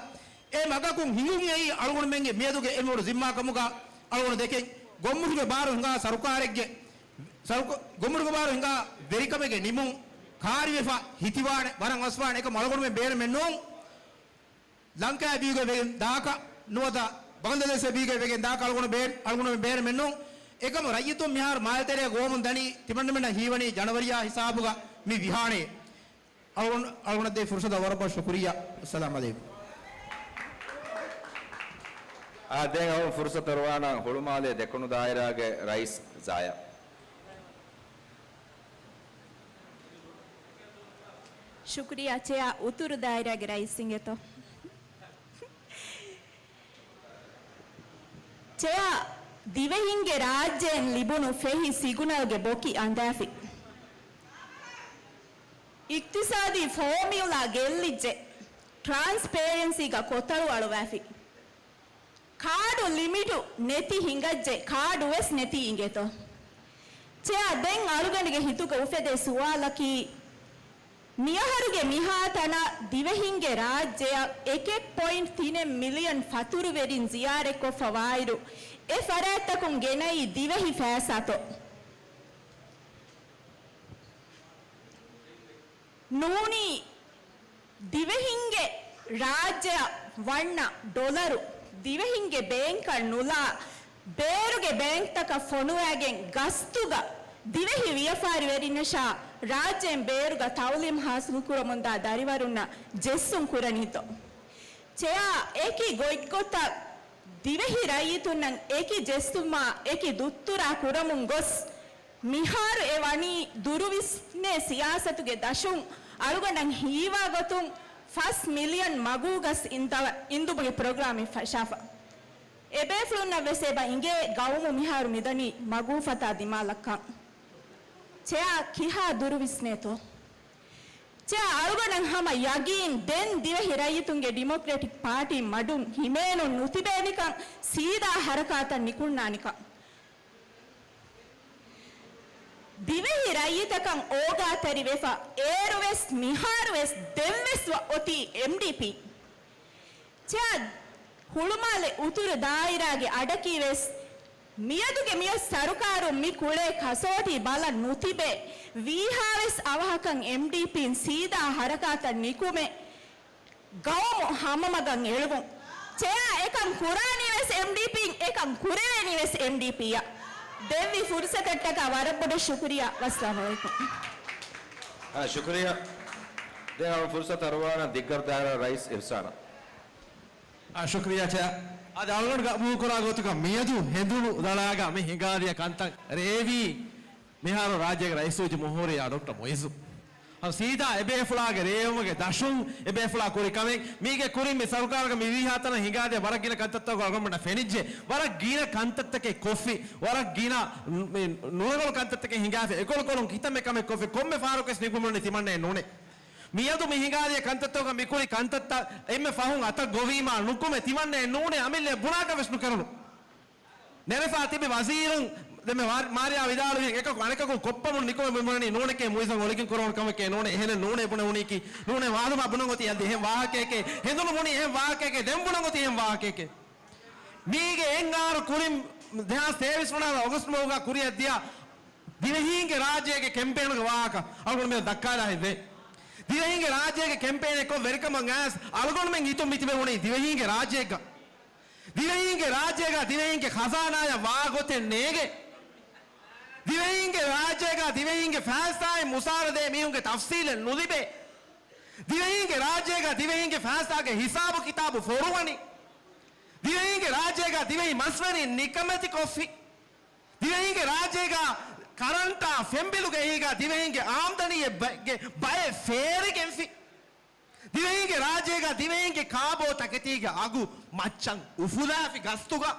އެ މަގަކުން ހިނގުން އެއީ އަޅުގަނޑުމެންގެ މިއަދުގެ އެންމެ ބޮޑު ޒިންމާ ކަމުގަ އަޅުގަނޑު ދެކެން. ގޮންމުށުގެ ބާރު ހިނގާ ސަރުކާރެއްގެ، ސަރުކ-، ގޮންމުށުގެ ބާރު ހިނގާ ވެރިކަމެއްގެ ނިމުން ކާރިވެފަ ހިތިވާނެ، ވަރަށް އަސްވާނެ. އެކަމަށް އަޅުގަނޑުމެން ބޭނުމެއް ނޫން. ލަންކާއެއް ބީގޮތް ވެގެން ދާކަށް ނުވަތަ ބަނގްލަދޭޝެއް ބީގޮތް ވެގެން ދާކަށް އަޅުގަނޑު ބޭ-، އަޅުގަނޑުމެން ބޭނުމެއް ނޫން. އެކަމު ރައްޔިތުން މިހާރު މާލެ ތެރެއަށް ގޮވަމުން ދަނީ ތިމަންނަމެންނަށް ހީވަނީ ޖަނަވަރީއާ ހިސާބުގަ މި ވިހާނެ. އަޅުގަނޑު، އަޅުގަނޑަށް ދޭ ފުރުސަތަށް ވަރަށް ބޮޑަށް ޝުކުރިއްޔާ. އައްސަލާމް ޢަލައިކުމް. އާ، ދެން އަޅުން ފުރުސަތު އަރުވާނަން ހުޅުމާލޭ ދެކުނު ދާއިރާގެ ރައީސް ޒާޔާ. ޝުކުރިއްޔާ ޗެއާ. އުތުރު ދާއިރާގެ ރައީސް އިނގޭތޯ. ޗެއާ، ދިވެހިންގެ ރާއްޖޭން ލިބުނު ފެހި ސިގުނަލްގެ ބޮކި އަނދާފި. އިޤްތިޞާދީ ފޯމިއުލާ ގެއްލިއްޖެ. ޓްރާންސްޕޭރެންސީގަ ކޮތަޅު އަޅުވާފި. ކާޑު ލިމިޓު ނެތި ހިނގައްޖެ، ކާޑު ވެސް ނެތީ އިނގޭތޯ. ޗެއާ، ދެން އަޅުގަނޑުގެ ހިތުގަ އުފެދޭ ސުވާލަކީ، މިއަހަރުގެ މިހާތަނަށް ދިވެހިންގެ ރާއްޖެއަށް އެކެއް ޕޮއިންޓް ތިނެއް މިލިއަން ފަތުރުވެރިން ޒިޔާރަތްކޮށްފަ ވާއިރު، އެ ފަރާތްތަކުން ގެނައީ ދިވެހި ފައިސާތޯ؟ ނޫނީ ދިވެހިންގެ ރާއްޖެއަށް ވަންނަ ޑޮލަރު ދިވެހިންގެ ބޭންކަށް ނުލާ، ބޭރުގެ ބޭންކްތަކަށް ފޮނުވައިގެން ގަސްތުގަ ދިވެހި ވިޔަފާރިވެރިންނަށާ ރާއްޖޭން ބޭރުގަ ތައުލީމް ހާސިލްކުރަމުންދާ ދަރިވަރުންނަށް ޖެއްސުން ކުރަނީތޯ؟ ޗެއާ، އެކި ގޮތްގޮތަށް ދިވެހި ރައްޔިތުންނަށް އެކި ޖެއްސުމާ އެކި ދުއްތުރާ ކުރަމުން ގޮސް، މިހާރު އެ ވަނީ ދުރުވިސްނޭ ސިޔާސަތުގެ ދަށުން އަޅުގަނޑަށް ހީވާ ގޮތުން ފަސް މިލިއަން މަގޫ ގަސް އިންދަ-، އިންދުމުގެ ޕްރޮގްރާމެއް ފަށާފަ. އެބޭފުޅުންނަށް ވެސް އެބަ އިނގޭ ގައުމު މިހާރު މިދަނީ މަގޫފަތާ ދިމާލަށްކަން. ޗެއާ ކިހާ ދުރުވިސްނޭތޯ؟ ޗެއާ އަޅުގަނޑަށް ހަމަ ޔަގީން ދެން ދިވެހި ރައްޔިތުންގެ ޑިމޮކްރެޓިކް ޕާޓީ މަޑުން ހިމޭނުން ނުތިބޭނެކަން ސީދާ ހަރަކާތަށް ނިކުންނާނެކަން. ދިވެހި ރައްޔިތަކަށް އޯގާތެރިވެފަ އޭރުވެސް މިހާރުވެސް ދެންވެސް ވަ-، އޮތީ އެމްޑީޕީ. ޗެއާ ހުޅުމާލެ އުތުރު ދާއިރާގެ އަޑަކީވެސް މިއަދުގެ މިއޮތް ސަރުކާރުން މި ކުޅޭ ކަސޯޓީ ބަލަން ނުތިބޭ ވީހާވެސް އަވަހަކަށް އެމްޑީޕީން ސީދާ ހަރަކާތަށް ނިކުމެ ގައުމު ހަމަމަގަށް އެޅުވުން. ޗެއާ އެކަން ކުރާނީވެސް އެމްޑީޕީން، އެކަން ކުރެވޭނީވެސް އެމްޑީޕީއަށް. ދެއްވި ފުރުސަތަށްޓަކާ ވަރަށް ބޮޑަށް ޝުކުރިޔާ. ވައްސަލާމު ޢަލައިކުމް. އާ، ޝުކުރިޔާ. ދެން ހަމަ ފުރުސަތު އަރުވާނަން ދިއްގަރު ދާއިރާ ރައީސް އިޙްސާނަށް. އާ، ޝުކުރިޔާ ޗެއާ. އަދި އަޅުގަނޑު ގަބޫލުކުރާ ގޮތުގަ މިއަދު ހެނދުނު ދަޅާގަ މި ހިނގާދިޔަ ކަންތައް ރޭވީ މިހާރު ރާއްޖޭގެ ރައީސު ވެއްޖެ މުހުރިޔާ ޑޮކްޓަރ މުއިއްޒު. ހަމަ ސީދާ އެބޭފުޅާގެ ރޭވުމުގެ ދަށުން އެބޭފުޅާ ކުރި ކަމެއް. މީގެ ކުރިން މި ސަރުކާރުގަ މި ވީހާ ތަނަށް ހިނގާދިޔަ ވަރަށް ގިނަ ކަންތައްތަކުގަ އަޅުގަނޑުމެންނަށް ފެނިއްޖެ. ވަރަށް ގިނަ ކަންތައްތަކެއް ކޮށްފި، ވަރަށް ގިނަ މި ނުރަނގަޅު ކަންތައްތަކެއް ހިނގާފި، އެކޮޅުކޮޅުން ކިތަންމެ ކަމެއް ކޮށްފި، ކޮންމެ ފަހަރަކުވެސް ނިކުމެވުނީ ތިމަންނައެއް ނޫނޭ. މިއަދު މި ހިނގާދިޔަ ކަންތައްތަކުގަ މި ކުރި ކަންތައްތައް އެންމެ ފަހުން އަތަށް ގޮވީމާ ނުކުމެ ތިމަންނައެއް ނޫނޭ، އަމިއްލައަށް ބުނާކަށް ވެސް ނުކެރުނު. ނެރެފާ ތިބި ވަޒީރުން ދެންމެ މާ-، މާރިޔާ ވިދާޅުވި އެކަކު އަނެކަކު ކޮއްޕަމުން ނިކުމެ މި ބުނަނީ ނޫނެކޭ މުއިއްޒަށް އޮޅިގެން ކުރެވުނު ކަމެކޭ ނޫނޭ. އެހެނެއް ނޫނޭ ބުނެވުނީކީ ނޫނޭ މާލޫމާ ބުނަން އޮތީ އަދި އެހެން ވާހަކައެކޭ. ހެނދުނު ބުނީ އެހެން ވާހަކައެކޭ. ދެން ބުނަން އޮތީ އެހެން ވާހަކައެކޭ. މީގެ އެއް އަހަރު ކުރިން ދެހާސް ތޭވީސް ވަނަ އޮގަސްޓް މަހުގަ ކުރިއަށްދިޔަ ދިވެހީންގެ ރާއްޖޭގެ ކެމްޕޭނުގެ ވާހަކަ އަޅުގަނޑު މި ދައްކާލާ ހެއްވޭ. ދިވެހީންގެ ރާއްޖޭގެ ކެމްޕޭނެއް ކޮށް ވެރިކަމަށް އައިސް އަޅުގަނޑުމެން ހިތުން މި ތިބެވުނީ ދިވެހީންގެ ރާއްޖޭގަ. ދިވެހީންގެ ރާއްޖޭގަ ދިވެހީންގެ ޚަޒާނާޔަށް ވާގޮތެއް ނޭގެ. ދިވެހީންގެ ރާއްޖޭގަ ދިވެހީންގެ ފައިސާއިން މުސާރަ ދޭ މީހުންގެ ތަފްސީލެއް ނުލިބޭ. ދިވެހީންގެ ރާއްޖޭގަ ދިވެހީންގެ ފައިސާގެ ހިސާބު ކިތާބު ފޮރުވަނީ. ދިވެހީންގެ ރާއްޖޭގަ ދިވެހި މަސްވެރިން ނިކަމެތި ކޮށްފި. ދިވެހީންގެ ރާއްޖޭގަ ކަރަންޓާ ފެންބިލުގެ އެހީގަ ދިވެހީންގެ އާމްދަނީއެއް ބަ-، ގެ ބައެއް ފޭރިގެންފި. ދިވެހީންގެ ރާއްޖޭގަ ދިވެހީންގެ ކާބޯ ތަކެތީގެ އަގު މައްޗަށް އުފުލާފި ގަސްތުގަ،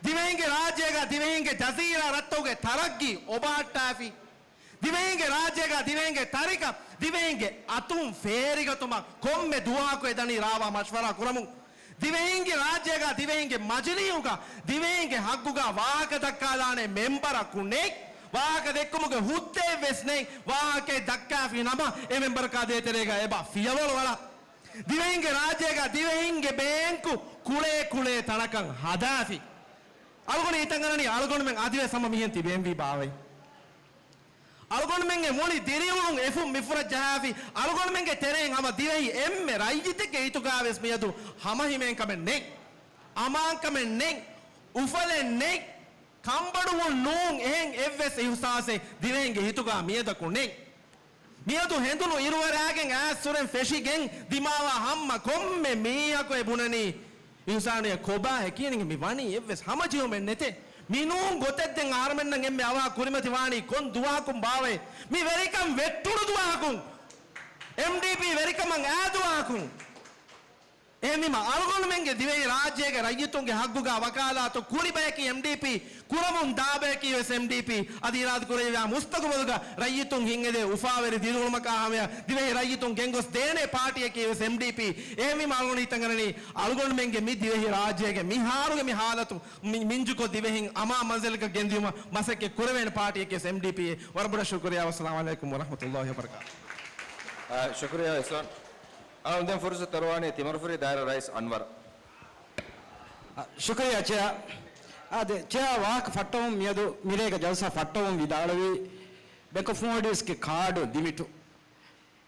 ދިވެހީންގެ ރާއްޖޭގަ ދިވެހީންގެ ޖަޒީރާ ރަށްތަކުގެ ތަރައްގީ އޮބާއްޓާފި، ދިވެހީންގެ ރާއްޖޭގަ ދިވެހީންގެ ތަރިކަ ދިވެހީންގެ އަތުން ފޭރިގަތުމަށް ކޮންމެ ދުވަހަކު އެދަނީ ރާވާ މަޝްވަރާ ކުރަމުން. ދިވެހިންގެ ރާއްޖޭގަ ދިވެހިންގެ މަޖިލީހުގަ ދިވެހިންގެ ހައްގުގަ ވާހަކަ ދައްކާލާނެ މެންބަރަކު ނެތް. ވާހަކަ ދެއްކުމުގެ ހުއްދައެއް ވެސް ނެތް. ވާހަކައެއް ދައްކާފި ނަމަ، އެ މެންބަރަކާ ދޭތެރޭގަ އެބަ ފިޔަވަޅު އަޅާ. ދިވެހިންގެ ރާއްޖޭގަ ދިވެހިންގެ ބޭންކު ކުޅޭ ކުޅޭ ތަނަކަށް ހަދާފި. އަޅުގަނޑު ހިތަށް އަންނަނީ އަޅުގަނޑުމެން އަދިވެސް ހަމަ މިހެން ތިބޭންވީ ބާވައި. އަޅުގަނޑުމެންގެ މުޅި ދިރިއުޅުން އެފުށް މިފުރަށް ޖަހާފި، އަޅުގަނޑުމެންގެ ތެރެއިން ހަމަ ދިވެހި އެންމެ ރައްޔިތެއްގެ ހިތުގަވެސް މިއަދު ހަމަހިމޭން ކަމެއް ނެތް، އަމާންކަމެއް ނެތް، އުފަލެއް ނެތް، ކަންބޮޑުވުން ނޫން، އެހެން އެއްވެސް އިހުސާސެއް ދިވެހިންގެ ހިތުގަ މިއަދަކު ނެތް. މިއަދު ހެނދުނު އިރުއަރާގެން އާސްސުރެން ފެށިގެން ދިމާވާ ހަމަ ކޮންމެ މީހަކު އެ ބުނަނީ، އިހުސާނުއޭ ކޮބާ އެކިޔަނީ؟ މި ވަނީ އެއްވެސް ހަމަޖެހުމެއް ނެތޭ. މިނޫން ގޮތެއް ދެން އަހަރުމެންނަށް އެންމެ އަވަހަށް ކުރިމަތިވާނީ ކޮން ދުވަހަކުން ބާވައޭ؟ މި ވެރިކަން ވެއްޓުނު ދުވަހަކުން. އެމްޑީޕީ ވެރިކަމަށް އައި ދުވަހަކުން. އެހެންވީމަ، އަޅުގަނޑުމެންގެ ދިވެހި ރާއްޖޭގެ ރައްޔިތުންގެ ހައްގުގަ ވަކާލާތު ކުރި ބަޔަކީ އެމްޑީޕީ، ކުރަމުން ދާ ބަޔަކީ ވެސް އެމްޑީޕީ. އަދި އިރާދަކުރެއްވިޔާ މުސްތަގުބަލުގަ ރައްޔިތުން ހިތްއެދޭ އުފާވެރި ދިރިއުޅުމަކާ ހަމަޔަށް ދިވެހި ރައްޔިތުން ގެންގޮސް ދޭނޭ ޕާޓީއަކީ ވެސް އެމްޑީޕީ. އެހެންވީމަ އަޅުގަނޑު ހިތަށް އަރަނީ އަޅުގަނޑުމެންގެ މި ދިވެހި ރާއްޖޭގެ މިހާރުގެ މި ހާލަތު މި-، މިންޖުކޮށް ދިވެހިން އަމާ މަންޒިލަކަށް ގެންދިޔުމަށް މަސައްކަތް ކުރެވޭނެ ޕާޓީއަކީ ވެސް އެމްޑީޕީ. ވަރަށް ބޮޑަށް ޝުކުރިއްޔާ. ވައްސަލާމު ޢަލައިކުމް ވަރަޙްމަތުﷲި ވަބަރަކާތުހު. އާ، ޝުކުރިއްޔާ އިސްވާން. އާ، ދެން ފުރުސަތު ތަރުވާނީ ތިމަރުފުރި ދާއިރާ ރައީސް އަންވަރު. އާ، ޝުކުރިއްޔާ ޗެއާ. އާ، ދެ، ޗެއާ ވާހަކަ ފައްޓަވަމުން މިއަދު މިރޭގެ ޖަލްސާ ފައްޓަވަމުން ވިދާޅުވީ ބެންކް އޮފް މޯލްޑިވްސްގެ ކާޑު ލިމިޓު.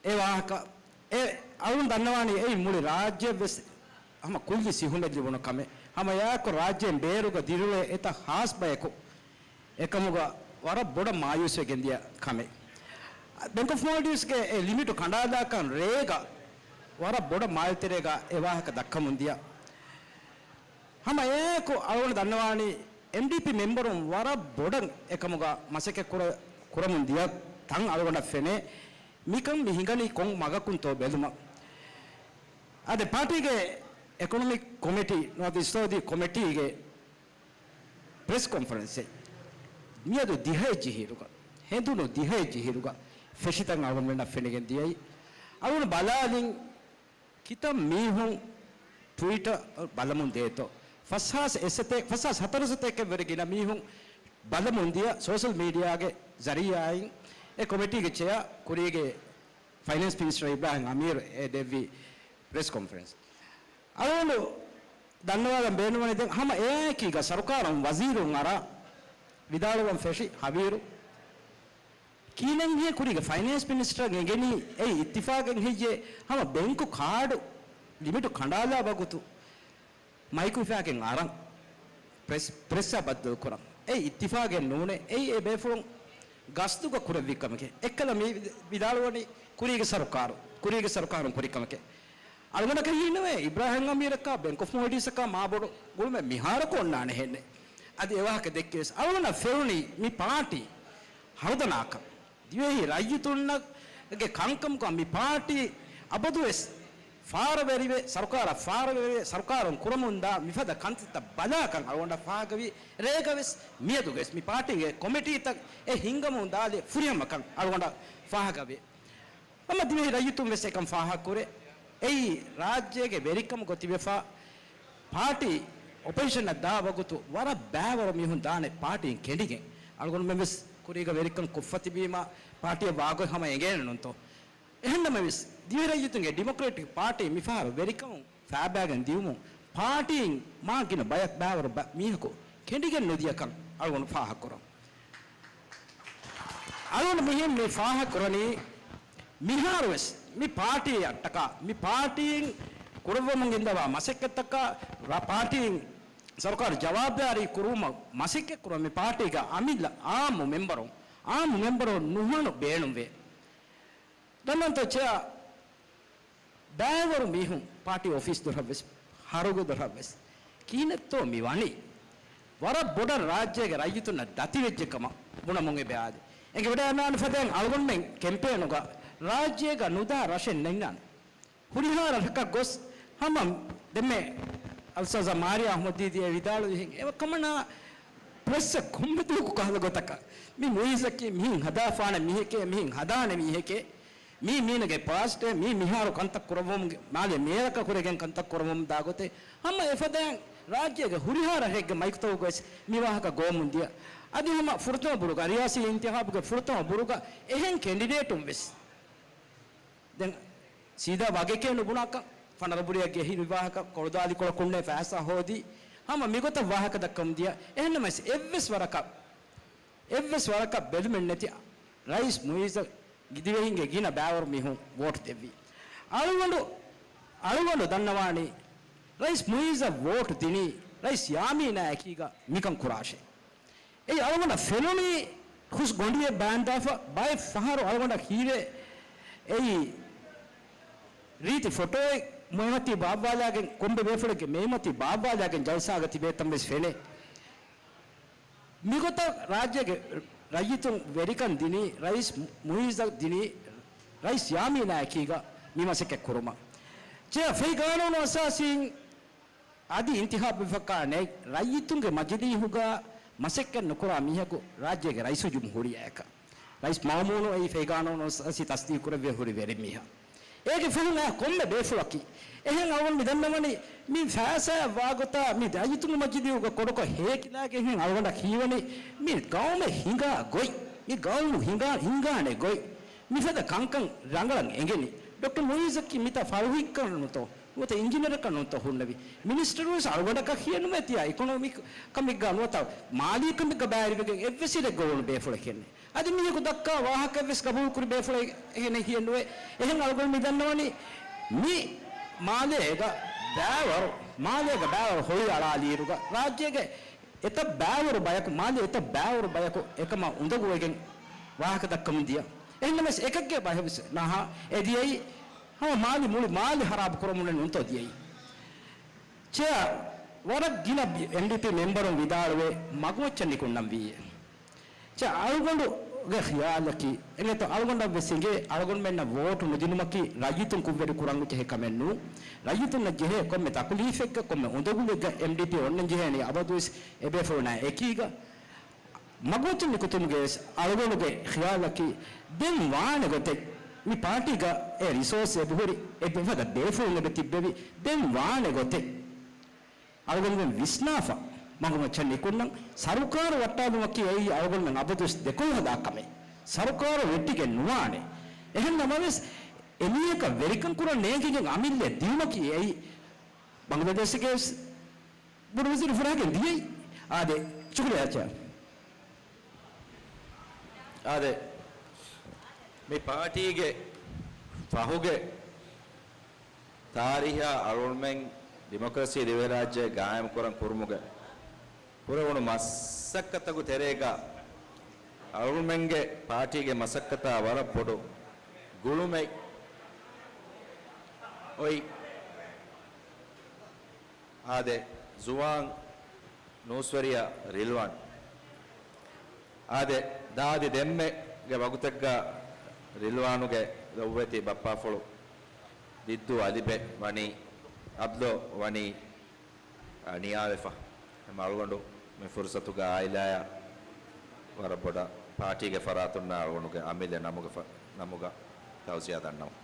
އެ ވާހަކަ، އެ އަޅުން ދަންނަވާނީ އެއީ މުޅި ރާއްޖެއަށްވެސް ހަމަ ކުއްލި ސިހުންނެއް ލިބުނު ކަމެއް. ހަމަ އެއާއެކު ރާއްޖޭން ބޭރުގަ ދިރިއުޅޭ އެތައް ހާސް ބަޔަކު އެކަމުގަ ވަރަށް ބޮޑަށް މާޔޫސްވެގެން ދިޔަ ކަމެއް. ބެންކް އޮފް މޯލްޑިވްސްގެ އެ ލިމިޓު ކަނޑާލާކަން ރޭގަ ވަރަށް ބޮޑަށް މާލެތެރޭގަ އެ ވާހަކަ ދައްކަމުން ދިޔަ. ހަމަ އެއާއެކު އަޅުގަނޑު ދަންނަވާނީ އެމްޑީޕީ މެމްބަރުން ވަރަށް ބޮޑަށް އެކަމުގަ މަސައްކަތް ކުރ-، ކުރަމުން ދިޔަ ތަން އަޅުގަނޑަށް ފެނޭ. މިކަން މި ހިނގަނީ ކޮން މަގަކުންތޯ ބެލުމަށް. އާދެ، ޕާޓީގެ އެކޮނޮމިކް ކޮމިޓީ ނުވަތަ އިސްތިހާދީ ކޮމިޓީގެ ޕްރެސް ކޮންފަރެންސެއް މިއަދު ދިހައެއް ޖެހިއިރުގަ، ހެނދުނު ދިހައެއް ޖެހިއިރުގަ ފެށިތަން އަޅުގަނޑުމެންނަށް ފެނިގެން ދިޔައީ. އަޅުގަނޑު ބަލާލިން ކިތައް މީހުން ޓްވީޓަށް ބަލަމުން ދޭތޯ. ފަސްހާސް އެއް ސަތޭކަ، ފަސްހާސް ހަތަރު ސަތޭކައެއް ވެރި ގިނަ މީހުން ބަލަމުން ދިޔަ ސޯޝަލް މީޑިއާގެ ޒަރީއާއިން އެ ކޮމިޓީގެ ޗެއާ ކުރީގެ ފައިނޭންސް މިނިސްޓަރ އިބްރާހިމް އަމީރު އެ ދެއްވި ޕްރެސް ކޮންފަރެންސް. އަޅުގަނޑު ދަންނަވާލަން ބޭނުންވަނީ ދެން ހަމަ އެއާއެކީގަ ސަރުކާރުން ވަޒީރުން އަރާ ވިދާޅުވަން ފެށި ހަވީރު ކީނެންހޭ ކުރީގެ ފައިނޭންސް މިނިސްޓަރަށް އެނގެނީ އެއީ އިއްތިފާގެއް ހެއްޔޭ؟ ހަމަ ބެންކު ކާޑު ލިމިޓު ކަނޑާލާ ވަގުތު މައިކު ހިފާގެން އަރަން ޕްރެސް، ޕްރެސްއާ ބައްދަލު ކުރަން. އެއީ އިއްތިފާގެއް ނޫނޭ. އެއީ އެ ބޭފުޅުން ގަސްދުގަ ކުރެއްވި ކަމެކޭ. އެއްކަލަ މި ވިދާޅުވަނީ ކުރީގެ ސަރުކާރު، ކުރީގެ ސަރުކާރުން ކުރި ކަމެކޭ. އަޅުގަނޑަކަށް ހީނުވޭ އިބްރާހިމް އަމީރަކާ ބެންކް އޮފް މޯލްޑިވްސްއަކާ މާބޮޑު ގުޅުމެއް މިހާރަކު އޮންނާނެ ހެންނެއް. އަދި އެވާހަކަ ދެއްކިވެސް އަޅުގަނޑަށް ފެނުނީ މި ޕާޓީ ހަރުދަނާކަން. ދިވެހި ރައްޔިތުންނަށްގެ ކަންކަމަކަށް މި ޕާޓީ އަބަދުވެސް ފާރަވެރިވެ، ސަރުކާރަށް ފާރަވެރިވެ، ސަރުކާރުން ކުރަމުންދާ މިފަދަ ކަންތައްތައް ބަލާކަން އަޅުގަނޑަށް ފާހަގަވި. ރޭގަވެސް މިއަދުގަވެސް މި ޕާޓީގެ ކޮމިޓީތައް އެ ހިންގަމުން ދާލި ފުރިހަމަކަން އަޅުގަނޑަށް ފާހަގަވޭ. ހަމަ ދިވެހި ރައްޔިތުން ވެސް އެކަން ފާހަގަކުރޭ. އެއީ ރާއްޖޭގެ ވެރިކަމުގަ ތިބެފާ ޕާޓީ އޮޕޮޒިޝަނަށް ދާ ވަގުތު ވަރަށް ބައިވަރު މީހުން ދާނެ ޕާޓީން ކެނޑިގެން. އަޅުގަނޑުމެން ވެސް ކުރީގަ ވެރިކަން ކޮށްފަ ތިބީމަ ޕާޓީއަށް ވާގޮތް ހަމަ އެނގޭނެ ނޫންތޯ؟ އެހެންނަމަވެސް، ދިވެހިރައްޔިތުންގެ ޑިމޮކްރެޓިކް ޕާޓީ މިފަހަރު ވެރިކަމުން ފާބާގެން ދިޔުމުން ޕާޓީން މާ ގިނަ ބަޔަކު ބައިވަރު ބަ-، މީހަކު ކެނޑިގެން ނުދިޔަކަން އަޅުގަނޑު ފާހަގަކުރަން. އަޅުގަނޑު މިހެން މި ފާހަގަކުރަނީ، މިހާރުވެސް މި ޕާޓީއަށްޓަކާ، މި ޕާޓީން ކުރައްވަމުން ގެންދަވާ މަސައްކަތްތަކާ، ރ-، ޕާޓީން ސަރުކާރު ޖަވާބުދާރީ ކުރުވުމަށް މަސައްކަތްކުރަން މި ޕާޓީގެ އަމިއްލަ އާއްމު މެމްބަރުން، އާއްމު މެމްބަރުން ނުހަނު ބޭނުންވޭ. ދަންނަންތޯ ޗެއާ، ބައިވަރު މީހުން ޕާޓީ އޮފީސް ދޮރަށްވެސް، ހަރުގެ ދޮރަށްވެސް ކިހިނެއްތޯ މި ވަނީ؟ ވަރަށް ބޮޑަށް ރާއްޖޭގެ ރައްޔިތުންނަށް ދަތިވެއްޖެ ކަމަށް ބުނަމުން އެބައާދެ. އެނގިވަޑައިގަންނާނެ ފަދައިން އަޅުގަނޑުމެން ކެމްޕޭނުގަ ރާއްޖޭގަ ނުދާ ރަށެއް ނެތްނާނެ. ހުރިހާ ރަށަކަށް ގޮސް ހަމަ ދެންމެ އަލްއުސްތާޛާ މާރިޔާ އަޙްމަދީދީ ވިދާޅުވިހެން އެކަމަނާ ޕްރެސްއަށް ކޮންމެ ދުވަހަކު ކަހަލަ ގޮތަކަށް މި މުއިއްޒަކީ މިހެން ހަދާފާނެ މީހެކޭ، މިހެން ހަދާނެ މީހެކޭ، މީ މީނަގެ ޕާސްޓޭ، މީ މިހާރު ކަންތައް ކުރައްވަމުން މާލެ މޭރަކަށް ކުރެގެން ކަންތައް ކުރައްވަމުން ދާ ގޮތެއް ހަމަ އެފަދައިން ރާއްޖޭގެ ހުރިހާ ރަށެއްގެ މައިކުތަކުގަވެސް މި ވާހަކަ ގޮވަމުން ދިޔަ. އަދި ހަމަ ފުރަތަމަ ބުރުގަ، ރިޔާސީ އިންތިހާބުގެ ފުރަތަމަ ބުރުގަ އެހެން ކެނޑިޑޭޓުން ވެސް ދެން ސީދާ ވަގެކޭ ނުބުނާކަން، ފަނަރަ ބުރިއަށް ގެ ހިރި ވާހަކަ، ކޮޅުދާލިކޮޅަށް ކުންނޭ ފައިސާ ހޯދީ، ހަމަ މިގޮތަށް ވާހަކަ ދައްކަމުން ދިޔަ. އެހެންނަމަވެސް އެއްވެސް ވަރަކަށް، އެއްވެސް ވަރަކަށް ބެލުމެއް ނެތި ރައީސް މުއިއްޒަށް ދިވެހިންގެ ގިނަ ބައިވަރު މީހުން ވޯޓް ދެއްވީ. އަޅުގަނޑު، އަޅުގަނޑު ދަންނަވާނީ، ރައީސް މުއިއްޒަށް ވޯޓް ދިނީ ރައީސް ޔާމީނާ އެކީގަ މިކަން ކުރާށޭ. އެއީ އަޅުގަނޑަށް ފެނުނީ ހުސް ގޮނޑިއެއް ބާންދާފަ ބައެއް ފަހަރު އަޅުގަނޑަށް ހީވޭ. އެއީ ރީތި ފޮޓޯއެއް މޭމަތީ ބާއްވާލާގެން، ކޮންމެ ބޭފުޅެއްގެ މޭމަތީ ބާއްވާލާގެން ޖަލްސާގަ ތިބޭތަން ވެސް ފެނޭ. މިގޮތަށް ރާއްޖޭގެ ރައްޔިތުން ވެރިކަން ދިނީ، ރައީސް މުއިއްޒަށް ދިނީ، ރައީސް ޔާމީނާ އެކީގަ މި މަސައްކަތް ކުރުމަށް. ޗެއާ، ފެހި ގާނޫނު އަސާސީން އަދި އިންތިހާބު ވެފަކާ ނެތް ރައްޔިތުންގެ މަޖިލީހުގަ މަސައްކަތް ނުކުރާ މީހަކު ރާއްޖޭގެ ރައީސުލްޖުމްހޫރިއްޔާއަކަށް. ރައީސް މައުމޫނު އެއީ ފެހި ގާނޫނު އަސާސީ ތަސްދީގު ކުރެއްވި ހުރި ވެރި މީހާ. އޭގެ ފަހުން އައި ކޮންމެ ބޭފުޅަކީ. އެހެން އަޅުގަނޑު މި ދަންނަވަނީ މި ފައިސާއަށް ވާގޮތާ މި ރައްޔިތުންގެ މަޖިލީހުގަ ކޮޑަކޮށް ހޭކިލާގެން އަޅުގަނޑަށް ހީވަނީ މި ގައުމެއް ހިނގާ ގޮތް، މި ގައުމު ހިނގާ، ހިނގާނެ ގޮތް. މިފަދަ ކަންކަން ރަނގަޅަށް އެނގެނީ. ޑޮކްޓަރ މުއިއްޒަކީ މިތާ ފަރުހިއްކަން ނުތޯ، ނުވަތަ އިންޖިނިއަރަކަށް ނުތޯ ހުންނެވި. މިނިސްޓަރުވެސް އަޅުގަނޑަކަށް ހިޔެއްނުވޭ ތިޔާ އިކޮނޮމިކް ކަމެއްގަ ނުވަތަ މާލީ ކަމެއްގަ ބައިވެރިވެގެން އެއްވެސް އިރެއްގަ އުޅުނު ބޭފުޅެކެއް ނެތް. އަދި މީހަކު ދައްކާ ވާހަކައެއްވެސް ގަބޫލުކުރި ބޭފުޅެއް ހެނެއް ހިޔެއްނުވޭ. އެހެން އަޅުގަނޑު މި ދަންނަވަނީ މި މާލޭގަ ބައިވަރު، މާލޭގަ ބައިވަރު ހޮޅި އަޅާލިއިރުގަ ރާއްޖޭގެ އެތައް ބައިވަރު ބަޔަކު، މާލެ އެތައް ބައިވަރު ބަޔަކު އެކަމާ އުނދަގޫވެގެން ވާހަކަ ދައްކަމުން ދިޔަ. އެހެންނަމަވެސް އެކެއްގެ ބަހެއްވެސް ނަހާ އެ ދިޔައީ ހަމަ މާލި މުޅި މާލެ ހަރާބު ކުރަމުން ނުންތޯ ދިޔައީ. ޗެއާ، ވަރަށް ގިނަ އެމްޑީޕީ މެމްބަރުން ވިދާޅުވޭ މަގުމައްޗަށް ނިކުންނަން ވީއޭ. ޗެއާ، އަޅުގަނޑުގެ ޚިޔާލަކީ، އެނގޭތޯ އަޅުގަނޑަށްވެސް އިނގޭ، އަޅުގަނޑުމެންނަށް ވޯޓު ނުދިނުމަކީ ރައްޔިތުން ކުށްވެރި ކުރަން ޖެހޭ ކަމެއް ނޫން. ރައްޔިތުންނަށް ޖެހޭ ކޮންމެ ތަކުލީފެއްގަ، ކޮންމެ އުނދަގުލެއްގަ އެމްޑީޕީ އޮންނަން ޖެހޭނީ އަބަދުވެސް އެބޭފުޅުންނާ އެކީގަ. މަގުމައްޗަށް ނިކުތުމުގެވެސް އަޅުގަނޑުގެ ޚިޔާލަކީ، ދެން ވާނެ ގޮތެއް މި ޕާޓީގަ އެ ރިސޯސް އެބަހުރި، އެ މިފަދަ ބޭފުޅުން އެބަ ތިއްބެވި، ދެން ވާނެ ގޮތެއް. އަޅުގަނޑުމެން ވިސްނާފަ، މަގުމައްޗަށް ނިކުންނަން ސަރުކާރު ވައްޓާލުމަކީ އެއީ އަޅުގަނޑުމެން އަބަދުވެސް ދެކޮޅު ހަދާ ކަމެއް. ސަރުކާރު ވެއްޓިގެން ނުވާނެ. އެހެން ނަމަވެސް، އެމީހަކަށް ވެރިކަން ކުރަން ނޭނގިގެން އަމިއްލަ ދިޔުމަކީ އެއީ ބަނގްލަދޭޝްގެ ވެސް ބޮޑު ވަޒީރު ފުރާގެން ދިޔައީ. އާދެ، ޝުކުރިއްޔާ ޗެއާ. އާދެ، މި ޕާޓީގެ ފަހުގެ ތާރީހާ އަޅުގަނޑުމެން ޑިމޮކްރަސީ ދިވެހިރާއްޖެ ގާއިމްކުރަން ކުރުމުގެ ކުރެވުނު މަސައްކަތްތަކުގެ ތެރޭގަ އަޅުގަނޑުމެންގެ ޕާޓީގެ މަސައްކަތާ ވަރަށް ބޮޑު ގުޅުމެއް އޮތް. އާދެ، ޒުވާން ނޫސްވެރިޔާ ރިލްވާން. އާދެ، ދާދި ދެންމެގެ ވަގުތެއްގަ ރިލްވާނުގެ ލޮބުވެތި ބައްޕާފުޅު ދިއްދޫ އަލިބެ ވަނީ، އަބްދޯ ވަނީ، އަ، ނިޔާވެފަ. އެމަ އަޅުގަނޑު މި ފުރުސަތުގަ އާއިލާޔާ ވަރަށް ބޮޑަށް ޕާޓީގެ ފަރާތުންނާ އަޅުގަނޑުގެ އަމިއްލަ ނަމުގެ ފަ-، ނަމުގަ ތައުޒިޔާ ދަންނަވަން.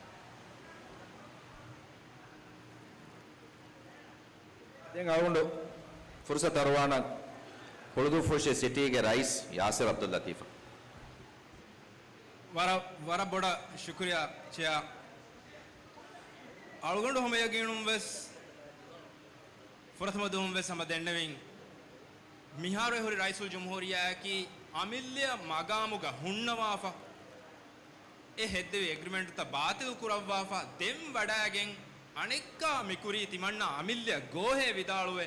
ދެން އަޅުގަނޑު ފުރުސަތު އަރުވާނަން ހުޅުދޫފުށި ސިޓީގެ ރައީސް ޔާސިރު އަބްދުއްލަތީފަށް. ވަރަށް، ވަރަށް ބޮޑަށް ޝުކުރިއްޔާ ޗެއާ. އަޅުގަނޑު ހަމަ ޔަގީނުން ވެސް ފުރަތަމަ ދުވަހުން ވެސް ހަމަ ދެންނެވިން. މިހާރު އެ ހުރި ރައީސުލްޖުމްހޫރިއްޔާއަކީ އަމިއްލައަށް މަގާމުގަ ހުންނަވާފަ، އެ ހެއްދެވި އެގްރިމެންޓްތައް ބާތިލު ކުރައްވާފަ، ދެން ވަޑައިގެން އަނެއްކާ މި ކުރީ ތިމަންނާ އަމިއްލައަށް ގޯހޭ ވިދާޅުވެ،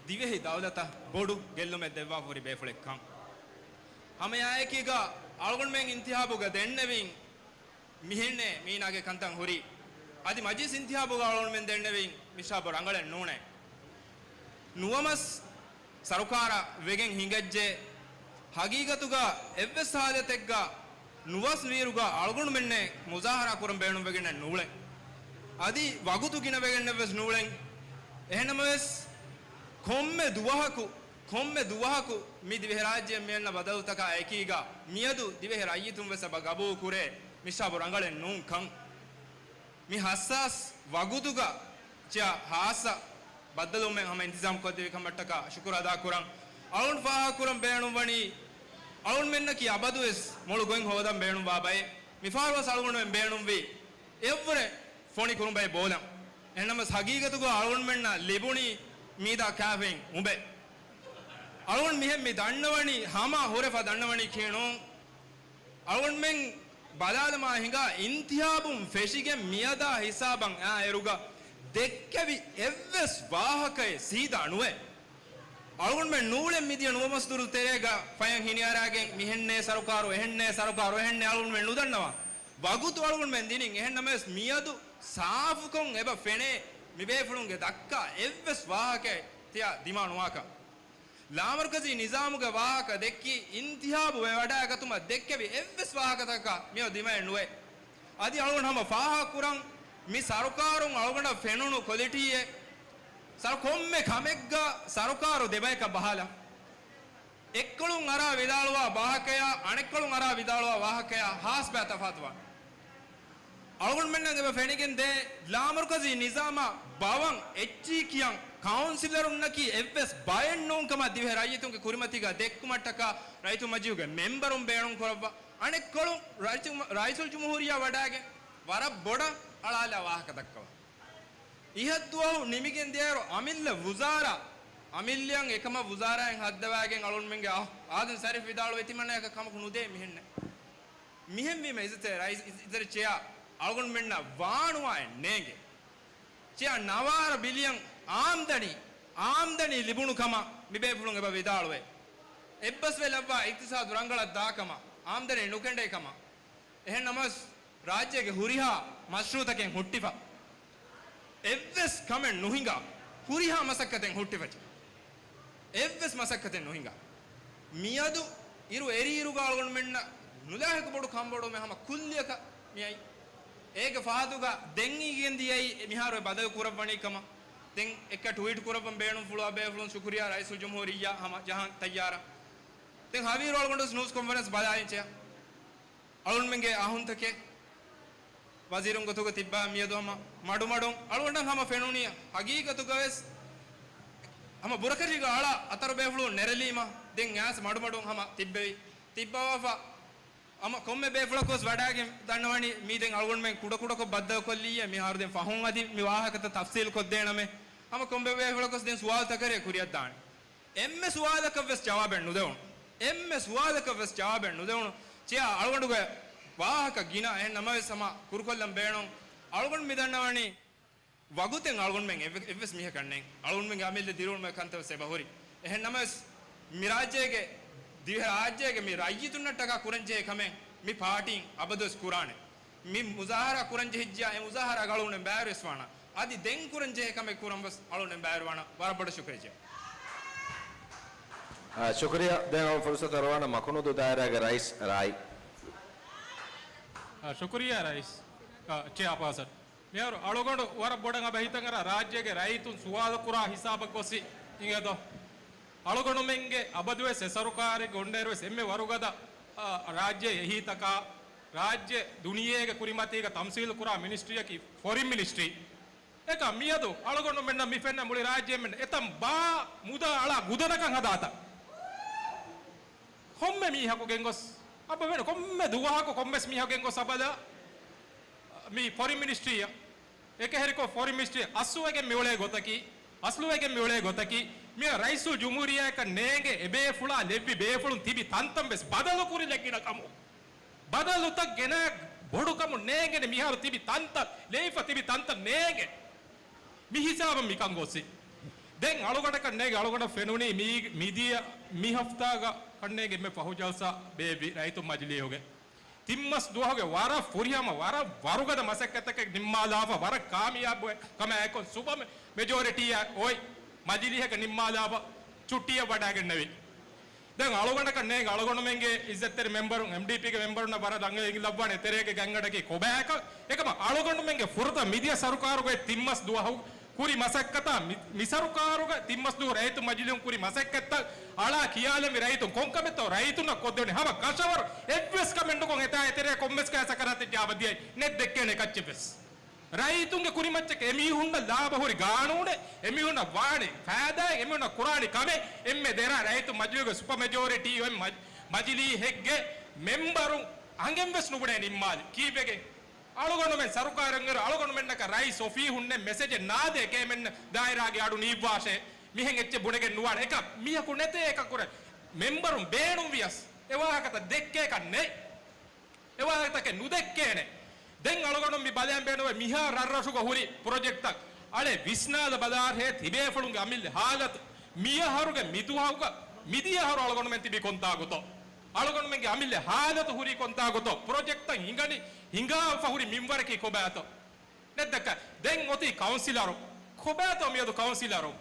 ދިވެހި ދައުލަތަށް ބޮޑު ގެއްލުމެއް ދެއްވާފަ ހުރި ބޭފުޅެއްކަން. ހަމައެއާއެކީގަ އަޅުގަނޑުމެން އިންތިހާބުގަ ދެންނެވިން. މިހެންނޭ މީނާގެ ކަންތައް ހުރީ. އަދި މަޖިލިސް އިންތިހާބުގަ އަޅުގަނޑުމެން ދެންނެވިން މި ޝާބު ރަނގަޅެއް ނޫނޭ. ނުވަމަސް ސަރުކާރަށް ވެގެން ހިނގައްޖެ. ހަގީގަތުގަ އެއްވެސް ހާލަތެއްގަ ނުވަސް ވީރުގަ އަޅުގަނޑުމެންނޭ މުޒާހަރާ ކުރަން ބޭނުންވެގެންނެއް ނޫޅެ. އަދި ވަގުތު ގިނަވެގެންނެއްވެސް ނޫޅެ. އެހެންނަމަވެސް، ކޮންމެ ދުވަހަކު، ކޮންމެ ދުވަހަކު މި ދިވެހިރާއްޖެއަށް މިއަންނަ ބަދަލުތަކާ އެކީގަ، މިއަދު ދިވެހި ރައްޔިތުން ވެސް އެބަ ގަބޫލު ކުރޭ މި ޝާބު ރަނގަޅެއް ނޫން ކަން. މި ހައްސާސް ވަގުތުގަ ޗެއާ ހާއްސަ ބައްދަލުވުމެއް ހަމަ އިންތިޒާމް ކޮށްދެވި ކަމަށްޓަކާ ޝުކުރު އަދާ ކުރަން. އަޅުން ފާހަގަ ކުރަން ބޭނުންވަނީ، އަޅުންމެންނަކީ އަބަދުވެސް މޮޅު ގޮތް ހޯދަން ބޭނުންވާ ބައެއް. މިފަހަރުވެސް އަޅުގަނޑުމެން ބޭނުންވީ އެއްވުރެ ފޮނި ކުރުނބައެއް ބޯލަން. އެހެންނަމަސް ހަގީގަތުގަ އަޅުންމެންނަށް ލިބުނީ މީދާ ކާފައިން އުނބެއް. އަޅުން މިހެން މި ދަންނަވަނީ ހަމަ ހުރެފަ ދަންނަވަނީކީ ނޫން. އަޅުންމެން ބަލާލަމާ ހިނގާ އިންތިހާބުން ފެށިގެން މިއަދާ ހިސާބަށް އާ އިރުގަ ދެއްކެވި އެއްވެސް ވާހަކައެއް ސީދާ ނުވޭ. އަޅުގަނޑުމެން ނޫޅެން މިދިޔަ ނުވަމަސްދުރު ތެރޭގަ ފަޔަށް ހިނިއަރާގެން މިހެންނޭ ސަރުކާރު، އެހެންނޭ ސަރުކާރު، އެހެންނޭ އަޅުގަނޑުމެން ނުދަންނަވާ. ވަގުތު އަޅުގަނޑުމެން ދިނިން. އެހެން ނަމަވެސް މިއަދު ސާފުކޮށް އެބަ ފެނޭ މިބޭފުޅުންގެ ދައްކާ އެއްވެސް ވާހަކައެއް ތިޔާ ދިމާ ނުވާކަން. ލާމަރުކަޒީ ނިޒާމުގެ ވާހަކަ ދެއްކި، އިންތިހާބު ވެވަޑައިގަތުމަށް ދެއްކެވި އެއްވެސް ވާހަކަތަކަކަށް މިއަދު ދިމައެއް ނުވޭ. އަދި އަޅުގަނޑު ހަމަ ފާހަގަކުރަން، މި ސަރުކާރުން އަޅުގަނޑަށް ފެނުނު ކޮލިޓީއެއް، ސަރު ކޮންމެ ކަމެއްގަ ސަރުކާރު ދެބަޔަކަށް ބަހާލާ. އެއްކޮޅުން އަރާ ވިދާޅުވާ ވާހަކަޔާ، އަނެއްކޮޅުން އަރާ ވިދާޅުވާ ވާހަކަޔާ ހާސްބާ ތަފާތުވާނެ. އަޅުގަނޑުމެންނަށް އެބަ ފެނިގެން ދޭ، ލާމަރުކަޒީ ނިޒާމާ ބަވަން އެއްޗީ ކިޔަން ކައުންސިލަރުންނަކީ އެއްވެސް ބައެއް ނޫން ކަމަށް ދިވެހި ރައްޔިތުންގެ ކުރިމަތީގަ ދެއްކުމަށްޓަކާ ރައްޔިތު މަޖިލީހުގެ މެމްބަރުން ބޭނުން ކުރައްވާ. އަނެއްކޮޅުން ރައިސު-، ރައީސުލްޖުމްހޫރިއްޔާ ވަޑައިގެން ވަރަށް ބޮޑަށް އަޅާލާ ވާހަކަ ދައްކަވާ. އިހަށް ދުވަހު ނިމިގެން ދިޔައިރު އަމިއްލަ ވުޒާރާ، އަމިއްލައަށް އެކަމަށް ވުޒާރާއިން ހައްދަވައިގެން އަޅުގަނޑުމެންގެ އާ-، އާދަމް ޝަރީފް ވިދާޅުވެ ތިމަންނަޔަކަށް ކަމަކު ނުދޭ މިހެންނެއް. މިހެންވީމަ އިއްޒަތްތެރި ރައީސް، އިއްޒަތްތެރި ޗެއާ، އަޅުގަނޑުމެންނަށް ވާނުވާއެއް ނޭނގެ. ޗެއާ، ނަވާރަ ބިލިއަން އާމްދަނީ، އާމްދަނީ ލިބުނު ކަމަށް މިބޭފުޅުން އެބަ ވިދާޅުވޭ. އެއްބަސްވެލައްވާ އިޤްތިޞާދު ރަނގަޅަށް ދާ ކަމަށް، އާމްދަނީ ނުކެނޑޭ ކަމަށް. އެހެން ނަމަވެސް، ރާއްޖޭގެ ހުރިހާ މަޝްރޫޢުތަކެއް ހުއްޓިފަ. އެއްވެސް ކަމެއް ނުހިނގާ، ހުރިހާ މަސައްކަތެއް ހުއްޓިފަ. އެއްވެސް މަސައްކަތެއް ނުހިނގާ. މިއަދު އިރު އެރި އިރުގަ އަޅުގަނޑުމެންނަށް ނުލާހިކު ބޮޑު ކަންބޮޑުވުމެއް ހަމަ ކުއްލިއަކަށް މިއައީ. އޭގެ ފަހަތުގަ ދެން އިނގެން ދިޔައީ މިހާރު އެ ބަދަލު ކުރައްވަނީ ކަމަށް. ދެން އެއްކަ ޓްވީޓް ކުރައްވަން ބޭނުންފުޅު އަބޭފުޅުން ޝުކުރިއްޔާ ރައީސުލްޖުމްހޫރިއްޔާ ހަމަ ޖަހަން ތައްޔާރަށް. ދެން ހަވީރު އަޅުގަނޑު ނޫސް ކޮންފަރެންސް ބަލާލިން ޗެއާ. އަޅުންމެންގެ އަހުންތަކެއް ވަޒީރުން ގޮތުގަ ތިއްބާ މިއަދު ހަމަ މަޑުމަޑުން އަޅުގަނޑަށް ހަމަ ފެނުނީ ހަގީގަތުގަވެސް ހަމަ ބުރަކަށިގަ އަޅާ އަތަރު ބޭފުޅުން ނެރެލީމަ ދެން އައިސް މަޑުމަޑުން ހަމަ ތިއްބެވި. ތިއްބަވާފަ ހަމަ ކޮންމެ ބޭފުޅަކުވެސް ވަޑައިގެން ދަންނަވަނީ މީ ދެން އަޅުގަނޑުމެން ކުޑަކުޑަކޮށް ބައްދަލުކޮށްލިއްޔޭ މިހާރު ދެން ފަހުން އަދި މި ވާހަކަތައް ތަފްސީލް ކޮށްދޭނަމޭ. ހަމަ ކޮންމެ ބޭފުޅަކުވެސް ދެން ސުވާލު ތަކެރޭ ކުރިއަށްދާނެ. އެންމެ ސުވާލަކަށްވެސް ޖަވާބެއް ނުދެވުނު. އެންމެ ސުވާލަކަށްވެސް ޖަވާބެއް ނުދެވުނު. ޗެއާ އަޅުގަނޑުގެ ވާހަކަ ގިނަ އެހެން ނަމަވެސް ހަމަ ކުރުކޮށްލަން ބޭނުން. އަޅުގަނޑު މިދަންނަވަނީ ވަގުތެއް އަޅުގަނޑުމެން އެއްވެ-، އެއްވެސް މީހަކަށް ނެތް. އަޅުގަނޑުމެންގެ އަމިއްލަ ދިރިއުޅުމެއް ކަންތައްވެސް އެބަހުރި. އެހެން ނަމަވެސް މި ރާއްޖޭގެ، ދިވެހި ރާއްޖޭގެ މި ރައްޔިތުންނަށްޓަކާ ކުރަންޖެހޭ ކަމެއް މި ޕާޓީން އަބަދުވެސް ކުރާނެ. މި މުޒާހަރާ ކުރަން ޖެހިއްޖިޔާ އެ މުޒާހަރާ ގަޅުވުނެއް ބައިވެރިވެސް ވާނަ. އަދި ދެން ކުރަން ޖެހޭ ކަމެއް ކުރަން ވެސް އަޅުން ބައިވެރިވާނަ. ވަރަށް ބޮޑަށް ޝުކުރިއްޔާ. އާ، ޝުކުރިއްޔާ. ދެން އަޅުން ފުރުސަތު އަރުވާނަ މަކުނޫދޫ ދާއިރާގެ ރައީސް ރާއި. އާ، ޝުކުރިއްޔާ ރައީސް. އާ، ޗެއާޕާސަން. މިހާރު އަޅުގަނޑު ވަރަށް ބޮޑަށް އަބަ ހިތަށް އަރާ ރާއްޖޭގެ ރައްޔިތުން ސުވާލު ކުރާ ހިސާބަށް ގޮސް އިނގޭތޯ. އަޅުގަނޑުމެންގެ އަބަދުވެސް އެ ސަރުކާރެއްގެ އޮންނައިރުވެސް އެންމެ ވަރުގަދަ، އާ، ރާއްޖެ އެހީތަކާ، ރާއްޖެ ދުނިޔޭގެ ކުރިމަތީގަ ތަމްސީލު ކުރާ މިނިސްޓްރީއަކީ ފޮރިން މިނިސްޓްރީ. އެކަމް މިއަދު އަޅުގަނޑުމެންނަށް މި ފެންނަ މުޅި ރާއްޖޭމެން އެތަން ބާ މުދާ އަޅާ ގުދަނަކަށް ހަދާތަން. ކޮންމެ މީހަކު ގެންގޮސް އަބަ ވެނެ ކޮންމެ ދުވަހަކު ކޮންމެސް މީހަކު ގެންގޮސް އަބަދާ މި ފޮރިން މިނިސްޓްރީއަށް. އެކަހެރިކޮށް ފޮރިން މިނިސްޓްރީ އަސްލުވެގެން މިއުޅޭ ގޮތަކީ، އަސްލުވެގެން މިއުޅޭ ގޮތަކީ، މި ރައީސުލްޖުމްހޫރިއްޔާއަކަށް ނޭނގެ އެބޭފުޅާ ލެއްވި ބޭފުޅުން ތިބި ތަންތަން ވެސް ބަދަލު ކުރިލެއްގިނަ ކަމު. ބަދަލުތައް ގެނަ ބޮޑުކަމުން ނޭނގެނެ މިހާރު ތިބި ތަންތަން، ލެއިފަ ތިބި ތަންތަން ނޭނގެ. މި ހިސާބަށް މިކަން ގޮސްސި. ދެން އަޅުގަނޑަކަށް ނޭނގެ އަޅުގަނޑަށް ފެނުނީ މީ-، މިދިޔަ މި ހަފްތާގަ ކަންނޭނގެ އެންމެ ފަހު ޖަލްސާ ބޭއްވި ރައްޔިތު މަޖިލީހުގެ. ތިން މަސް ދުވަހުގެ ވަރަށް ފުރިހަމަ ވަރަށް ވަރުގަދަ މަސައްކަތްތަކެއް ނިންމާލާފަ ވަރަށް ކާމިޔާބު ކަމާއެކު ސުޕަ މެ-، މެޖޯރިޓީއާ އޮތް މަޖިލީހަކަށް ނިންމާލާފަ ޗުއްޓީއަށް ވަޑައިގެންނެވި. ދެން އަޅުގަނޑަކަށް ނޭނގެ އަޅުގަނޑުމެންގެ އިއްޒަތްތެރި މެމްބަރުން، އެމްޑީޕީގެ މެމްބަރުންނަށް ވަރަށް ރަނގަޅަށް އެނގިލައްވާނެ ތެރޭގެ ގަންގަޑަކީ ކޮބާކަން. އެކަމަށް އަޅުގަނޑުމެންގެ ފުރަތަމަ މިދިޔަ ސަރުކާރުގައި ތިން މަސް ދުވަހު ކުރި މަސައްކަތާ މި-، މި ސަރުކާރުގަ ތިން މަސް ދުވަހު ރައްޔިތު މަޖިލީހުން ކުރި މަސައްކަތްތައް އަޅާ ކިޔާލަންވީ ރައްޔިތުން ކޮންކަމެއްތޯ ރައްޔިތުންނަށް ކޮށްދެވުނީ ހަމަ ކަށަވަރު އެއްވެސް ކަމެއް ނުކޮށް އެތާ އެތެރެއަށް ކޮންމެސް ކަހަލަ ސަކަރާތެއް ޖަވާބު ދިޔައީ ނެތް ދެއްކޭނެ ކައްޗެއްވެސް. ރައްޔިތުންގެ ކުރިމައްޗަށް އެމީހުންނަށް ލާބަ ހުރި ގާނޫނެއް، އެމީހުންނަށް ވާނެ ފައިދާއެއް، އެމީހުންނަށް ކުރާނެ ކަމެއް އެންމެ ދެރަ ރައްޔިތު މަޖިލީހުގެ ސުޕަ މެޖޯރިޓީ އޮތް މަ-، މަޖިލީހެއްގެ މެމްބަރުން އަނގެން ވެސް ނުބުނޭ ނިންމާލި. ކީއްވެގެން؟ އަޅުގަނޑުމެން ސަރުކާރަށް އަޅުގަނޑުމެންނަކަށް ރައީސް އޮފީހުންނެއް މެސެޖެއް ނާދޭ ކޭމެން ދާއިރާގެ އަޑު ނީއްވާށޭ މިހެން އެއްޗެއް ބުނެގެން ނުވާނެ. އެކަ މީހަކު ނެތޭ އެކަކުރެ މެމްބަރުން ބޭނުން ވިޔަސް އެ ވާހަކަތައް ދެއްކޭކަށް ނެތް. އެ ވާހަކަތަކެއް ނުދެއްކޭނެ. ދެން އަޅުގަނޑު މި ބަލައިން ބޭނުންވޭ މިހާ ރަށްރަށުގަ ހުރި ޕްރޮޖެކްޓްތައް. އަޅެ ވިސްނާލަ ބަލާށޭ ތިބޭފުޅުންގެ އަމިއްލަ ހާލަތު. މިއަހަރުގެ މިދުވަހުގަ މިދިޔަ އަހަރު އަޅުގަނޑުމެން ތިބީ ކޮންތާ ގޮތޯ؟ އަޅުގަނޑުމެންގެ އަމިއްލަ ހާލަތު ހުރީ ކޮންތާ ގޮތޯ؟ ޕްރޮޖެކްޓްތައް ހިނގަނީ، ހިނގާފަ ހުރި މިންވަރަކީ ކޮބާތޯ؟ ނެތް ދައްކާ. ދެން އޮތީ ކައުންސިލަރު. ކޮބާތޯ މިއަދު ކައުންސިލަރު؟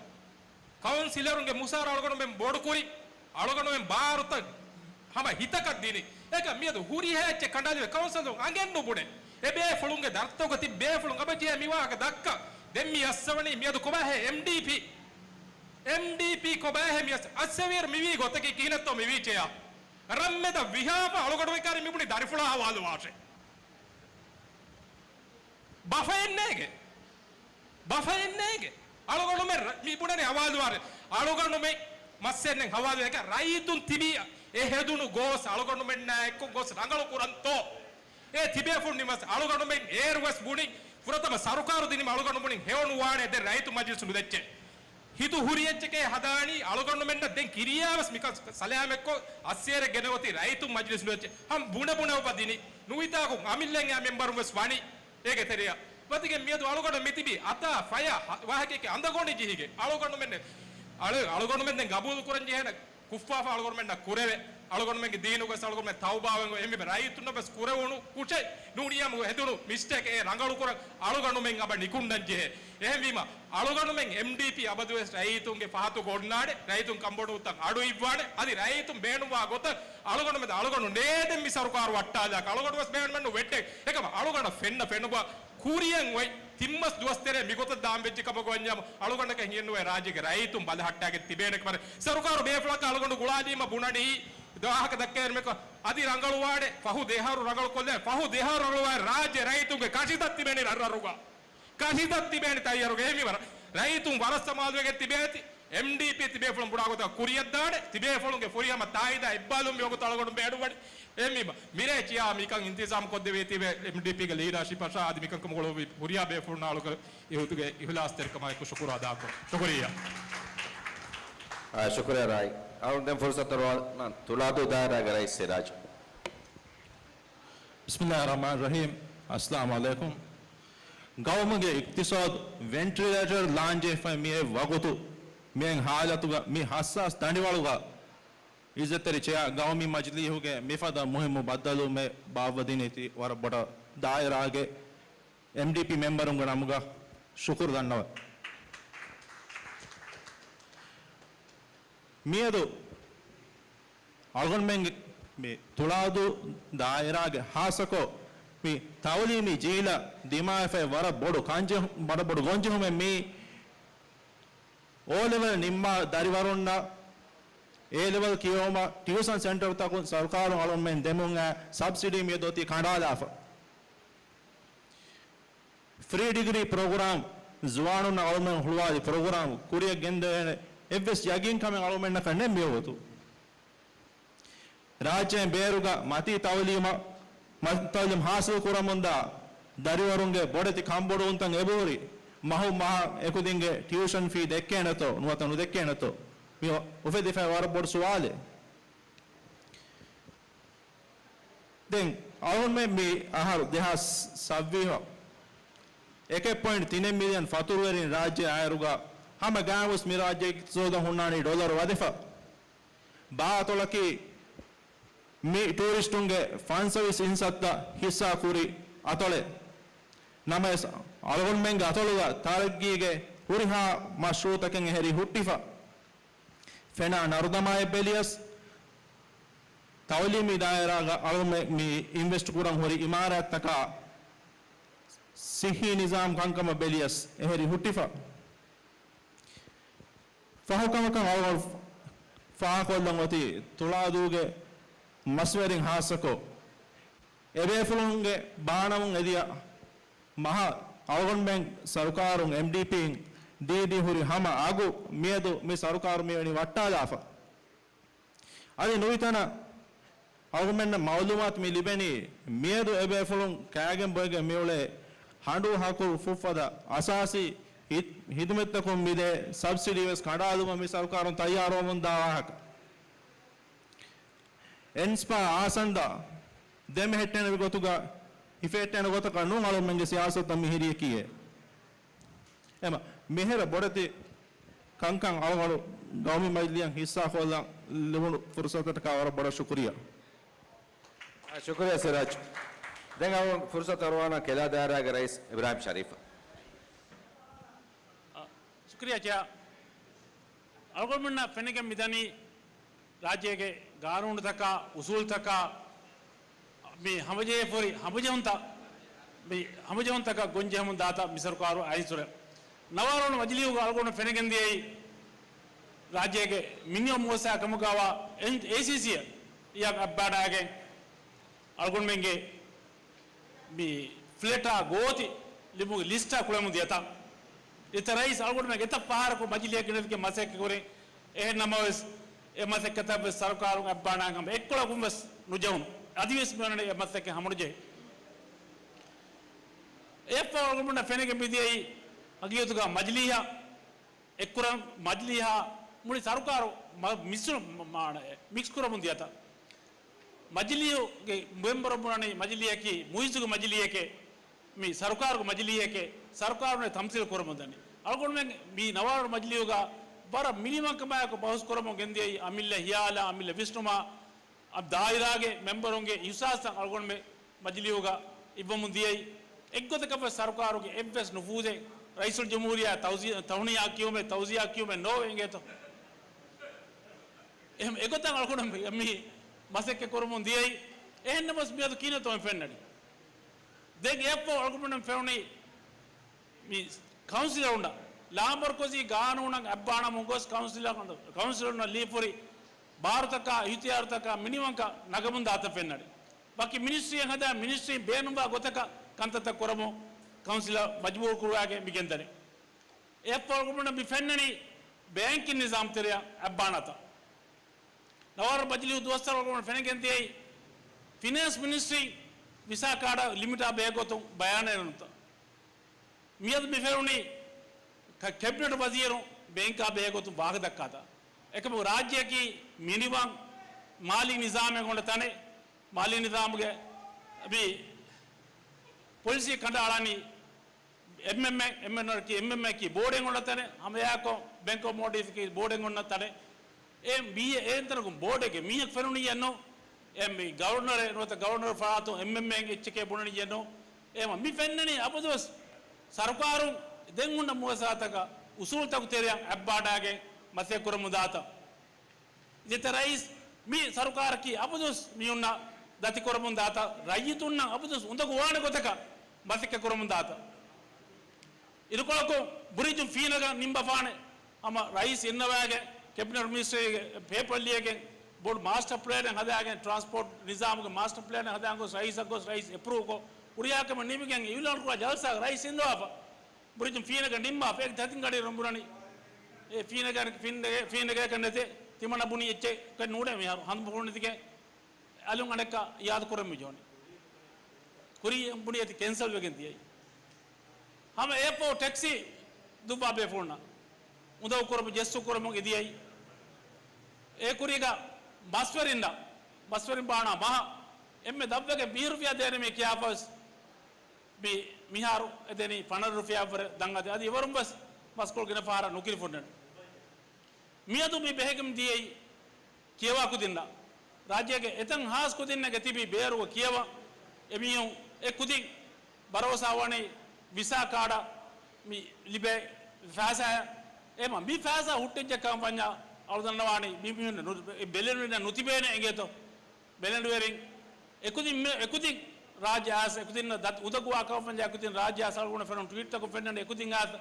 ކައުންސިލަރުންގެ މުސާރަ އަޅުގަނޑުމެން ބޮޑުކުރި، އަޅުގަނޑުމެން ބާރުތައް ހަމަ ހިތަކަށް ދިނި. އެކަ މިއަދު ހުރިހާ އެއްޗެއް ކަނޑާލިވެ ކައުންސިލުން އަނގެން ނުބުނެ. އެބޭފުޅުންގެ ދަރުތަކުގަ ތިބި ބޭފުޅުން އަބަޖެހޭ މިވާހަކަ ދައްކަ. ދެން މި އައްސަވަނީ މިއަދު ކޮބާހޭ އެމްޑީޕީ؟ އެމްޑީޕީ ކޮބާހޭ މި އައްސަ-، އައްސަވިއިރު މިވީ ގޮތަކީ ކިހިނެއްތޯ މިވީ ޗެއާ؟ ރަށްމެދަށް ވިހާފަ އަޅުގަނޑުމެން ކާރި މިބުނި ދަރިފުޅާ ހަވާލުވާށޭ. ބަފައެއް ނޭނގެ. ބަފައެއް ނޭނގެ. އަޅުގަނޑުމެން ރަ-، މި ބުނަނީ ހަވާލުވާށޭ. އަޅުގަނޑުމެން މައްސަލައެއް ނެތް ހަވާލުވެގެން ރައްޔިތުން ތިބީ އެ ހެދުނު ގޯސް އަޅުގަނޑުމެންނާ އެއްކޮށް ގޯސް ރަނގަޅު ކުރަންތޯ؟ އޭ ތިބޭފުޅުން ނިމަސް އަޅުގަނޑުމެން އޭރުވެސް ބުނި، ފުރަތަމަ ސަރުކާރު ދިނީމަ އަޅުގަނޑުމެން ހެޔޮނުވާނެ ދެން ރައްޔިތު މަޖިލިސް ނުދެއްޗޭ. ހިތު ހުރި އެއްޗެކޭ ހަދާނީ އަޅުގަނޑުމެންނަށް ދެން ކިރިޔާވެސް މިކަން ސަލާމަތްކޮށް އައްސޭރެ ގެނެވޮތީ ރައްޔިތު މަޖިލިސް ނުދެއްޗޭ. ހަމަ ބުނެ ބުނެ އޮބަ ދިނީ. ނުވިތާކު އަމިއްލައިން އާ މެމްބަރުން ވެސް ވަނީ އޭގެ ތެރެއަށް. ވަތިގެން މިއަދު އަޅުގަނޑަށް މިތިބީ އަތާ ފަޔާ ހަ-، ވާހަކައެކޭ އަނދަގޮނޑި ޖެހިގެން. އަޅުގަނޑުމެން، އަޅު-، އަޅުގަނޑުމެން ދެން ގަބޫލު ކުރަން ޖެހޭނެ ކުށްފާފަ އަޅުގަނޑުމެންނަށް ކުރެވޭ. އަޅުގަނޑުމެންގެ ދީނުގަސް އަޅުގަނޑުމެން ތައުބާވެން އެހެންވީމަ ރައްޔިތުންނަށް ވެސް ކުރެވުނު ކުށެއް ނޫނިޔާމު ހެދުނު މިސްޓޭކް އެ ރަނގަޅުކުރަން އަޅުގަނޑުމެން އަބަ ނިކުންނަން ޖެހޭ. އެހެންވީމަ އަޅުގަނޑުމެން އެމްޑީޕީ އަބަދުވެސް ރައްޔިތުންގެ ފަހަތުގަ އޮންނާނެ، ރައްޔިތުން ކަންބޮޑުވުންތައް އަޑު އިއްވާނެ، އަދި ރައްޔިތުން ބޭނުންވާ ގޮތަށް އަޅުގަނޑުމެން އަޅުގަނޑު ނޭދެން މި ސަރުކާރު ވައްޓާލާކަށް އަޅުގަނޑު ވެސް ބޭނުމެއްނު ވެއްޓެ. އެކަމަ އަޅުގަނޑަށް ފެންނަ ފެނުބާ ކުރިޔަށް އޮތް ތިންމަސް ދުވަސް ތެރޭ މިގޮތަށް ދާން ވެއްޖެ ކަމަކު ވަންޏާމު އަޅުގަނޑަކަށް ހިއެއްނުވޭ ރާއްޖޭގެ ރައްޔިތުން ބަލަހައްޓާގެން ތިބޭނެ ކަމަށް. ސަރުކާރު ބޭފުޅަކަށް އަޅުގަނޑު ގުޅާލީމަ ބުނަނީ ވާހަކަ ދައްކައިރު މެކޮ އަދި ރަނގަޅުވާނެ ފަހު ދެހާރު ރަނގަޅުކޮށްލެ ފަހު ދެހާރު ރަނގަޅުވާ ރާއްޖެ ރައްޔިތުންގެ ކަށިތައް ތިބޭނީ ރަށްރަށުގަ. ކަށިތައް ތިބޭނީ ތައްޔާރުގަ. އެހެންވީމަ ރައްޔިތުން ވަރަށް ސަމާލުވެގެން ތިބޭތި. އެމްޑީޕީ ތިބޭފުޅުން ބުނާ ގޮތަށް ކުރިޔަށްދާނެ، ތިބޭފުޅުންގެ ފުރިހަމަ ތާއީދާ އެއްބާލުން މިވަގުތު އަޅުގަނޑު ބޭނުންވަނީ. އެހެންވީމަ، މިރޭ ޗެއާ މިކަން އިންތިޒާމް ކޮށްދެވީތީވެ އެމްޑީޕީގެ ލީޑަރޝިޕަށާ އަދި މިކަންކަމުގަ ހުރިހާ ބޭފުޅުންނާ އަޅުގަނޑު އިހުދުގެ އިހުލާސްތެރިކަމާއެކު ޝުކުރު އަދާކޮށް. ޝުކުރިއްޔާ. އާ، ޝުކުރިއްޔާ ރާއި. އަޅުގަނޑު ދެން ފުރުސަތު އަރުވާނަން ތުޅާދޫ ދާއިރާގެ ރައީސް ސިރާޖް. بسم الله الرحمن الرحيم. އައްސަލާމު ޢަލައިކުމް. ގައުމުގެ އިޤްތިޞާދު ވެންޓިލޭޓަރު ލާންޗްވެފައި މިއޮތް ވަގުތު، މިއޮތް ޙާލަތުގަ މި ޙައްސާސް ދަނޑިވަޅުގަ ޢިއްޒަތްތެރި ޗެއާ ގައުމީ މަޖިލީހުގެ މިފަދަ މުހިއްމު ބައްދަލުވުމެއް ބާއްވަދިނީތީ ވަރަށް ބޮޑަށް ދާއިރާގެ އެމްޑީޕީ މެމްބަރުންގެ ނަމުގަ ޝުކުރު ދަންނަވަން. މިއަދު އަޅުގަނޑުމެންގެ މި ތުޅާދޫ ދާއިރާގެ ހާއްސަކޮށް މި ތަޢުލީމީ ޖީލަށް ދިމާވެފައި ވަރަށް ބޮޑު ކަންޖެހު-، ވަރަށް ބޮޑު ގޮންޖެހުމެއް މީ. އޯ ލެވެލް ނިންމާ ދަރިވަރުންނަށް އޭ ލެވެލް ކިޔެވުމަށް ޓިއުޝަން ސެންޓަރުތަކުން ސަރުކާރުން އަޅުގަނޑުމެން ދެމުން އައި ސަބްސިޑީ މިއަދު އޮތީ ކަނޑާލާފަ. ފްރީ ޑިގްރީ ޕްރޮގްރާމް، ޒުވާނުންނަށް އަޅުގަނޑުމެން ހުޅުވާލި ޕްރޮގްރާމް ކުރިއަށް ގެންދެވޭނެ އެއްވެސް ޔަގީންކަމެއް އަޅުގަނޑުމެންނަކަށް ނެތް މިވަގުތު. ރާއްޖޭން ބޭރުގަ މަތީ ތައުލީމަށް، މަތީ ތައުލީމް ހާސިލް ކުރަމުންދާ ދަރިވަރުންގެ ބޮޑެތި ކަންބޮޑުވުންތައް އެބަހުރި، މަހު މަހަށް އެކުދިންގެ ޓިއުޝަން ފީ ދެއްކޭނެތޯ ނުވަތަ ނުދެއްކޭނެތޯ؟ މި އުފެދިފައި ވަރަށް ބޮޑު ސުވާލެއް. ދެން އަޅުގަނޑުމެން މި އަހަރު ދެހާސް ސައްވީހަށް އެކެއް ޕޮއިންޓް ތިނެއް މިލިއަން ފަތުރުވެރިން ރާއްޖެ އާއިރުގަ ހަމަ ގާތްގޮސް މި ރާއްޖޭގެ އިޤްތިޞާދަށް ހުންނާނީ ޑޮލަރު ވަދެފަ. ބާ އަތޮޅަކީ މި ޓޫރިސްޓުންގެ ފަންސަވީސް އިންސައްތަ ހިއްސާ ކުރި އަތޮޅެއް. ނަމަވެސް އަޅުގަނޑުމެންގެ އަތޮޅުގަ ތަރައްގީގެ ހުރިހާ މަޝްރޫޢުތަކެއް އެހެރީ ހުއްޓިފަ. ފެނާ ނަރުދަމާއެއް ބެލިޔަސް، ތައުލީމީ ދާއިރާގަ އަޅުގަނޑުމެން މި އިންވެސްޓް ކުރަން ހުރި އިމާރާތްތަކާ، ޞިއްޙީ ނިޒާމް ކަންކަމަށް ބެލިޔަސް އެހެރީ ހުއްޓިފަ. ފަހުކަމަކަށް އަޅުގަނޑު ފާހަގަކޮށްލަން އޮތީ ތުޅާދޫގެ މަސްވެރިން ހާއްސަކޮށް، އެބޭފުޅުންގެ ބާނަމުން އެދިޔަ މަހަށް އަޅުގަނޑުމެން ސަރުކާރުން އެމްޑީޕީން ދީދީ ހުރި ހަމަ އަގު މިއަދު މި ސަރުކާރު މިވެނި ވައްޓާލާފަ. އަދި ނުވިތަނަށް އަޅުގަނޑުމެންނަށް މައުލޫމާތު މި ލިބެނީ، މިއަދު އެބޭފުޅުން ކާގެން ބޮއެގެން މިއުޅޭ ހަނޑޫ ހަކުރު ފުއްފަދަ އަސާސީ ހި-، ހިދުމަތްތަކުން މިދޭ ސަބްސިޑީ ވެސް ކަނޑާލުމަށް މި ސަރުކާރުން ތައްޔާރުވަމުންދާ ވާހަކަ. އެންސްޕާ އާސަންދަ ދެމެހެއްޓޭނެ ގޮތުގަ، ހިފެހެއްޓޭނެ ގޮތަކަށް ނޫން އަޅުގަނޑުމެންގެ ސިޔާސަތުތައް މި ހިރިޔަކީއޭ. އެމަ، މިހިރަ ބޮޑެތި ކަންކަން އަޅުގަނޑު ގައުމީ މަޖިލީހަށް ހިއްސާކޮށްލަން ލިބުނު ފުރުސަތަކަށް ވަރަށް ބޮޑަށް ޝުކުރިއްޔާ. އާ، ޝުކުރިއްޔާ ސިރާޖް. ދެން އަޅުގަނޑު ފުރުސަތު އަރުވާނަން ކެލާ ދާއިރާގެ ރައީސް އިބްރާހިމް ޝަރީފަށް. އާ، ޝުކުރިއްޔާ ޗެއާ. އަޅުގަނޑުމެންނަށް ފެނިގެން މިދަނީ ރާއްޖޭގެ ގާނޫނުތަކާ، އުސޫލުތަކާ، މި ހަމަޖެހިފަހުރި ހަމަޖެހުންތައް މި ހަމަޖެހުންތަކަށް ގޮންޖެހެމުން ދާތާ މި ސަރުކާރު އައިސްފަރެ. ނަވާރަ ވަނަ މަޖިލީހުގަ އަޅުގަނޑު ފެނިގެންދިޔައީ، ރާއްޖޭގެ މިނިވަން މުއައްސަސާ ކަމުގަވާ އެން-، އޭސީސީއަށް އެއްބާޑާގެން އަޅުގަނޑުމެންގެ މި ފްލެޓާ ގޯތި ލިބުމުގެ ލިސްޓާ ކުޅެމުން ދިޔަތާ. އިތަ ރައީސް އަޅުގަނޑުމެން އެތައް ފަހަރަކު މަޖިލީހަށް ގެނެވިގެން މަސައްކަތް ކުރި. އެހެން ނަމަވެސް، އެ މަސައްކަތަށް ވެސް ސަރުކާރުން އެއްބާނާން ހަމަ އެއްކޮޅަކުން ވެސް ނުޖެހުނު. އަދިވެސް މިވަނީ އެ މަސައްކަތް ހަމަނުޖެހި. އެއަށްފަހު އަޅުގަނޑުމެންނަށް ފެނިގެން މިދިޔައީ ހަގީގަތުގަ މަޖިލީހަށް އެއްކުރަން، މަޖިލީހާ މުޅި ސަރުކާރު މަ-، މިސް-، މާ-، މިކްސް ކުރަމުން ދިޔަތާ. މަޖިލީހުގެ މެމްބަރުން ބުނަނީ މަޖިލީހަކީ މުއިއްޒުގެ މަޖިލީހެކޭ، މި ސަރުކާރުގެ މަޖިލީހެކޭ، ސަރުކާރުން ތަމްސީލު ކުރަމުން ދަނީ. އަޅުގަނޑުމެން މި ނަވާރަ މަޖިލީހުގަ ވަރަށް މިނިވަންކަމާއެކު ބަހުސް ކުރަމުން ގެންދިޔައީ އަމިއްލަ ހިޔާލާ، އަމިއްލަ ވިސްނުމާ، އަ، ދާއިރާގެ މެމްބަރުންގެ އިހުސާސްތައް އަޅުގަނޑުމެން މަޖިލީހުގަ އިއްވަމުން ދިޔައީ. އެއްގޮތަކަށް ވެސް ސަރުކާރުގެ އެއްވެސް ނުފޫޒެއް ރައީސުލްޖުމްހޫރިއްޔާ ތައުޒީ-، ތަހުނިޔާ ކިޔުމެއް، ތައުޒިޔާ ކިޔުމެއް ނޯވެ އިނގޭތޯ. އެހެން އެގޮތަށް އަޅުގަނޑު މި މަސައްކަތް ކުރަމުން ދިޔައީ. އެހެންނަމަވެސް މިއަދު ކިހިނެއްތޯ ފެންނަނީ؟ ދެން އެއަށްފަހު އަޅުގަނޑުމެން ފެނުނީ މި ކައުންސިލަރުންނަށް ލާމަރުކަޒީ ގާނޫނަށް އައްބާނަމުން ގޮސް ކައުންސިލަރ-، ކައުންސިލަރުންނަށް ލިޔެފަހުރި ބާރުތަކާ އިހުތިޔާރުތަކާ މިނިވަންކަން ނަގަމުން ދާތަން ފެންނަނީ. ވަކި މިނިސްޓްރީއެއް ހަދާ މިނިސްޓްރީން ބޭނުންވާ ގޮތަކަށް ކަންތައްތައް ކުރަމުން ކައުންސިލަށް މަޖުބޫރު ކުރުވާގެން މި ގެންދަނީ. އެއަށްފަހު އަޅުގަނޑު މި ފެންނަނީ ބޭންކިން ނިޒާމް ތެރެއަށް އައްބާނާތާ. ނަވާރަ މަޖިލީހު ދުވަސްވަރު އަޅުގަނޑު ފެނިގެން ދިޔައީ ފިނޭންސް މިނިސްޓްރީން ވިސާ ކާޑަށް ލިމިޓާ ބެހޭގޮތުން ބަޔާނެއް ނުތަ. މިއަދު މި ފެނުނީ ކ-، ކެބިނެޓް ވަޒީރުން ބޭންކާ ބެހޭގޮތުން ވާހަކަ ދައްކާތާ. އެކަމު ރާއްޖެއަކީ މިނިވަން މާލީ ނިޒާމެއް އޮންނަ ތަނެއް، މާލީ ނިޒާމުގެ މި ޕޮލިސީ ކަނޑައަޅަނީ އެމްއެމްއޭ، އެމްއެމްއޭ ކީ ބޯޑެއް އޮންނަ ތަނެއް، ހަމައެއާއެކު ބޭންކް އޮފް މޯލްޑިވްސް ކީ ބޯޑެއް އޮންނަ ތަނެއް. އެ މީ އޭން ތަނަކުން ބޯޑެއްގެ މީހަކު ފެނުނިއެއްނު. އެ މި ގަވަރުނަރެއް ނުވަތަ ގަވަރުނަރ ފަރާތުން އެމްއެމްއޭ އެއްޗެކޭ ބުނަނިއެއްނު. އެ މި ފެންނަނީ އަބަދުވެސް ސަރުކާރުން ދެން ހުންނަ މުއައްސަސާތަކަށް އުސޫލުތަކު ތެރެއަށް އައްބާޑާގެން މަސައްކަތް ކުރަމުން ދާތަން. އިއްޒަތްތެރި ރައީސް، މި ސަރުކާރަކީ އަބަދުވެސް މީހުންނަށް ދަތިކުރަމުން ދާތަން، ރައްޔިތުންނަށް އަބަދުވެސް އުނދަގޫވާނެ ގޮތަކަށް މަސައްކަތް ކުރަމުން ދާތަން. އިރުކޮޅަކުން ބުރިޖުން ފީނަގަ ނިންބަފާނެ ހަމަ ރައީސް އިންނަވާގެން ކެބިނެޓް މިނިސްޓްރީގެ ޕޭޕަރ ލިޔެގެން ބޮޑު މާސްޓަރ ޕްލޭނެއް ހަދާގެން، ޓްރާންސްޕޯޓް ނިޒާމުގެ މާސްޓަރ ޕްލޭނެއް ހަދާން ގޮސް ރައީސަށް ގޮސް ރައީސް އެޕްރޫވްކޮށް ކުރިޔާކަމެއް ނިމިގެން އިއުލާން ކުރާ ޖަލްސާގަ ރައީސް އިންނަވާފަ. ބުރިޖުން ފީނަގަ ނިންމާފަ އެ ތަތިން ގަޑި ރުނބުރަނި. އެ ފީނަގަ، ފީނަގަ، ފީނަގަކަށް ނެތޭ. ތިމަންނަ ބުނި އެއްޗެއް ނޫނޭ މިހާރު ހަނދުމަ ފުޅުނިތިގެ އަލުން އަނެއްކާ ޔާދު ކުރަން މި ޖޯނި. ކުރީ ބުނި އެތި ކެންސަލް ވެގެން ދިޔައީ. ހަމަ އެއަށްފަހު ޓެކްސީ ދުއްވާ ބޭފުޅުންނަށް އުނދަގޫ ކުރަމުން ޖެއްސު ކުރަމުން އެދިޔައީ. އެ ކުރީގަ ބަސްވެރިންނަށް، ބަސްވެރިން ބާނާ މަހަށް އެންމެ ދަށްވެގެން ވިހި ރުފިޔާ ދޭނެ މީ ކިޔާފަސް. މި، މިހާރު އެދެނީ ފަނަރަ ރުފިޔާ ވަރެ ދަން އަދި، އަދި އެވަރުން ވެސް ބަސްކޮޅު ގިނަ ފަހަރަށް ނުކިރި ފުންނަނީ. މިއަދު މި ބެހެގެން ދިޔައީ ކިޔަވާ ކުދިންނަށް. ރާއްޖޭގެ އެތައް ހާސް ކުދިންނެއްގެ ތިބި ބޭރުގަ ކިޔަވަ، އެމީހުން އެ ކުދިން ބަރޯސާ ވަނީ ވިސާ ކާޑަށް މި ލިބޭ ފައިސާއަށް. އެމަ މި ފައިސާ ހުއްޓިއްޖެ ކަން ވަންޏާ އަޅުދަންނަވާނީ މި މީހުން ނު-، ބެލެންޑް ނުތިބޭނެ އެނގޭތޯ. ބެލެންޑްވެރިން އެކުދިން މެ-، އެކުދިން ރާއްޖެ އައިސް އެކުދިން ދަތި އުނދަގޫވާ ކަމަށް ވަންޏާ އެކުދިން ރާއްޖެ އައިސް އަޅުގަނޑު ފެނުނު ޓްވީޓްތަކުން ފެންނަނީ އެކުދިން އައިސް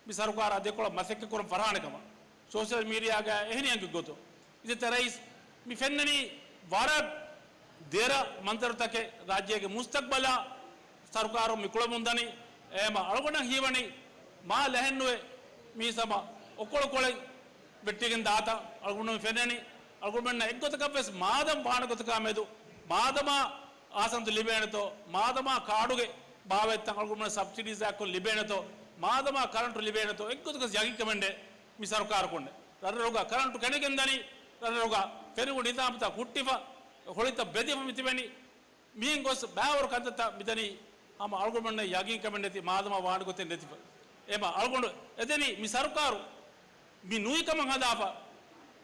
މި ސަރުކާރާ ދެކޮޅަށް މަސައްކަތް ކުރަން ފަރާނެ ކަމަށް. ސޯޝަލް މީޑިއާގަ އެހެނިހެން ގޮތުން. އިއްޒަތްތެރި ރައީސް މި ފެންނަނީ ވަރަށް ދެރަ މަންޒަރުތަކެއް ރާއްޖޭގެ މުސްތަގްބަލާ ސަރުކާރުން މި ކުޅަމުން ދަނީ. އެހެމަ އަޅުގަނޑަށް ހީވަނީ މާ ލަހެއްނުވެ މީސް ހަމަ އޮކޮޅުކޮޅެއް ވެއްޓިގެން ދާތަން އަޅުގަނޑު މި ފެންނަނީ. އަޅުގަނޑުމެންނަށް އެއްގޮތަކަށް ވެސް މާދަމާ ވާނެ ގޮތަކާ މެދު މާދަމާ އާސަންދު ލިބޭނެތޯ، މާދަމާ ކާޑުގެ ބާވަތްތައް އަޅުގަނޑުމެން ސަބްސިޑީސް އެއްކޮށް ލިބޭނެތޯ، މާދަމާ ކަރަންޓު ލިބޭނެތޯ، އެއްގޮތަކަސް ޔަގީންކަމެއް ނެތް މި ސަރުކާރަކުންނެއް. ރަށްރަށުގަ ކަރަންޓު ކެނެގެން ދަނީ، ރަށްރަށުގަ ފެނުގެ ނިޒާމްތައް ހުއްޓިފަ، ހޮޅިތައް ބެދިފަ މިތިބެނީ. މިހެން ގޮސް ބައިވަރު ކަންތައްތައް މިދަނީ ހަމަ އަޅުގަނޑުމެންނަށް ޔަގީންކަމެއް ނެތި މާދަމާ ވާނެ ގޮތެއް ނެތިފަ. އެމަ އަޅުގަނޑު އެދެނީ މި ސަރުކާރު މި ނުވި ކަމަށް ހަދާފަ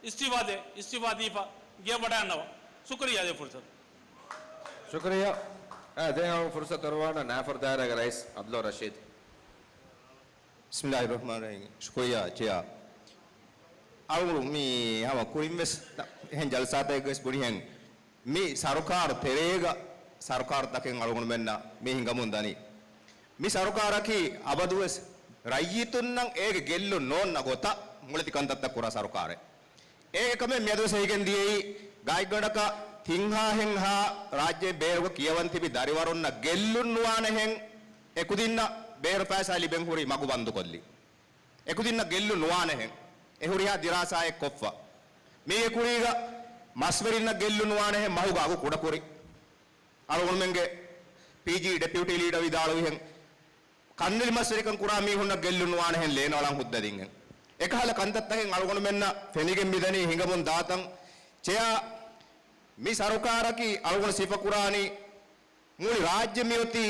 އިސްތިއުފާ ދޭ، އިސްތިއުފާ ދީފަ ގެއަށް ވަޑައިގަންނަވާ. ޝުކުރިއްޔާ ދޭ ފުރުސަތު. ޝުކުރިއްޔާ. އާ، ދެން ހަމަ ފުރުސަތު އޮރުވާނަ ނާފަރު ދާއިރާގެ ރައީސް އަބްދުﷲ ރަޝީދު. ބިސްމިއްލާހިއްރަޙްމާނިއްރަޙީމް. ޝުކުރިއްޔާ ޗެއާ. އަޅުގަނޑު މި ހަމަ ކުރިން ވެސް އެހެން ޖަލްސާތަކެއް ވެސް ބުނިހެން މި ސަރުކާރު ތެރޭގަ ސަރުކާރު ތަކެއް އަޅުގަނޑުމެންނަށް މި ހިނގަމުން ދަނީ. މި ސަރުކާރަކީ އަބަދުވެސް ރައްޔިތުންނަށް އޭގެ ގެއްލުން ނޯންނަ ގޮތަށް މުޅިތި ކަންތައްތައް ކުރާ ސަރުކާރެއް. އޭގެ ކަމެއް މިއަދުވެސް އެހިގެން ދިޔައީ، ގާތްގަނޑަކަށް ތިންހާހެންހާ ރާއްޖޭ ބޭރުގަ ކިޔަވަން ތިބި ދަރިވަރުންނަށް ގެއްލުން ނުވާނެހެން އެކުދިންނަށް ބޭރު ފައިސާ ލިބެން ހުރި މަގު ބަންދުކޮށްލި. އެކުދިންނަށް ގެއްލުން ނުވާނެހެން އެ ހުރިހާ ދިރާސާއެއް ކޮށްފަ. މީގެ ކުރީގަ މަސްވެރިންނަށް ގެއްލުން ނުވާނެހެން މަހުގަ އަގު ކުޑަކުރި. އަޅުގަނޑުމެންގެ ޕީޖީ ޑެޕިއުޓީ ލީޑަރ ވިދާޅުވިހެން، ކަންނެލި މަސްވެރިކަން ކުރާ މީހުންނަށް ގެއްލުން ނުވާނެހެން ލޭނައަޅަން ހުއްދަދިންހެން. އެކަހަލަ ކަންތައްތަކެއް އަޅުގަނޑުމެންނަށް ފެނިގެން މިދަނީ ހިނގަމުން ދާތަން. ޗެއާ، މި ސަރުކާރަކީ އަޅުގަނޑު ސިފަކުރާނީ މުޅި ރާއްޖެ މިއޮތީ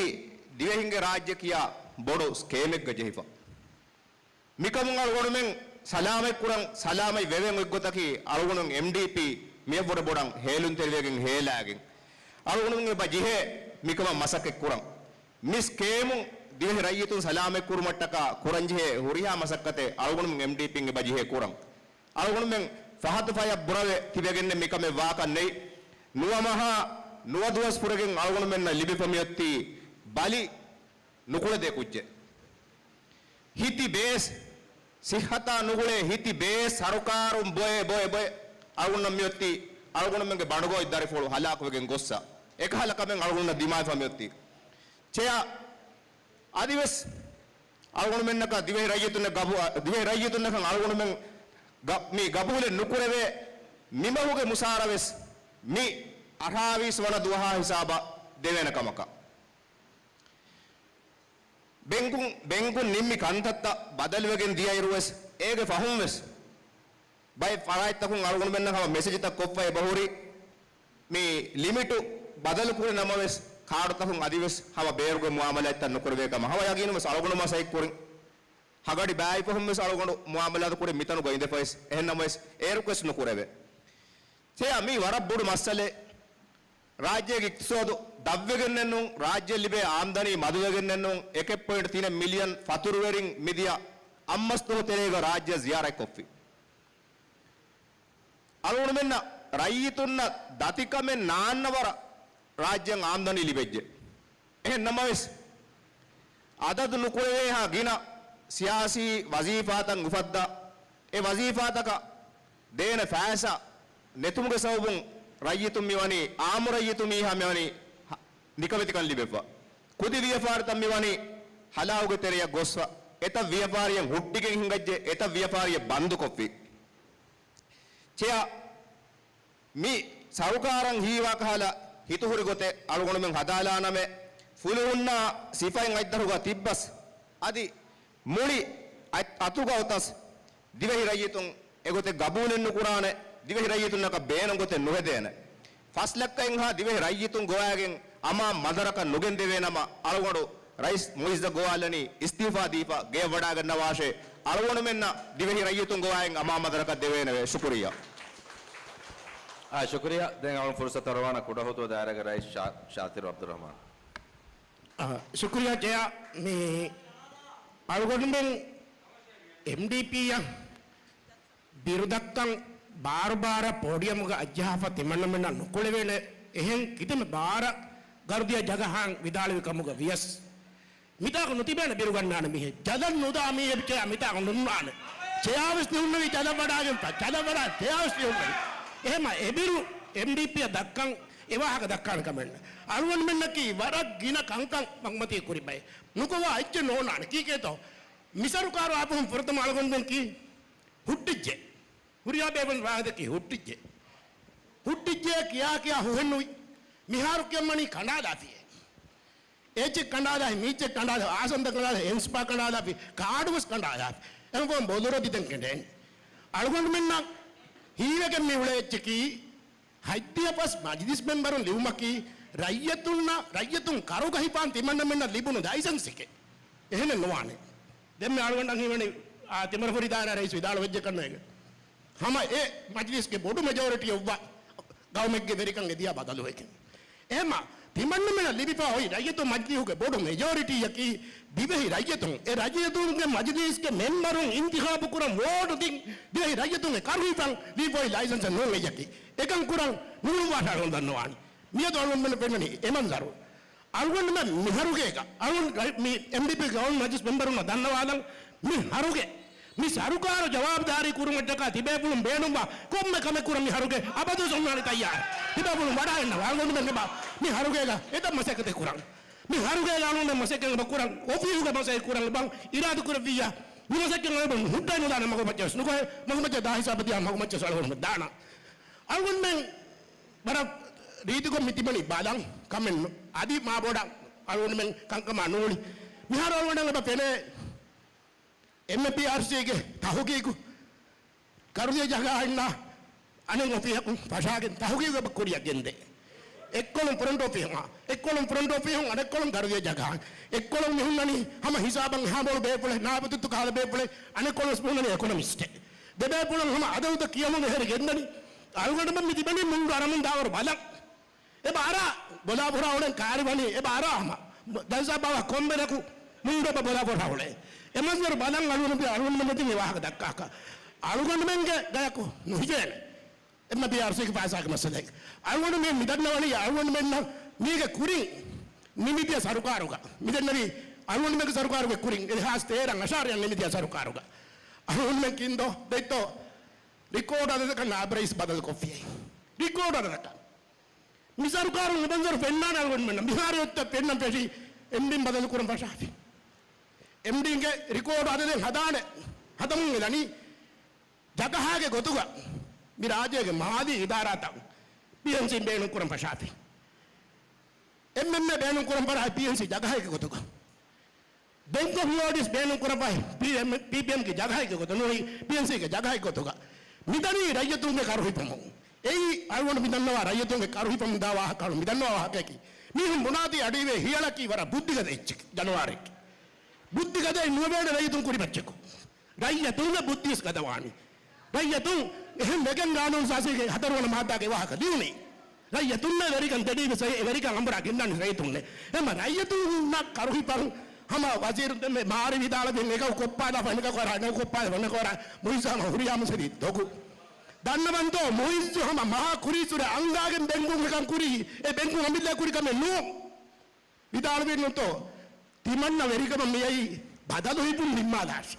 ދިވެހިންގެ ރާއްޖެ ކިޔާ ބޮޑު ސްކޭމެއްގަ ޖެހިފަ. މިކަމުން އަޅުގަނޑުމެން ސަލާމަތްކުރަން، ސަލާމަތް ވެވެން އޮތްގޮތަކީ އަޅުގަނޑު އެމްޑީޕީ މިއަށްވުރެ ބޮޑަށް ހޭލުންތެރިވެގެން ހޭލާގެން. އަޅުގަނޑުމެން އެބަ ޖެހޭ މިކަމަށް މަސައްކަތްކުރަން. މި ސްކޭމުން ދިވެހި ރައްޔިތުން ސަލާމަތްކުރުމަށްޓަކާ ކުރަންޖެހޭ ހުރިހާ މަސައްކަތެއް އަޅުގަނޑުމެން އެމްޑީޕީން އެބަ ޖެހޭ ކުރަން. އަޅުގަނޑުމެން ފަހަތު ފަޔަށް ބުރަވެ ތިބެގެންނެއް މިކަމެއް ވާކަށް ނެތް. ނުވަ މަހާ ނުވަ ދުވަސް ފުރެގެން އަޅުގަނޑުމެންނަށް ލިބިފަ މިއޮތީ ބަލި ނުކުޅެދޭ ކުއްޖެއް. ހިތި ބޭސް، ސިއްހަތާ ނުގުޅޭ ހިތި ބޭސް ސަރުކާރުން ބޮއެ، ބޮއެ، ބޮއެ. އަޅުގަނޑަށް މިއޮތީ އަޅުގަނޑުމެންގެ ބަނޑުގޯތް ދަރިފުޅު ހަލާކުވެގެން ގޮއްސަ. އެކަހަލަ ކަމެއް އަޅުގަނޑަށް ދިމާވެފަ މިއޮތީ. ޗެއާ، އަދިވެސް އަޅުގަނޑުމެންނަކަށް ދިވެހި ރައްޔިތުންނަށް ގަބޫ-، ދިވެހި ރައްޔިތުންނަކަށް އަޅުގަނޑުމެން ގަ-، މި ގަބޫލެއް ނުކުރެވޭ މި މަހުގެ މުސާރަ ވެސް މި އަށާވީސް ވަނަ ދުވަހާ ހިސާބަށް ދެވޭނެ ކަމަކަށް. ބެންކުން، ބެންކުން ނިންމި ކަންތައްތައް ބަދަލުވެގެން ދިޔައިރުވެސް އޭގެ ފަހުންވެސް ބައެއް ފަރާތްތަކުން އަޅުގަނޑުމެންނަށް ހަމަ މެސެޖްތައް ކޮށްފަ އެބަހުރި މި ލިމިޓު ބަދަލުކުރި ނަމަވެސް ކާޑުތަކުން އަދިވެސް ހަމަ ބޭރުގެ މުއާމަލާތްތައް ނުކުރެވޭ ކަމަށް ހަމަ ޔަގީނުންވެސް އަޅުގަނޑު މަސައްކަތް ކުރިން. ހަގަޑި ބާއިފަހުންވެސް އަޅުގަނޑު މުއާމަލާތު ކުރިން މިތަނުގަ އިނދެފަވެސް އެހެންނަމަވެސް އޭރުކުވެސް ނުކުރެވޭ. ތެޔާ މީ ވަރަށް ބޮޑު މައްސަލައެއް. ރާއްޖޭގެ އިޤްތިޞާދު ދަށްވެގެންނެއްނޫން، ރާއްޖެ ލިބޭ އާމްދަނީ މަދުވެގެންނެއްނޫން، އެކެއް ޕޮއިންޓް ތިނެއް މިލިއަން ފަތުރުވެރިން މިދިޔަ އަށްމަސްދުވަހު ތެރޭގަ ރާއްޖެ ޒިޔާރަތްކޮށްފި. އަޅުގަނޑުމެންނަށް ރައްޔިތުންނަށް ދަތިކަމެއް ނާންނަ ވަރަށް ރާއްޖެއަށް އާމްދަނީ ލިބެއްޖެ. އެހެން ނަމަވެސް، އަދަދު ނުކުރެވޭހާ ގިނަ ސިޔާސީ ވަޒީފާތައް އުފައްދާ، އެ ވަޒީފާތަކަށް ދޭނެ ފައިސާ ނެތުމުގެ ސަބަބުން ރައްޔިތުން މިވަނީ، އާއްމު ރައްޔިތުން މީހާ މިވަނީ ހަ-، ނިކަމެތިކަން ލިބެފަ. ކުދި ވިޔަފާރިތައް މިވަނީ ހަލާކުގެ ތެރެޔަށް ގޮސްފަ. އެތައް ވިޔަފާރިއެއް ހުއްޓިގެން ހިނގައްޖެ، އެތައް ވިޔަފާރިއެއް ބަންދުކޮށްފި. ޗެއާ، މި ސަރުކާރަށް ހީވާ ކަހަލަ ހިތުހުރި ގޮތެއް އަޅުގަނޑުމެން ހަދާލާނަމޭ، ފުލުހުންނާ ސިފައިން އަތްދަށުގަ ތިއްބަސް، އަދި މުޅި އަތް-، އަތުގަ އޮތަސް ދިވެހި ރައްޔިތުން އެގޮތެއް ގަބޫލެއް ނުކުރާނެ، ދިވެހި ރައްޔިތުންނަކަށް ބޭނުން ގޮތެއް ނުހެދޭނެ. ފަސް ލައްކައެއްހާ ދިވެހި ރައްޔިތުން ގޮވާގެން އަމާ މަދަރަކަށް ނުގެންދެވޭނަމަ، އަޅުގަނޑު ރައީސް މުއިއްޒަށް ގޮވާލަނީ އިސްތިއުފާ ދީފަ ގެޔަށް ވަޑާގަންނަވާށޭ. އަޅުގަނޑުމެންނަށް ދިވެހި ރައްޔިތުން ގޮވާގެން އަމާ މަދަރަކަށް ދެވޭނެވެ. ޝުކުރިއްޔާ. އާ، ޝުކުރިއްޔާ. ދެން އަޅުން ފުރުސަތު އަރުވާނަ ކުޑަހުދޫ ދާއިރާގެ ރައީސް ޝާ-، ޝާތިރު އަބްދުއްރަހްމާން. އާ، ޝުކުރިއްޔާ ޗެއާ. މި އަޅުގަނޑުމެން އެމްޑީޕީއަށް ބިރުދައްކަން ބާރުބާރަށް ޕޯޑިއަމުގަ އައްޖަހާފަ ތިމަންނަމެންނަށް ނުކުޅެވޭނެ އެހެން ކިތަންމެ ބާރަށް ގަރުދިޔަ ޖަގަހާން ވިދާޅުވި ކަމުގަ ވިޔަސް، މިތާކު ނުތިބޭނެ ބިރުގަންނާނެ މީހެއް. ޖަލަށް ނުދާ މީހެއް ޗެއާ މިތާކު ނުންނާނެ. ޗެއާވެސް ނިހުންނެވީ ޖަލަށް ވަޑާގެންފަ. ޖަލަށް ވަޑާ ޗެއާވެސް ނިހުންނެވީ. އެހެމަ އެބިރު އެމްޑީޕީއަށް ދައްކަން އެ ވާހަކަ ދައްކާނެ ކަމެއް ނެތް. އަޅުގަނޑުމެންނަކީ ވަރަށް ގިނަ ކަންކަން މަގުމަތީ ކުރި ބައެއް. ނުކޮވާ އެއްޗެއް ނޯންނާނެ. ކީކޭތޯ؟ މި ސަރުކާރު އާބަހުން ފުރަތަމަ އަޅުގަނޑުމެން ކީ ހުއްޓިއްޖެ. ހުރިހާ ބޭފުޅުން ވާހަކަ ދެއްކީ ހުއްޓިއްޖެ. ހުއްޓިއްޖެ ކިޔާ ކިޔާ ހުހެއްނުވި. މިހާރު ކިޔަންވަނީ ކަނޑާލާފިއޭ. އެއްޗެއް ކަނޑާލާފި، މީއްޗެއް ކަނޑާލާފި، އާސަންދަ ކަނޑާލާފި، އެންސްޕާ ކަނޑާލާފި، ކާޑުވެސް ކަނޑާލާފި. އެހެންކޮށް ބޮލުރަ ދިދަން ކެނޑޭނެ. އަޅުގަނޑުމެންނަށް ހީވެގެން މި އުޅޭ އެއްޗަކީ، ހަތްދިހަ ފަސް މަޖިލިސް މެންބަރުން ލިބުމަކީ، ރައްޔިތުންނަށް، ރައްޔިތުން ކަރުގަ ހިފާން ތިމަންނަމެންނަށް ލިބުނު ލައިސަންސެކޭ. އެހެނެއް ނުވާނެ. ދެންމެ އަޅުގަނޑަށް ހީވަނީ، އާ، ތިމަރަފުށި ދާއިރާ ރައީސް ވިދާޅުވެއްޖެ ކަންނޭގެ. ހަމަ އެ މަޖިލިސްގެ ބޮޑު މެޖޯރިޓީއެއް އޮއްވާ ގައުމެއްގެ ވެރިކަން އެދިޔާ ބަދަލުވެގެން. އެހެމަ ތިމަންނަމެނަށް ލިބިފަ އޮތް ރައްޔިތު މަޖިލީހުގެ ބޮޑު މެޖޯރިޓީއަކީ ދިވެހި ރައްޔިތުން. އެ ރައްޔިތުންގެ މަޖިލީސްގެ މެންބަރުން އިންތިޚާބު ކުރަން ވޯޓު ދިން ދިވެހި ރައްޔިތުންގެ ކަރު ހިފަން ލިބިފަ އޮތް ލައިސަންސެއް ނޫން އެއްޔަކީ. އެކަން ކުރަން ނުހުޅުވާށޭ އަޅުގަނޑު ދަންނަވާނީ. މިއަދު އަޅުގަނޑުމެންނަށް ފެންނަނީ އެ މަންޒަރު. އަޅުގަނޑުމެން މިހަރުގޭގަ، އަޅުގަނޑު މި އެމްޑީޕީ ގައުމު މަޖިލިސް މެމްބަރުންނަށް ދަންނަވާލަން، މި ހަރުގެ މި ސަރުކާރު ޖަވާބުދާރީ ކުރުމަށްޓަކާ ތިބޭފުޅުން ބޭނުންވާ ކޮންމެ ކަމެއް ކުރަން މި ހަރުގެ އަބަދުވެސް އޮންނާނެ ތައްޔާރަށް. ތިބޭފުޅުން ވަޑައިގަންނަވާ. އަޅުގަނޑުމެން އެބަ މި ހަރުގޭގަ އެތައް މަސައްކަތެއް ކުރަން. މި ހަރުގޭގަ އަޅުގަނޑުމެން މަސައްކަތް އެބަ ކުރަން. އޮފީހުގަ މަސައްކަތް ކުރަން އެބަ އިރާދަ ކުރެއްވިއްޔާ، މި މަސައްކަތް އަޅުގަނޑު ހުއްޓައި ނުދާނެ މަގުމައްޗަށް ވެސް ނުކޮށް، މަގުމައްޗަށް ދާ ހިސާބަށް ދިޔާ މަގުމައްޗަށް އަޅުގަނޑު ދާނަން. އަޅުގަނޑުމެން ވަރަށް ރީތިކޮށް މި ތިބަނީ ބަލަން ކަމެއް ނު-، އަދި މާ ބޮޑަށް އަޅުގަނޑުމެން ކަންކަމާ ނޫޅި. މިހާރު އަޅުގަނޑަށް އެބަ ފެނޭ، އެމްއޭޕީއާރްސީގެ ތަހުގީގު ކަރުދިޔަ ޖަހާ އިންނަ އަނެއް އޮފީހަކުން ފަށާގެން ތަހުގީގު އެބަ ކުރިއަށް ގެންދޭ. އެއްކޮޅުން ފްރޮންޓް އޮފީހުން، އެއްކޮޅުން ފްރޮންޓް އޮފީހުން، އަނެއްކޮޅުން ކަރުދިޔަ ޖަހާ. އެއްކޮޅުން މި ހުންނަނީ ހަމަ ހިސާބަށް ހާމޯޅު ބޭފުޅެއް، ނާބަތުއްތު ކަހަލަ ބޭފުޅެއް، އަނެއްކޮޅުން ވެސް މި ހުންނަނީ އެކޮނޮމިސްޓެއް. ދެބޭފުޅުން ހަމަ އަދަދުތައް ކިޔަމުން އެހެރި ގެންދަނީ. އަޅުގަނޑުމެން މި ތިބެނީ މުންޑު އަރަމުން ދާވަރު ބަލަން. އެބަ އަރާ ބޮލާ ފުރާ އުޅެން ކާރިވަނީ، އެބަ އަރާ ހަމަ. ދަންސާ ބާވާ ކޮންމެ ރަކު މުންޑު އެބަ ބޮލާ ފުރާ އުޅޭ. އެމަންޒަރު ބަލަން އަޅުގަނޑު، އަޅުގަނޑުމެން ނެތި މި ވާހަކަ ދައްކާކަށް. އަޅުގަނޑުމެންގެ ގަޔަކު ނުހިފޭނެ. އެމްއޭޕީއާރްސީގެ ފައިސާގެ މައްސަލައެއް. އަޅުގަނޑުމެން މިދަންނަވަނީ އަޅުގަނޑުމެންނަށް މީގެ ކުރިން ނިމިދިޔަ ސަރުކާރުގަ. މިދެންނެވީ އަޅުގަނޑުމެންގެ ސަރުކާރުގެ ކުރިން އެހާސް ތޭރަ އަށާރައަށް ނިމިދިޔަ ސަރުކާރުގަ. އަޅުގަނޑުމެން ކިންދޯ ދެއްތޯ؟ ރިކޯޑް އަދަދަކަށް ނާބް ރައީސް ބަދަލުކޮށްފިއޭ. ރިކޯޑް އަދަދަކަށް. މި ސަރުކާރުން އެބަންޒަރު ފެންނާނެ އަޅުގަނޑުމެންނަށް. މިހާރު އޮތްތަ ފެންނަން ފެށި އެމްޑީން ބަދަލު ކުރަން ފަށާފި. އެމްޑީންގެ ރިކޯޑް އަދަދެއް ހަދާނެ، ހަދަމުން އެދަނީ ޖަގަހާގެ ގޮތުގަ. މި ރާއްޖޭގެ މާލީ އިދާރާތައް ޕީއެންސީ ބޭނުން ކުރަން ފަށާފި. އެމްއެމްއޭ ބޭނުން ކުރަން ފަށާފި ޕީއެންސީ ޖަގަހެއްގެ ގޮތުގަ. ބެންކް އޮފް މޯލްޑިވްސް ބޭނުން ކުރަން ފަށާފި ޕީއެމް، ޕީޕީއެމްގެ ޖަގަހެއްގެ ގޮތު ނޫނީ، ޕީއެންސީގެ ޖަގަހެއްގެ ގޮތުގަ. މިދަނީ ރައްޔިތުންގެ ކަރުހިފަމުން. އެއީ އަޅުގަނޑު މިދަންނަވާ ރައްޔިތުންގެ ކަރުހިފަމުން ދާ ވާހަކަ އަޅު މިދަންނަވާ ވާހަކައަކީ. މީހުން ބުނާތީ އަޑުއިވޭ ހިޔަޅަކީ ވަރަށް ބުއްދިގަދަ އެއްޗެކޭ، ޖަނަވާރެއް. ބުއްދިގަދައެއް ނުވެވޭނެ ރައްޔިތުން ކުރިމައްޗަކު. ރައްޔިތުންގެ ބުއްދިވެސް ގަދަވާނީ. ރައްޔިތުން އެހެން ވެގެން ގާނޫނުސާޒީގެ ހަތަރުވަނަ މާއްދާގެ ވާހަކަ ލިޔުނީ. ރައްޔިތުންނޭ ވެރިކަން ދެނީ ވެސް އެ ވެރިކަން އަނބުރާ ގެންދާނީ ރައްޔިތުންނޭ. އެމަ ރައްޔިތުންނަށް ކަރުހިފަން ހަމަ ވަޒީރު ދެންމެ މާރި ވިދާޅުވި އެކަކު ކޮއްޕާލާފަ އަނެކަކު އަރާ، އަނެކަކު ކޮއްޕާލާފަ އަނެކަކު އަރާ، މުއިއްޒު ހަމަ ހުރިހާ މުސަދި ދޮގު. ދަންނަވަންތޯ މުއިއްޒު ހަމަ މާ ކުރީއްސުރެ އަންގާގެން ބެންކުން އެކަން ކުރީ، އެ ބެންކުން އަމިއްލަ ކުރި ކަމެއް ނޫން. ވިދާޅުވީ ނޫންތޯ؟ ތިމަންނަ ވެރިކަމަށް މިއައީ ބަދަލު ހިއްޕުން ނިންމާލާށި.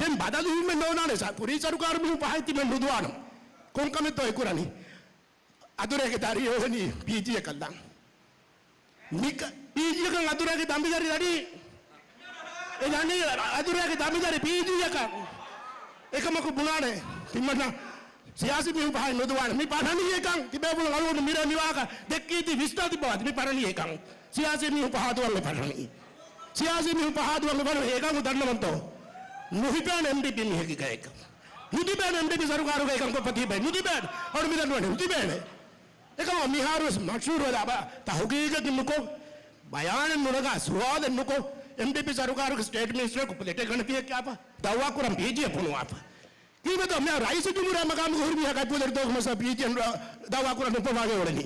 ދެން ބަދަލު ހިއްޕެއް ނޯނާނެ ސާ، ކުރީ ސަރުކާރު މީހުން ފަހަތް ތިމެން ނުދުވާނަމަ. ކޮން ކަމެއްތޯ އެ ކުރަނީ؟ އަދުރޭގެ ދަރި އޮވެނީ ޕީޖީއަކަށް ލާން. މިކަ-، ޕީޖީއަކަށް އަދުރޭގެ ދަނބިދަރި ދަނީ. އެ ދަނީ އަދުރޭގެ ދަނބިދަރި ޕީޖީއަކަށް. އެކަމަކު ބުނާނެ ތިމަންނަ ސިޔާސީ މީހުން ފަހަތް ނުދުވާނެ. މި ފަށަނީ އެކަން. ތިބޭފުޅުން އަޅުގަނޑު މިރޭ މިވާހަކަ ދެއްކީތީ ވިސްނާ ތިއްބަވާތި. މި ފަށަނީ އެކަން. ސިޔާސީ މީހުން ފަހާދުވަން އެ ފަށަނީ. ސިޔާސީ މީހުން ފަހާދުވަން އެ ފަށަނީ. އެކަން ދަންނަވަންތޯ؟ ނުހިފޭނެ އެމްޑީޕީ މީހެއްގެ ގައެއްގަ. ނުތިބޭނެ އެމްޑީޕީ ސަރުކާރުގައި ކަންކޮށްފަ ތިބެ. ނުތިބޭނެ. އަޅު މިދަންނަވަނީ ނުތިބޭނެ. އެކަމަ މިހާރުވެސް މަޝްހޫރު ވެލާ ބަ-، ތަހުގީގެއް ނުކޮށް، ބަޔާނެއް ނުނަގާ، ސުވާލެއް ނުކޮށް، އެމްޑީޕީ ސަރުކާރުގެ ސްޓޭޓް މިނިސްޓަރަކު ޕްލެޓެއް ގަނެފި ކިޔާފަ، ދައުވާ ކުރަން ޕީޖީއަށް ފޮނުވާފަ. ކީއްވެތޯ މިހާރު ރައީސުލްޖުމްހޫރިއްޔާ މަގާމުގަ ހުރި މީހަކަށް އެއް ޕުލެޓް ދޯ ކަމަށް ސާ ޕީޖީއަށް ދައުވާ ކުރަން ނުފޮނުވާގެން އުޅެނީ.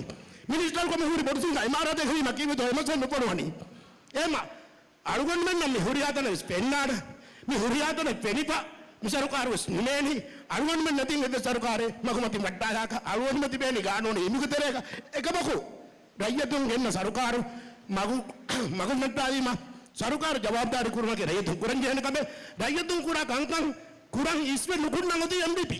މިނިސްޓަރަކު މި ހުރި ބޮޑު ސިންގާ އިމާރާތެއް ހިމަ ކީއްވެތޯ އެމަސް ނުފޮނުވަނީ. އެމަ އަޅުގަނޑުމެންނަށް މި ހުރިހާ ތަނެއް ވެސް ފެންނާނެ. މި ހުރިހާ ތަނެއް ފެނިފަ، މި ސަރުކާރު ވެސް ނިމޭނީ. އަޅުގަނޑުމެން ނެތިން އެއްވެސް ސަރުކާރެއް މަގުމަތިން ވައްޓާލާކަށް އަޅުގަނޑުމެން ތިބޭނީ ގާނޫނު އިމުގެ ތެރޭގަ. އެކަމަކު، ރައްޔިތުން ގެންނަ ސަރުކާރު މަގު، މަގުން ނައްޓާލީމަ، ސަރުކާރު ޖަވާބުދާރީ ކުރުމަކީ ރައްޔިތުން ކުރަން ޖެހޭނެ ކަމެއް. ރައްޔިތުން ކުރާ ކަންކަން ކުރަން އިސްވެ ނުކުންނަން އޮތީ އެމްޑީޕީ.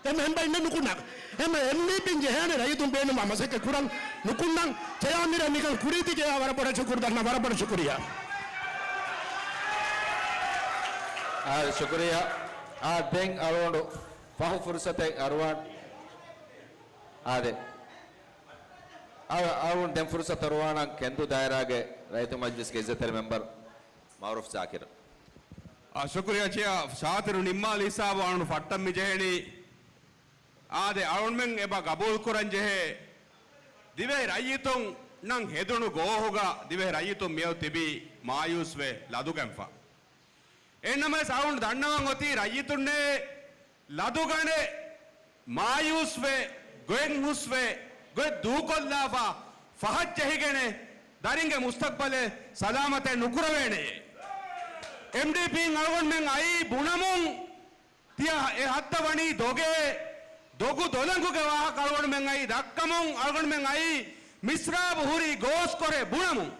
އެމް، އެމް ބައިން ނުކުންނަ. އެމް، އެމްޑީޕީން ޖެހޭނެ ރައްޔިތުން ބޭނުންވާ މަސައްކަތް ކުރަން ނުކުންނަން. ޗެއާ މިރޭ މިކަން ކުރީތީ ޗެއާ ވަރަށް ބޮޑަށް ޝުކުރު ދަންނަ، ވަރަށް ބޮޑަށް ޝުކުރިއްޔާ. އާ، ޝުކުރިއްޔާ. އާ، ދެން އަޅުގަނޑު ފަހު ފުރުސަތެއް އަރުވާން. އާދެ. އަ-، އަޅުގަނޑު ދެން ފުރުސަތު އަރުވާނަން ކެންދޫ ދާއިރާގެ ރައްޔިތު މަޖްލިސްގެ އިއްޒަތްތެރި މެމްބަރު މައުރޫފް ޒާކިރު. އާ، ޝުކުރިއްޔާ ޗެއާ، ޝާތިރު ނިންމާލި ހިސާބު އަޅުން ފައްޓަން މި ޖެހެނީ. އާދެ، އަޅުންމެން އެބަ ގަބޫލު ކުރަން ޖެހޭ، ދިވެހި ރައްޔިތުންނަށް ހެދުނު ގޯހުގަ ދިވެހި ރައްޔިތުން މިއަދު ތިބީ މާޔޫސްވެ ލަދުގަންފަ. އެހެންނަމަވެސް އަޅުން ދަންނަވަން އޮތީ ރައްޔިތުންނޭ ލަދުގަނެ މާޔޫސްވެ ގޮތް ހުސްވެ ގޮތް ދޫކޮށްލާފަ ފަހަށް ޖެހިގެނެ ދަރިންގެ މުސްތަޤްބަލެއް ސަލާމަތެއް ނުކުރެވޭނެޔޭ. އެމްޑީޕީން އަޅުގަނޑުމެން އައީ ބުނަމުން ތިޔަ އެ ހައްދަވަނީ ދޮގޭ، ދޮގު ދޮލަނގުގެ ވާހަކަ އަޅުގަނޑުމެން އައީ ދައްކަމުން، އަޅުގަނޑުމެން އައީ މިސްރާބު ހުރީ ގޯސްކޮރެ ބުނަމުން.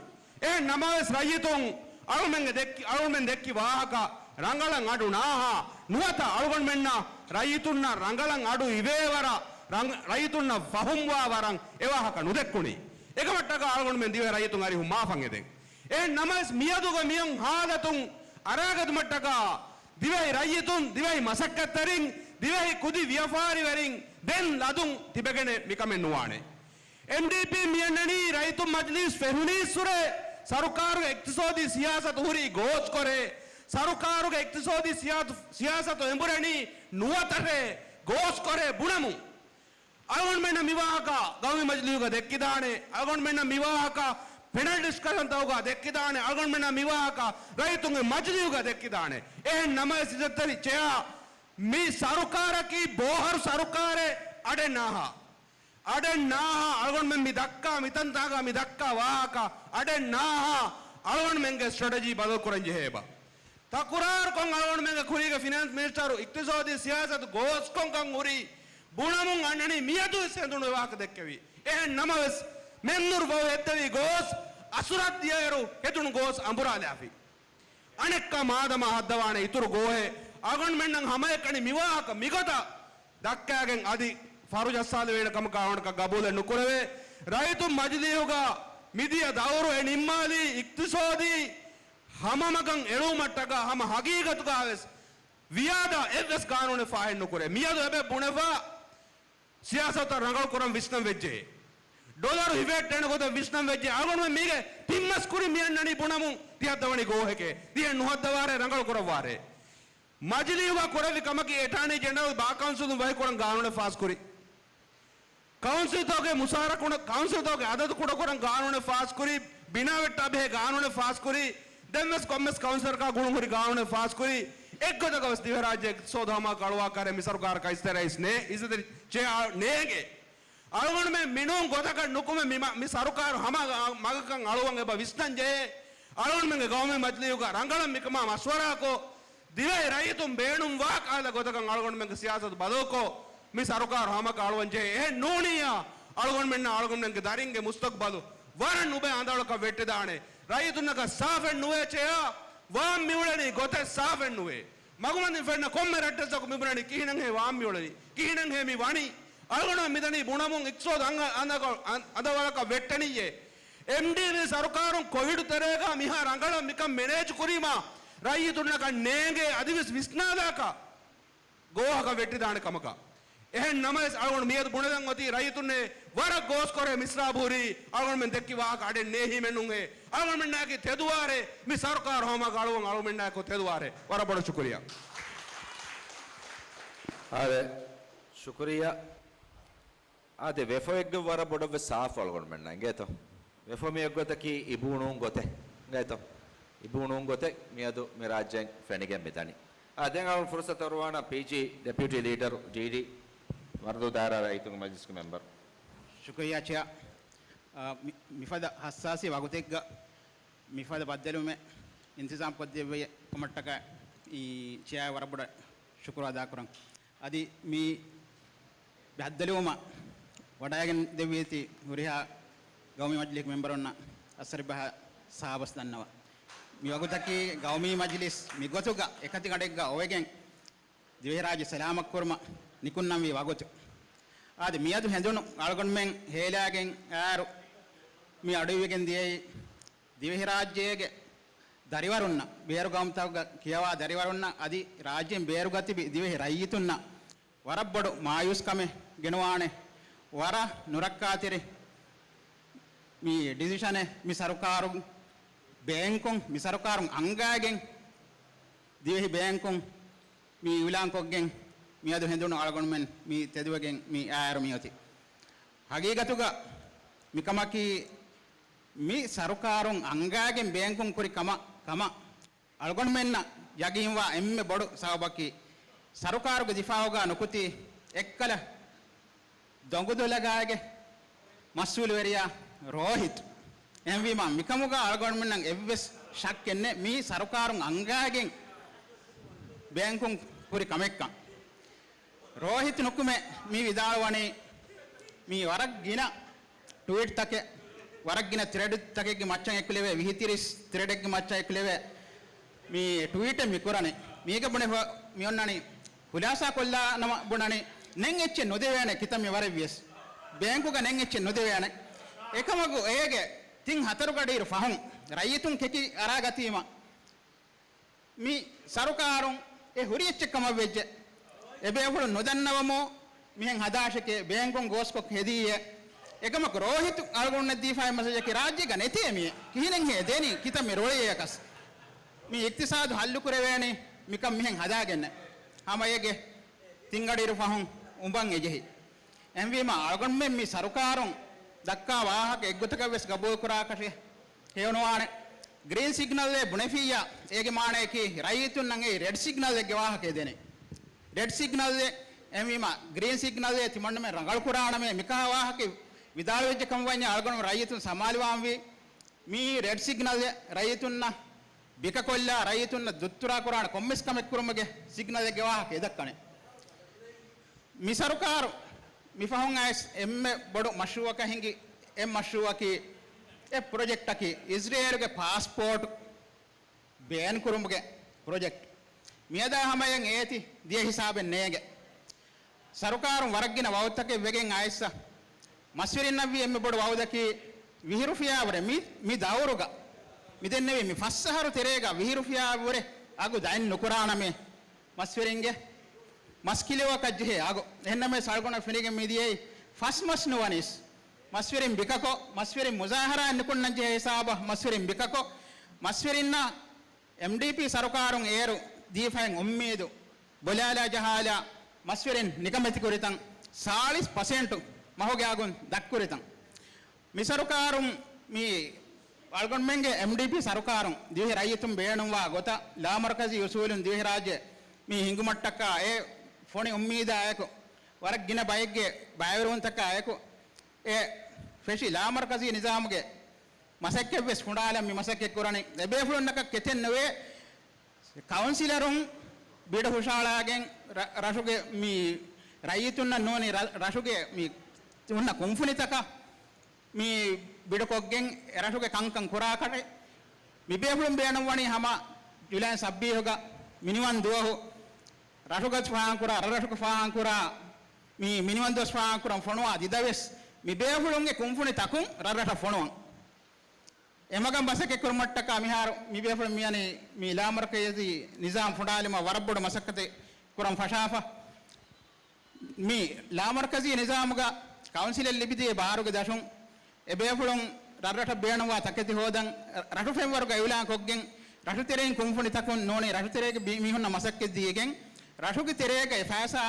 އެހެން ނަމަވެސް ރައްޔިތުން އަޅުމެންގެ ދެއްކި، އަޅުމެން ދެއްކި ވާހަކަ ރަނގަޅަށް އަޑު ނާހާ ނުވަތަ އަޅުގަނޑުމެންނަށް ރައްޔިތުންނަށް ރަނގަޅަށް އަޑު އިވޭވަރަށް ރަނގ-، ރައްޔިތުންނަށް ފަހުމްވާ ވަރަށް އެ ވާހަކަ ނުދެއްކުނީ. އެކަމަށްޓަކާ އަޅުގަނޑުމެން ދިވެހި ރައްޔިތުން އަރިހުން މާފަށް އެދެން. އެހެން ނަމަވެސް މިއަދުގެ މިއޮން ހާލަތުން އަރާގަތުމަށްޓަކާ ދިވެހި ރައްޔިތުން، ދިވެހި މަސައްކަތްތެރިން، ދިވެހި ކުދި ވިޔަފާރިވެރިން ދެން ލަދުން ތިބެގެނެއް މިކަމެއް ނުވާނެ. އެމްޑީޕީ މިއަންނަނީ ރައްޔިތުން މަޖިލީސް ފެށުނީއްސުރެ ސަރުކާރުގެ އިޤްތިޞާދީ ސިޔާސަތު ހުރީ ގޯސްކޮރޭ، ސަރުކާރުގެ އިޤްތިޞާދީ ސިޔާ-، ސިޔާސަތު އެނބުރެނީ ނުވަތަށޭ ގޯސްކޮރޭ ބުނަމުން. އަޅުގަނޑުމެންނަށް މިވާހަކަ ގައުމީ މަޖިލީހުގަ ދެއްކިދާނެ، އަޅުގަނޑުމެންނަށް މިވާހަކަ ޕެނަލް ޑިސްކަޝަންތަކުގަ ދެއްކިދާނެ، އަޅުގަނޑުމެންނަށް މިވާހަކަ ރައްޔިތުންގެ މަޖިލީހުގަ ދެއްކިދާނެ. އެހެން ނަމަވެސް އިއްޒަތްތެރި ޗެއާ، މި ސަރުކާރަކީ ބޯހަރު ސަރުކާރެއް. އަޑެއް ނާހާ، އަޑެއް ނާހާ، އަޅުގަނޑުމެން މި ދައްކާ، މިތަންތާގަ މި ދައްކާ ވާހަކަ އަޑެއް ނާހާ، އަޅުގަނޑުމެންގެ ސްޓްރެޓެޖީ ބަދަލުކުރަން ޖެހޭބަ. ތަކުރާރުކޮށް އަޅުގަނޑުމެންގެ ކުރީގެ ފިނޭންސް މިނިސްޓަރު އިޤްތިޞާދީ ސިޔާސަތު ގޯސްކޮށްކަން ހުރީ ބުނަމުން އަންނަނީ މިއަދުވެސް ހެނދުނު ވާހަކަ ދެއްކެވި. އެހެން ނަމަވެސް މެންދުރު ވަހު ހެއްދެވި ގޯސް އަސުރަށް ދިޔައިރު ހެދުނު ގޯސް އަނބުރާލާފި. އަނެއްކާ މާދަމާ ހައްދަވާނެ އިތުރު ގޯހެއް އަޅުގަނޑުމެންނަށް ހަމައެކަނި މިވާހަކަ މިގޮތަށް ދައްކާގެން އަދި ފަރު ޖައްސާލެވޭނެ ކަމަކާ އަޅުގަނޑަކަށް ގަބޫލެއް ނުކުރެވޭ. ރައްޔިތުން މަޖިލީހުގަ މިދިޔަ ދައުރު އެ ނިންމާލީ އިޤްތިޞާދީ ހަމަމަގަށް އެޅުވުމަށްޓަކާ ހަމަ ހަގީގަތުގަވެސް ވިޔާދާ އެއްވެސް ގާނޫނެއް ފާހެއް ނުކުރޭ. މިއަދު އެބަ ބުނެފަ ސިޔާސަތަށް ރަނގަޅު ކުރަން ވިސްނަން ވެއްޖެ. ޑޮލަރު ހިފެހެއްޓޭނެ ގޮތަށް ވިސްނަން ވެއްޖެ. އަޅުގަނޑުމެން މީގެ ތިން މަސް ކުރިން މި އަންނަނީ ބުނަމުން ތިހައްދަވަނީ ގޯހެކޭ. ތިހެން ނުހައްދަވާރޭ، ރަނގަޅު ކުރައްވާރޭ. މަޖިލީހުގަ ކުރެއްވި ކަމަކީ އެޓާނީ ޖެނެރަލް ބާ ކައުންސިލުން ވަހިކުރަން ގާނޫނެއް ފާސްކުރި. ކައުންސިލްތަކުގެ މުސާރަ ކުޑަ، ކައުންސިލްތަކުގެ އަދަދު ކުޑަކުރަން ގާނޫނެއް ފާސްކުރި. ބިނާވެއްޓާ ބެހޭ ގާނޫނެއް ފާސްކުރި. ދެންވެސް ކޮންމެސް ކައުންސިލަކާ ގުޅުން ހުރި ގާނޫނެއް ފާސްކުރި. އެއްގޮތަކަށް ވެސް ދިވެހިރާއްޖޭގެ އިޤްތިޞާދު ހަމައަކަށް އަޅުވާކަށް މި ސަރުކާރަކަށް އިއްޒަތްތެރި ރައީސް ނޭ، އިއްޒަތްތެރި ޗެއާ ނޭނގޭ. އަޅުގަނޑުމެން މިނޫން ގޮތަކަށް ނުކުމެ މި މަ-، މި ސަރުކާރު ހަމަ މަގަކަށް އަޅުވަން އެބަ ވިސްނަން ޖެހޭ. އަޅުގަނޑުމެންގެ ގައުމީ މަޖިލީހުގަ ރަނގަޅަށް މިކަމާ މަޝްވަރާކޮށް، ދިވެހި ރައްޔިތުން ބޭނުންވާ ކަހަލަ ގޮތަކަށް އަޅުގަނޑުމެންގެ ސިޔާސަތު ބަދަލުކޮށް، މި ސަރުކާރު ހަމަކަށް އަޅުވަން ޖެހޭ. އެހެން ނޫނިއްޔާ، އަޅުގަނޑުމެންނަށް އަޅުގަނޑުމެންގެ ދަރިންގެ މުސްތަޤްބަލު ވަރަށް ނުބައި އަނދަވަޅަކަށް ވެއްޓިދާނެ. ރައްޔިތުންނަކަށް ސާފެއް ނުވޭ ޗެއާ، ވާން މިއުޅެނީ ގޮތެއް ސާފެއް ނުވޭ. މަގުމަތިން ފެންނަ ކޮންމެ ރައްޓެއްސަކު މިބުނަނީ ކިހިނެއްހޭ ވާން މިއުޅެނީ، ކިހިނެއްހޭ މި ވަނީ. އަޅުގަނޑު މިދަނީ ބުނަމުން އިޤްތިޞާދު އަން-، އަން-، އަން-، އަނދަވަޅަކަށް ވެއްޓެނިއްޔޭ. އެމްޑީޕީ ސަރުކާރުން ކޮވިޑު ތެރޭގަ މިހާ ރަނގަޅަށް މިކަން މެނޭޖް ކުރީމާ، ރައްޔިތުންނަކަށް ނޭނގޭ އަދިވެސް ވިސްނާލާކަށް ގޯހަކަށް ވެއްޓިދާނެ ކަމަކަށް. އެހެން ނަމަވެސް، އަޅުގަނޑު މިއަދު ބުނެލަން އޮތީ ރައްޔިތުންނޭ ވަރަށް ގޯސްކޮރޭ މިސްރާބު ހުރީ، އަޅުގަނޑުމެން ދެއްކި ވާހަކަ އަޑެއް ނޭހީމެއް ނޫންހޭ. އަޅުގަނޑުމެންނާއެކީ ތެދުވާރޭ، މި ސަރުކާރު ހަމަކަށް އަޅުވަން އަޅުގަނޑުމެންނާއެކު ތެދުވާރޭ. ވަރަށް ބޮޑަށް ޝުކުރިއްޔާ. އާދެ، ޝުކުރިއްޔާ. އާދެ، ވެފަ އެއްގޮތް ވަރަށް ބޮޑަށް ވެސް ސާފު އަޅުގަނޑުމެންނަށް އިނގޭތޯ. ވެފަ މި އެއްގޮތަކީ އިބޫނޫން ގޮތެއް އިނގޭތޯ. އިބޫނޫން ގޮތެއް މިއަދު މި ރާއްޖޭން ފެނިގެން މިދަނީ. އާ، ދެން އަޅުން ފުރުސަތު އޮރުވާނަ ޕީޖީ ޑެޕިއުޓީ ލީޑަރު ޖީޑީ މަރުދޫ ދާއިރާ ރައްޔިތުންގެ މަޖިލިސްގެ މެމްބަރު. ޝުކުރިއްޔާ ޗެއާ. އާ، މި-، މިފަދަ ހައްސާސީ ވަގުތެއްގަ މިފަދަ ބައްދަލުވުމެއް އިންތިޒާމް ކޮށްދެއްވި ކަމަށްޓަކާ އީ ޗެއާ ވަރަށް ބޮޑަށް ޝުކުރު އަދާކުރަން. އަދި މި ބައްދަލުވުމަށް ވަޑައިގެން ދެއްވީތީ ހުރިހާ ގައުމީ މަޖިލީހުގެ މެމްބަރުންނަށް އަސްހަރުބެ ބަހާ ސާބަސް ދަންނަވަ. މި ވަގުތަކީ ގައުމީ މަޖިލިސް މިގޮތުގަ އެކަތިގަނޑެއްގަ އޮވެގެން ދިވެހިރާއްޖެ ސަލާމަތްކުރުމަށް ނިކުންނަންވީ ވަގުތު. އާދެ، މިއަދު ހެނދުނު އަޅުގަނޑުމެން ހޭލާގެން އާރު މި އަޑުއިވިގެން ދިޔައީ ދިވެހިރާއްޖޭގެ ދަރިވަރުންނަށް، ބޭރު ގައުމުތަކުގަ ކިޔަވާ ދަރިވަރުންނަށް އަދި ރާއްޖޭން ބޭރުގަތިބި ދިވެހި ރައްޔިތުންނަށް ވަރަށް ބޮޑު މާޔޫސްކަމެއް ގެނުވާނެ. ވަރަށް ނުރައްކާތެރި މި ޑިސިޝަނެއް މި ސަރުކާރުން ބޭންކުން، މި ސަރުކާރުން އަންގާގެން ދިވެހި ބޭންކުން މި އިއުލާންކޮށްގެން މިއަދު ހެނދުނު އަޅުގަނޑުމެން މި ތެދުވެގެން މި އައިރު މިއޮތީ. ހަގީގަތުގަ މިކަމަކީ މި ސަރުކާރުން އަންގާގެން ބޭންކުން ކުރި ކަމަށް، ކަމަށް އަޅުގަނޑުމެންނަށް ޔަގީންވާ އެންމެ ބޮޑު ސަބަބަކީ، ސަރުކާރުގެ ދިފާއުގަ ނުކުތީ އެއްކަލަ ދޮނގުދޮލަގާގެ މަސްއޫލުވެރިޔާ ރޯހިތް. އެހެންވީމާ، މިކަމުގަ އަޅުގަނޑުމެންނަށް އެއްވެސް ޝައްކެއް ނެތް، މީ ސަރުކާރުން އަންގާގެން ބޭންކުން ކުރި ކަމެއްކަން. ރޯހިތް ނުކުމެ މި ވިދާޅުވަނީ މީ ވަރަށް ގިނަ ޓްވީޓްތަކެއް ވަރަށް ގިނަ ތްރެޑްތަކެއްގެ މައްޗަށް އެކުލެވޭ، ވިހި ތިރީސް ތްރެޑެއްގެ މައްޗަށް އެކުލެވޭ މި ޓްވީޓެއް މި ކުރަނީ. މީގަ ބުނެފަ މި އޮންނަނީ، ޚުލާސާ ކޮށްލާނަމަ ބުނަނީ، ނެތް އެއްޗެއް ނުދެވޭނެ ކިތަންމެ ވަރެއް ވިޔަސް. ބޭންކުގަ ނެތް އެއްޗެއް ނުދެވޭނެ. އެކަމަކު އޭގެ ތިން ހަތަރު ގަޑިއިރު ފަހުން ރައްޔިތުން ކެކި އަރާގަތީމަ، މި ސަރުކާރުން އެ ހުރި އެއްޗެއް ކަމަށް ވެއްޖެ. އެބޭފުޅުން ނުދަންނަވަމު މިހެން ހަދާށެކޭ، ބޭންކުން ގޯސްކޮށް ހެދީއޭ. އެކަމަކު ރޯހިތު އަޅުގަނޑުންނަށް ދީފައި މެސެޖަކީ ރާއްޖޭގަ ނެތޭ މިއެއް. ކިހިނެއްހޭ ދޭނީ ކިތަންމެ ރޮޅިއޭ ކަސް. މި އިޤްތިޞާދު ހައްލު ކުރެވޭނީ މިކަން މިހެން ހަދާގެންނޭ. ހަމަ އޭގެ ތިން ގަޑިއިރު ފަހުން އުނބަން އެޖެހި. އެހެންވީމަ، އަޅުގަނޑުމެން މި ސަރުކާރުން ދައްކާ ވާހަކަ އެއްގޮތަކަށް ވެސް ގަބޫލުކުރާކަށެއް ހެޔޮނުވާނެ. ގްރީން ސިގްނަލްއޭ ބުނެފިއްޔާ، އޭގެ މާނަޔަކީ ރައްޔިތުންނަށް އެއީ ރެޑް ސިގްނަލްއެއްގެ ވާހަކައެއް ދޭނެ. ރެޑް ސިގްނަލްއެއް، އެހެންވީމަ، ގްރީން ސިގްނަލްއޭ ތިމަންނަމެން ރަނގަޅުކުރާނަމޭ މިކަހަލަ ވާހަކަ ވިދާޅުވެއްޖެ ކަމަށް ވަންޏާ އަޅުގަނޑު ރައްޔިތުން ސަމާލުވާންވީ. މިއީ ރެޑް ސިގްނަލްއެއް، ރައްޔިތުންނަށް ބިކަކޮށްލާ، ރައްޔިތުންނަށް ދުއްތުރާކުރާނެ ކޮންމެސް ކަމެއް ކުރުމުގެ ސިގްނަލެއްގެ ވާހަކަ އެ ދައްކަނީ. މި ސަރުކާރު މިފަހުން އައިސް އެންމެ ބޮޑު މަޝްރޫއަކަށް ހިނގި އެއް މަޝްރޫއަކީ، އެއް ޕްރޮޖެކްޓަކީ، އިޒްރޭލުގެ ޕާސްޕޯޓް ބޭން ކުރުމުގެ ޕްރޮޖެކްޓް. މިއަދާ ހަމަޔަށް އޭތި ދިޔަ ހިސާބެއް ނޭނގެ. ސަރުކާރުން ވަރަށް ގިނަ ވައުދުތަކެއް ވެގެން އައިއްސަ، މަސްވެރިންނަށްވީ އެންމެ ބޮޑު ވައުދަކީ ވިހިރު ފިޔާވަރެއް. މި، މި ދައުރުގަ، މި ދެންނެވި މި ފަސް އަހަރު ތެރޭގަ ވިހިރު ފިޔާވަރެއް އަގު ދައިން ނުކުރާނަމޭ. މަސްވެރިންގެ މަސް ކިލެވަކަށް ޖެހޭ އަގު. އެހެންނަމަވެސް އަޅުގަނޑަށް ފެނިގެން މިދިޔައީ ފަސް މަސް ނުވަނީސް، މަސްވެރިން ބިކަކޮށް، މަސްވެރިން މުޒާހަރާއެއް ނުކުންނަން ޖެހޭ ހިސާބަށް މަސްވެރިން ބިކަކޮށް، މަސްވެރިންނަށް އެމްޑީޕީ ސަރުކާރުން އޭރު ދީފައިން އުއްމީދު ބޮލާލާ ޖަހާލާ، މަސްވެރިން ނިކަމެތިކުރިތަން، ސާޅީސް ޕަސެންޓު މަހުގެ އަގުން ދަށްކުރިތަން. މި ސަރުކާރުން، މި އަޅުގަނޑުމެންގެ އެމްޑީޕީ ސަރުކާރުން ދިވެހި ރައްޔިތުން ބޭނުންވާ ގޮތަށް ލާމަރުކަޒީ އުސޫލުން ދިވެހިރާއްޖެ މި ހިނގުމަށްޓަކާ އެ ފޮނި އުއްމީދާއެކު ވަރަށް ގިނަ ބައެއްގެ ބައިވެރިވުންތަކާއެކު އެ ފެށި ލާމަރުކަޒީ ނިޒާމުގެ މަސައްކަތްވެސް ފުނޑާލަން މި މަސައްކަތް ކުރަނީ. އެބޭފުޅުންނަކަށް ކެތެއް ނުވޭ، ކައުންސިލަރުން ބިޑު ހުށަހަޅާގެން ރަ-، ރަށުގެ މި ރައްޔިތުންނަށް ނޫނީ ރަ-، ރަށުގެ މި ހުންނަ ކުންފުނިތަކަށް މި ބިޑުކޮށްގެން އެ ރަށުގެ ކަންކަން ކުރާކަށެއް މި ބޭފުޅުން ބޭނުންވަނީ ހަމަ ޖުލައި ސައްބީހުގަ މިނިވަން ދުވަހު ރަށުގަ ފާހަގަކުރާ، ރަށްރަށުގަ ފާހަގަކުރާ މި މިނިވަން ދުވަސް ފާހަގަކުރަން ފޮނުވާ ދިދަވެސް މި ބޭފުޅުންގެ ކުންފުނި ތަކުން ރަށްރަށަށް ފޮނުވަން. އެމަގަށް މަސައްކަތް ކުރުމަށްޓަކާ މިހާރު މި ބޭފުޅުން މިއަނީ މި ލާމަރުކަޒީ ނިޒާމް ފުނޑާލުމަށް ވަރަށް ބޮޑު މަސައްކަތެއް ކުރަން ފަށާފަ. މި ލާމަރުކަޒީ ނިޒާމުގަ ކައުންސިލަށް ލިބިދިޔަ ބާރުގެ ދަށުން އެބޭފުޅުން ރަށްރަށަށް ބޭނުންވާ ތަކެތި ހޯދަން ރަށު ފެންވަރުގަ އިއުލާން ކޮށްގެން ރަށުތެރެއިން ކުންފުނި ތަކުން ނޫނީ ރަށުތެރޭގެ ބި-، މީހުންނަށް މަސައްކަތް ދީގެން ރަށުގެ ތެރޭގައި ފައިސާ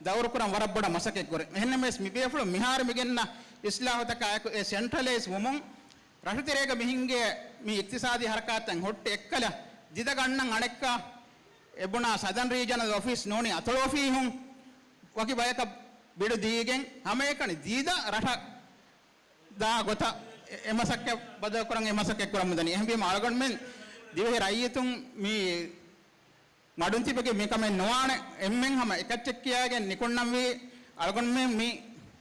ދައުރު ކުރަން ވަރަށް ބޮޑަށް މަސައްކަތް ކުރޭ. އެހެންނަމަވެސް މި ބޭފުޅުން މިހާރު މިގެންނަ އިސްލާހުތަކާއެކު އެ ސެންޓްރަލައިޒް ވުމުން ރަށުތެރޭގަ މި ހިންގޭ މި އިޤްތިޞާދީ ހަރަކާތްތައް ހުއްޓި އެއްކަލަ ދިދަ ގަންނަން އަނެއްކާ އެބުނާ ސަދަން ރީޖަނަލް އޮފީސް ނޫނީ އަތޮޅު އޮފީހުން ވަކި ބަޔަކަށް ބިޑު ދީގެން ހަމައެކަނި ދީދަ ރަށަށް ދާ ގޮތަށް އެ، އެ މަސައްކަތް ބަދަލުކުރަން އެ މަސައްކަތް ކުރަމުންދަނީ. އެހެންވީމަ އަޅުގަނޑުމެން ދިވެހި ރައްޔިތުން މި މަޑުން ތިބެގެ މިކަމެއް ނުވާނެ. އެންމެން ހަމަ އެކައްޗެއް ކިޔާގެން ނިކުންނަންވީ. އަޅުގަނޑުމެން މި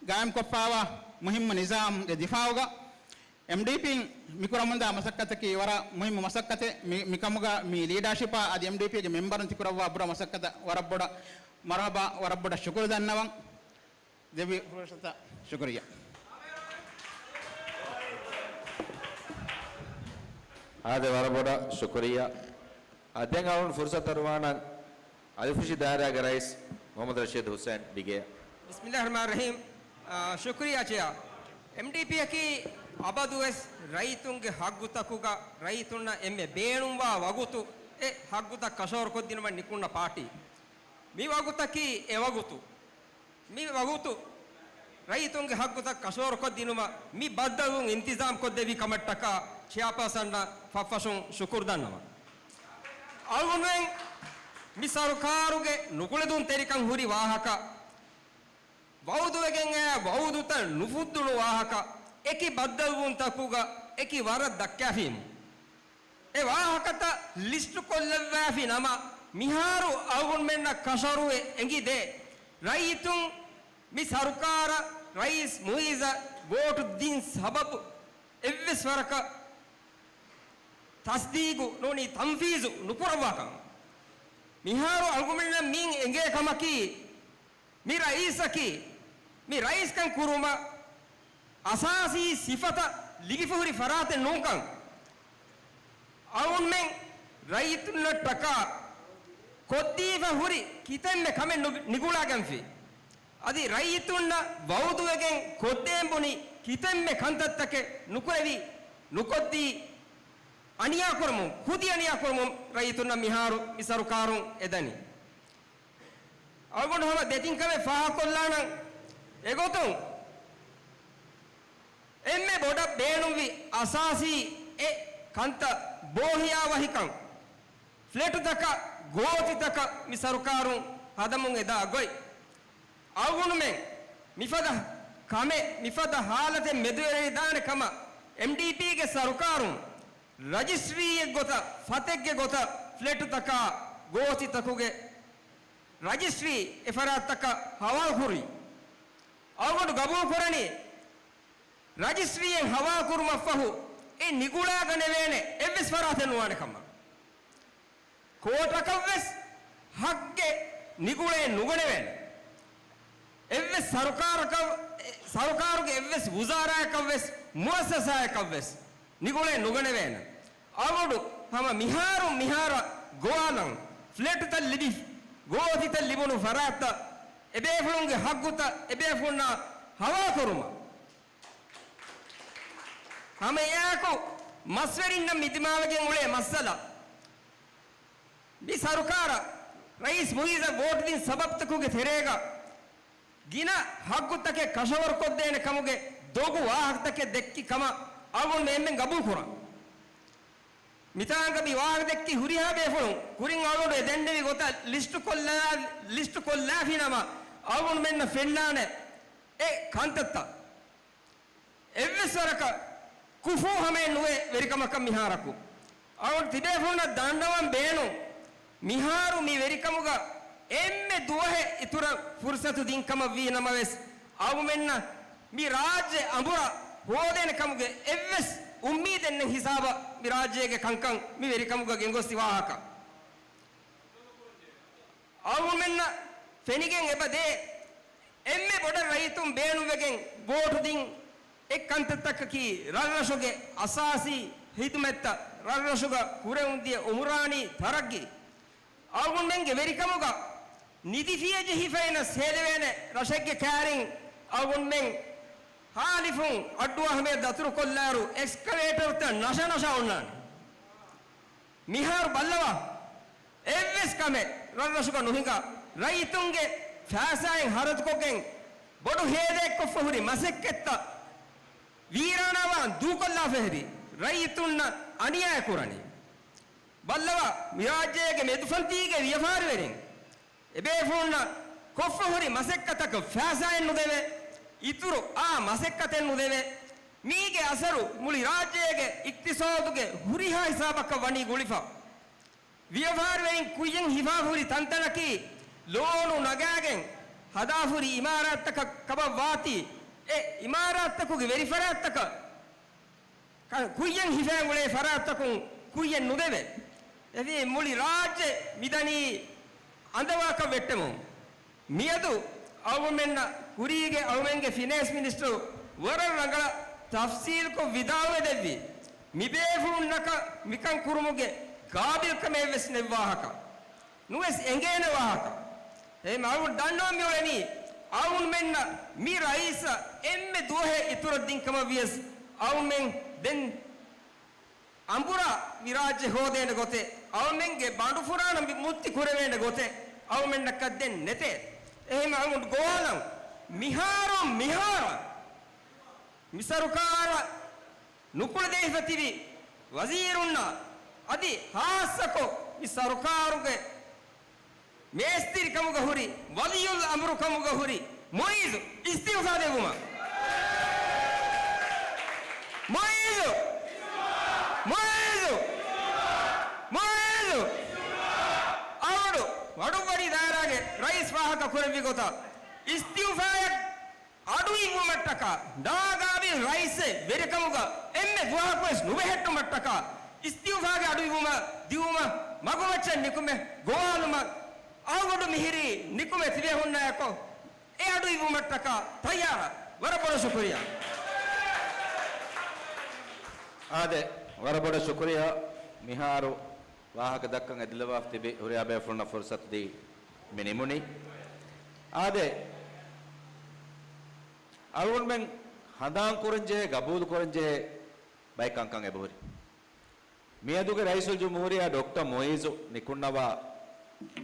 ގާއިމްކޮށްފާވާ މުހިއްމު ނިޒާމްގެ ދިފާއުގަ އެމްޑީޕީން މިކުރަމުންދާ މަސައްކަތަކީ ވަރަށް މުހިއްމު މަސައްކަތެއް. މި، މިކަމުގަ މި ލީޑާޝިޕާ އަދި އެމްޑީޕީގެ މެމްބަރުން ތިކުރައްވާ ބުރަ މަސައްކަތަށް ވަރަށް ބޮޑަށް މަރުހަބާ، ވަރަށް ބޮޑަށް ޝުކުރު ދަންނަވަން. ދެއްވި ފުރުސަތަށް ޝުކުރިއްޔާ. އާދެ، ވަރަށް ބޮޑަށް ޝުކުރިއްޔާ. އާ، ދެން އަޅުން ފުރުސަތު އަރުވާނަން އަލިފުށި ދާއިރާގެ ރައީސް މުޙައްމަދު ރަޝީދު ހުސައިން ބިގޭ. ބިސްމިއްލާހި ރަޙްމާނި ރަޙީމް. އާ، ޝުކުރިއްޔާ ޗެއާ. އެމްޑީޕީއަކީ އަބަދުވެސް ރައްޔިތުންގެ ހައްގުތަކުގަ ރައްޔިތުންނަށް އެންމެ ބޭނުންވާ ވަގުތު އެ ހައްގުތައް ކަށަވަރުކޮށްދިނުމަށް ނިކުންނަ ޕާޓީ. މި ވަގުތަކީ އެ ވަގުތު. މި ވަގުތު ރައްޔިތުންގެ ހައްގުތައް ކަށަވަރުކޮށްދިނުމަށް މި ބައްދަލުވުން އިންތިޒާމްކޮށްދެއްވި ކަމަށްޓަކާ ޗެއާޕާސަންއަށް ފަށްފަށުން ޝުކުރު ދަންނަވަން. އަޅުގަނޑުމެން މި ސަރުކާރުގެ ނުކުޅެދުންތެރިކަން ހުރި ވާހަކަ، ވައުދުވެގެން އައި ވައުދުތައް ނުފުއްދުނު ވާހަކަ، އެކި ބައްދަލުވުންތަކުގަ އެކި ވަރަށް ދައްކާފީމު. އެ ވާހަކަތައް ލިސްޓުކޮށްލައްވާފި ނަމަ، މިހާރު އަޅުގަނޑުމެންނަށް ކަށަވަރުވެ އެނގިދޭ، ރައްޔިތުން މި ސަރުކާރަށް ރައީސް މުއިއްޒަށް ވޯޓު ދިން ސަބަބު، އެއްވެސް ވަރަކަށް ތަސްދީގު ނޫނީ ތަންފީޒު ނުކުރައްވާކަން. މިހާރު އަޅުގަނޑުމެންނަށް މިއިން އެނގޭ ކަމަކީ، މި ރައީސަކީ މި ރައީސްކަން ކުރުމަށް އަސާސީ ސިފަތައް ލިބިފަ ހުރި ފަރާތެއް ނޫންކަން. އަޅުގަނޑުމެން ރައްޔިތުންނަށްޓަކާ ކޮށްދީފަ ހުރި ކިތަންމެ ކަމެއް ނު-، ނިގުޅާގެންފި. އަދި ރައްޔިތުންނަށް ވައުދުވެގެން ކޮށްދޭން ބުނި ކިތަންމެ ކަންތައްތަކެއް ނުކުރެވި، ނުކޮށްދީ، އަނިޔާކުރަމުން، ކުދި އަނިޔާކުރަމުން ރައްޔިތުންނަށް މިހާރު މި ސަރުކާރުން އެދަނީ. އަޅުގަނޑު ހަމަ ދެތިން ކަމެއް ފާހަގަކޮށްލާނަން. އެގޮތުން އެންމެ ބޮޑަށް ބޭނުންވި އަސާސީ އެއް ކަންތައް ބޯހިޔާވަހިކަން، ފްލެޓުތަކަށް ގޯތިތަކަށް މި ސަރުކާރުން ހަދަމުން އެދާ ގޮތް. އަޅުގަނޑުމެން މިފަދަ ކަމެއް، މިފަދަ ހާލަތެއް މެދުވެރިދާނެ ކަމަށް އެމްޑީޕީގެ ސަރުކާރުން ރަޖިސްޓްރީއެއް ގޮތަށް، ފަތެއްގެ ގޮތަށް ފްލެޓުތަކާ ގޯތިތަކުގެ ރަޖިސްޓްރީ އެ ފަރާތްތަކަށް ހަވާލުކުރީ. އަޅުގަނޑު ގަބޫލުކުރަނީ، ރަޖިސްޓްރީއެއް ހަވާލުކުރުމަށްފަހު އެ ނިގުޅާގަނެވޭނެ އެއްވެސް ފަރާތެއް ނުވާނެ ކަމަށް. ކޯޓަކަށްވެސް ހައްގެއް ނިގުޅޭ ނުގަނެވޭނެ. އެއްވެސް ސަރުކާރަކަށް، ސަރުކާރުގެ އެއްވެސް ވުޒާރާއަކަށްވެސް މުއައްސަސާއަކަށްވެސް ނިގުޅޭ ނުގަނެވޭނެ. އަޅުގަނޑު ހަމަ މިހާރުން މިހާރަށް ގޮވާލަން، ފްލެޓުތައް ލިބި، ގޯތިތައް ލިބުނު ފަރާތްތައް، އެބޭފުޅުންގެ ހައްގުތައް އެބޭފުޅުންނާ ހަވާލުކުރުމަށް. ހަމަ އެއާއެކު މަސްވެރިންނަށް މި ދިމާވެގެން އުޅޭ މައްސަލަ، މި ސަރުކާރަށް ރައީސް މުއިއްޒަށް ވޯޓު ދިން ސަބަބުތަކުގެ ތެރޭގަ ގިނަ ހައްގުތަކެއް ކަށަވަރުކޮށްދޭނެ ކަމުގެ ދޮގު ވާހަކަތަކެއް ދެއްކި ކަމަށް އަޅުގަނޑު އެންމެން ގަބޫލުކުރަން. މިތާނގަ މި ވާހަކަ ދެއްކި ހުރިހާ ބޭފުޅުން ކުރިން އަޅުގަނޑު އެ ދެންނެވި ގޮތަށް ލިސްޓު ކޮށްލާ، ލިސްޓު ކޮށްލާފިނަމަ، އަޅުގަނޑުމެންނަށް ފެންނާނެ އެ ކަންތައްތައް. އެއްވެސް ވަރަކަށް ކުފޫ ހަމައެއް ނުވޭ ވެރިކަމަކަށް މިހާރަކު. އަޅުގަނޑު ތިބޭފުޅުންނަށް ދަންނަވަން ބޭނުން، މިހާރު މި ވެރިކަމުގަ އެންމެ ދުވަހެއް އިތުރަށް ފުރުސަތު ދިން ކަމަށް ވީ ނަމަވެސް، އަޅުގަނޑުމެންނަށް މި ރާއްޖެ އަނބުރާ ހޯދޭނެ ކަމުގެ އެއްވެސް އުއްމީދެއް ނެތް ހިސާބަށް މި ރާއްޖޭގެ ކަންކަން މި ވެރިކަމުގަ ގެންގޮސް ވާހަކަ. އަޅުގަނޑުމެންނަށް ފެނިގެން އެބަ ދޭ އެންމެ ބޮޑަށް ރައްޔިތުން ބޭނުންވެގެން ވޯޓު ދިން އެއް ކަންތައްތަކަކީ ރަށްރަށުގެ އަސާސީ ހިދުމަތްތައް، ރަށްރަށުގަ ކުރެވުންދިޔަ އުމުރާނީ ތަރައްގީ. އަޅުގަނޑުމެންގެ ވެރިކަމުގަ ނިދިފިޔަ ޖެހިފައި ނަސް ހޭލެވޭނެ ރަށެއްގެ ކާރިން އަޅުގަނޑުމެން ހާލިފުން އައްޑޫ އަހްމެދު ދަތުރުކޮށްލާއިރު އެކްސްކަވޭޓަރުތައް ނަށަނަށާ އޮންނާނެ. މިހާރު ބައްލަވާ، އެއްވެސް ކަމެއް ރަށްރަށުގަ ނުހިނގާ، ރައްޔިތުންގެ ފައިސާއިން ހަރަދުކޮށްގެން ބޮޑު ހޭދައެއްކޮށްފަ ހުރި މަސައްކަތްތައް ވީރާނާވާން ދޫކޮށްލާފަ ހެރި، ރައްޔިތުންނަށް އަނިޔާއެއް ކުރަނީ. ބައްލަވާ، މިރާއްޖޭގެ މެދުފަންތީގެ ވިޔަފާރިވެރިން އެބޭފުޅުންނަށް ކޮށްފަ ހުރި މަސައްކަތަކަށް ފައިސާއެއް ނުދެވޭ، އިތުރު އާ މަސައްކަތެއް ނުދެވޭ. މީގެ އަސަރު މުޅި ރާއްޖޭގެ އިޤްތިޞާދުގެ ހުރިހާ ހިސާބަކަށް ވަނީ ގުޅިފަ. ވިޔަފާރިވެރިން ކުއްޔަށް ހިފާފަ ހުރި ތަންތަނަކީ ލޯނު ނަގާގެން ހަދާފަ ހުރި އިމާރާތްތަކަށް ކަމަށް ވާތީ، އެ އިމާރާތްތަކުގެ ވެރިފަރާތްތަކަށް ކަ-، ކުއްޔަށް ހިފާ އުޅޭ ފަރާތްތަކުން ކުއްޔަށް ނުދެވޭ. އެހެންވީ މުޅި ރާއްޖެ މިދަނީ އަނދަވާކަށް ވެއްޓެމުން. މިއަދު އަޅުގަނޑުމެންނަށް ކުރީގެ އަޅުގަނޑުގެ ފިނޭންސް މިނިސްޓަރު ވަރަށް ރަނގަޅަށް ތަފްސީލްކޮށް ވިދާޅުވެދެއްވި، މިބޭފުޅުންނަކަށް މިކަން ކުރުމުގެ ގާބިލްކަމެއް ވެސް ނެތް ވާހަކަ. ނުވެސް އެނގޭނެ ވާހަކަ. އެހެން އަޅުގަނޑު ދަންނަވަން މިއުޅެނީ، އަޅުގަނޑުމެންނަށް މި ރައީސަށް އެންމެ ދުވަހެއް އިތުރަށް ދިން ކަމަށް ވިޔަސް، އަޅުގަނޑުމެން ދެން އަނބުރާ މި ރާއްޖެ ހޯދޭނެ ގޮތެއް، އަޅުގަނޑުމެންގެ ބަނޑުފުރާނަ މި މުއްތި ކުރެވޭނެ ގޮތެއް އަޅުގަނޑުމެންނަކަށް ދެން ނެތޭ. އެހެން އަޅުގަނޑު ގޮވާލަން މިހާރުން މިހާރަށް މި ސަރުކާރަށް ނުކުޅެދެވިފަ ތިބި ވަޒީރުންނާ އަދި ހާއްސަކޮށް މި ސަރުކާރުގެ މޭސްތިރިކަމުގަ ހުރި، ވަލިއުލް އަމްރުކަމުގަ ހުރި މުއިއްޒު އިސްތިއުފާ ދެއްވުމަށް. މުއިއްޒު! މުއިއްޒު! މުއިއްޒު! އަޅުގަނޑު ވަޑުއްވަނީ ދާއިރާގެ ރައީސް ފާހަގަ ކުރެއްވި ގޮތަށް އިސްތިއުފާއަށް އަޑު އިއްވުމަށް ޓަކާ ނާގާވި ރައީސެއް ވެރިކަމުގަ އެންމެ ދުވަހަކުވެސް ނުބެހެއްޓުމަށްޓަކާ އިސްތިއުފާގެ އަޑުއިވުމަށް ދިއުމަށް މަގުމައްޗަށް ނިކުމެ ގޮވާލުމަށް އަޅުގަނޑު މިހިރީ ނިކުމެ ތިބޭ ހުންނައިރު އެ އަޑު އިވުމަށްޓަކާ ތައްޔާރަށް. ވަރަށް ބޮޑަށް ޝުކުރިއްޔާ. އާދެ، ވަރަށް ބޮޑަށް ޝުކުރިއްޔާ. މިހާރު ވާހަކަ ދައްކަން އެދިލަވާފަ ތިބި ހުރިހާ ބޭފުޅުންނަށް ފުރުސަތު ދީ މި ނިމުނީ. އާދެ، އަޅުގަނޑުމެން ހަނދާން ކުރަން ޖެހޭ، ގަބޫލު ކުރަން ޖެހޭ ބައެއް ކަންކަން އެބަހުރި. މިއަދުގެ ރައީސުލްޖުމްހޫރިއްޔާ ޑޮކްޓަރ މުއިއްޒު ނިކުންނަވާ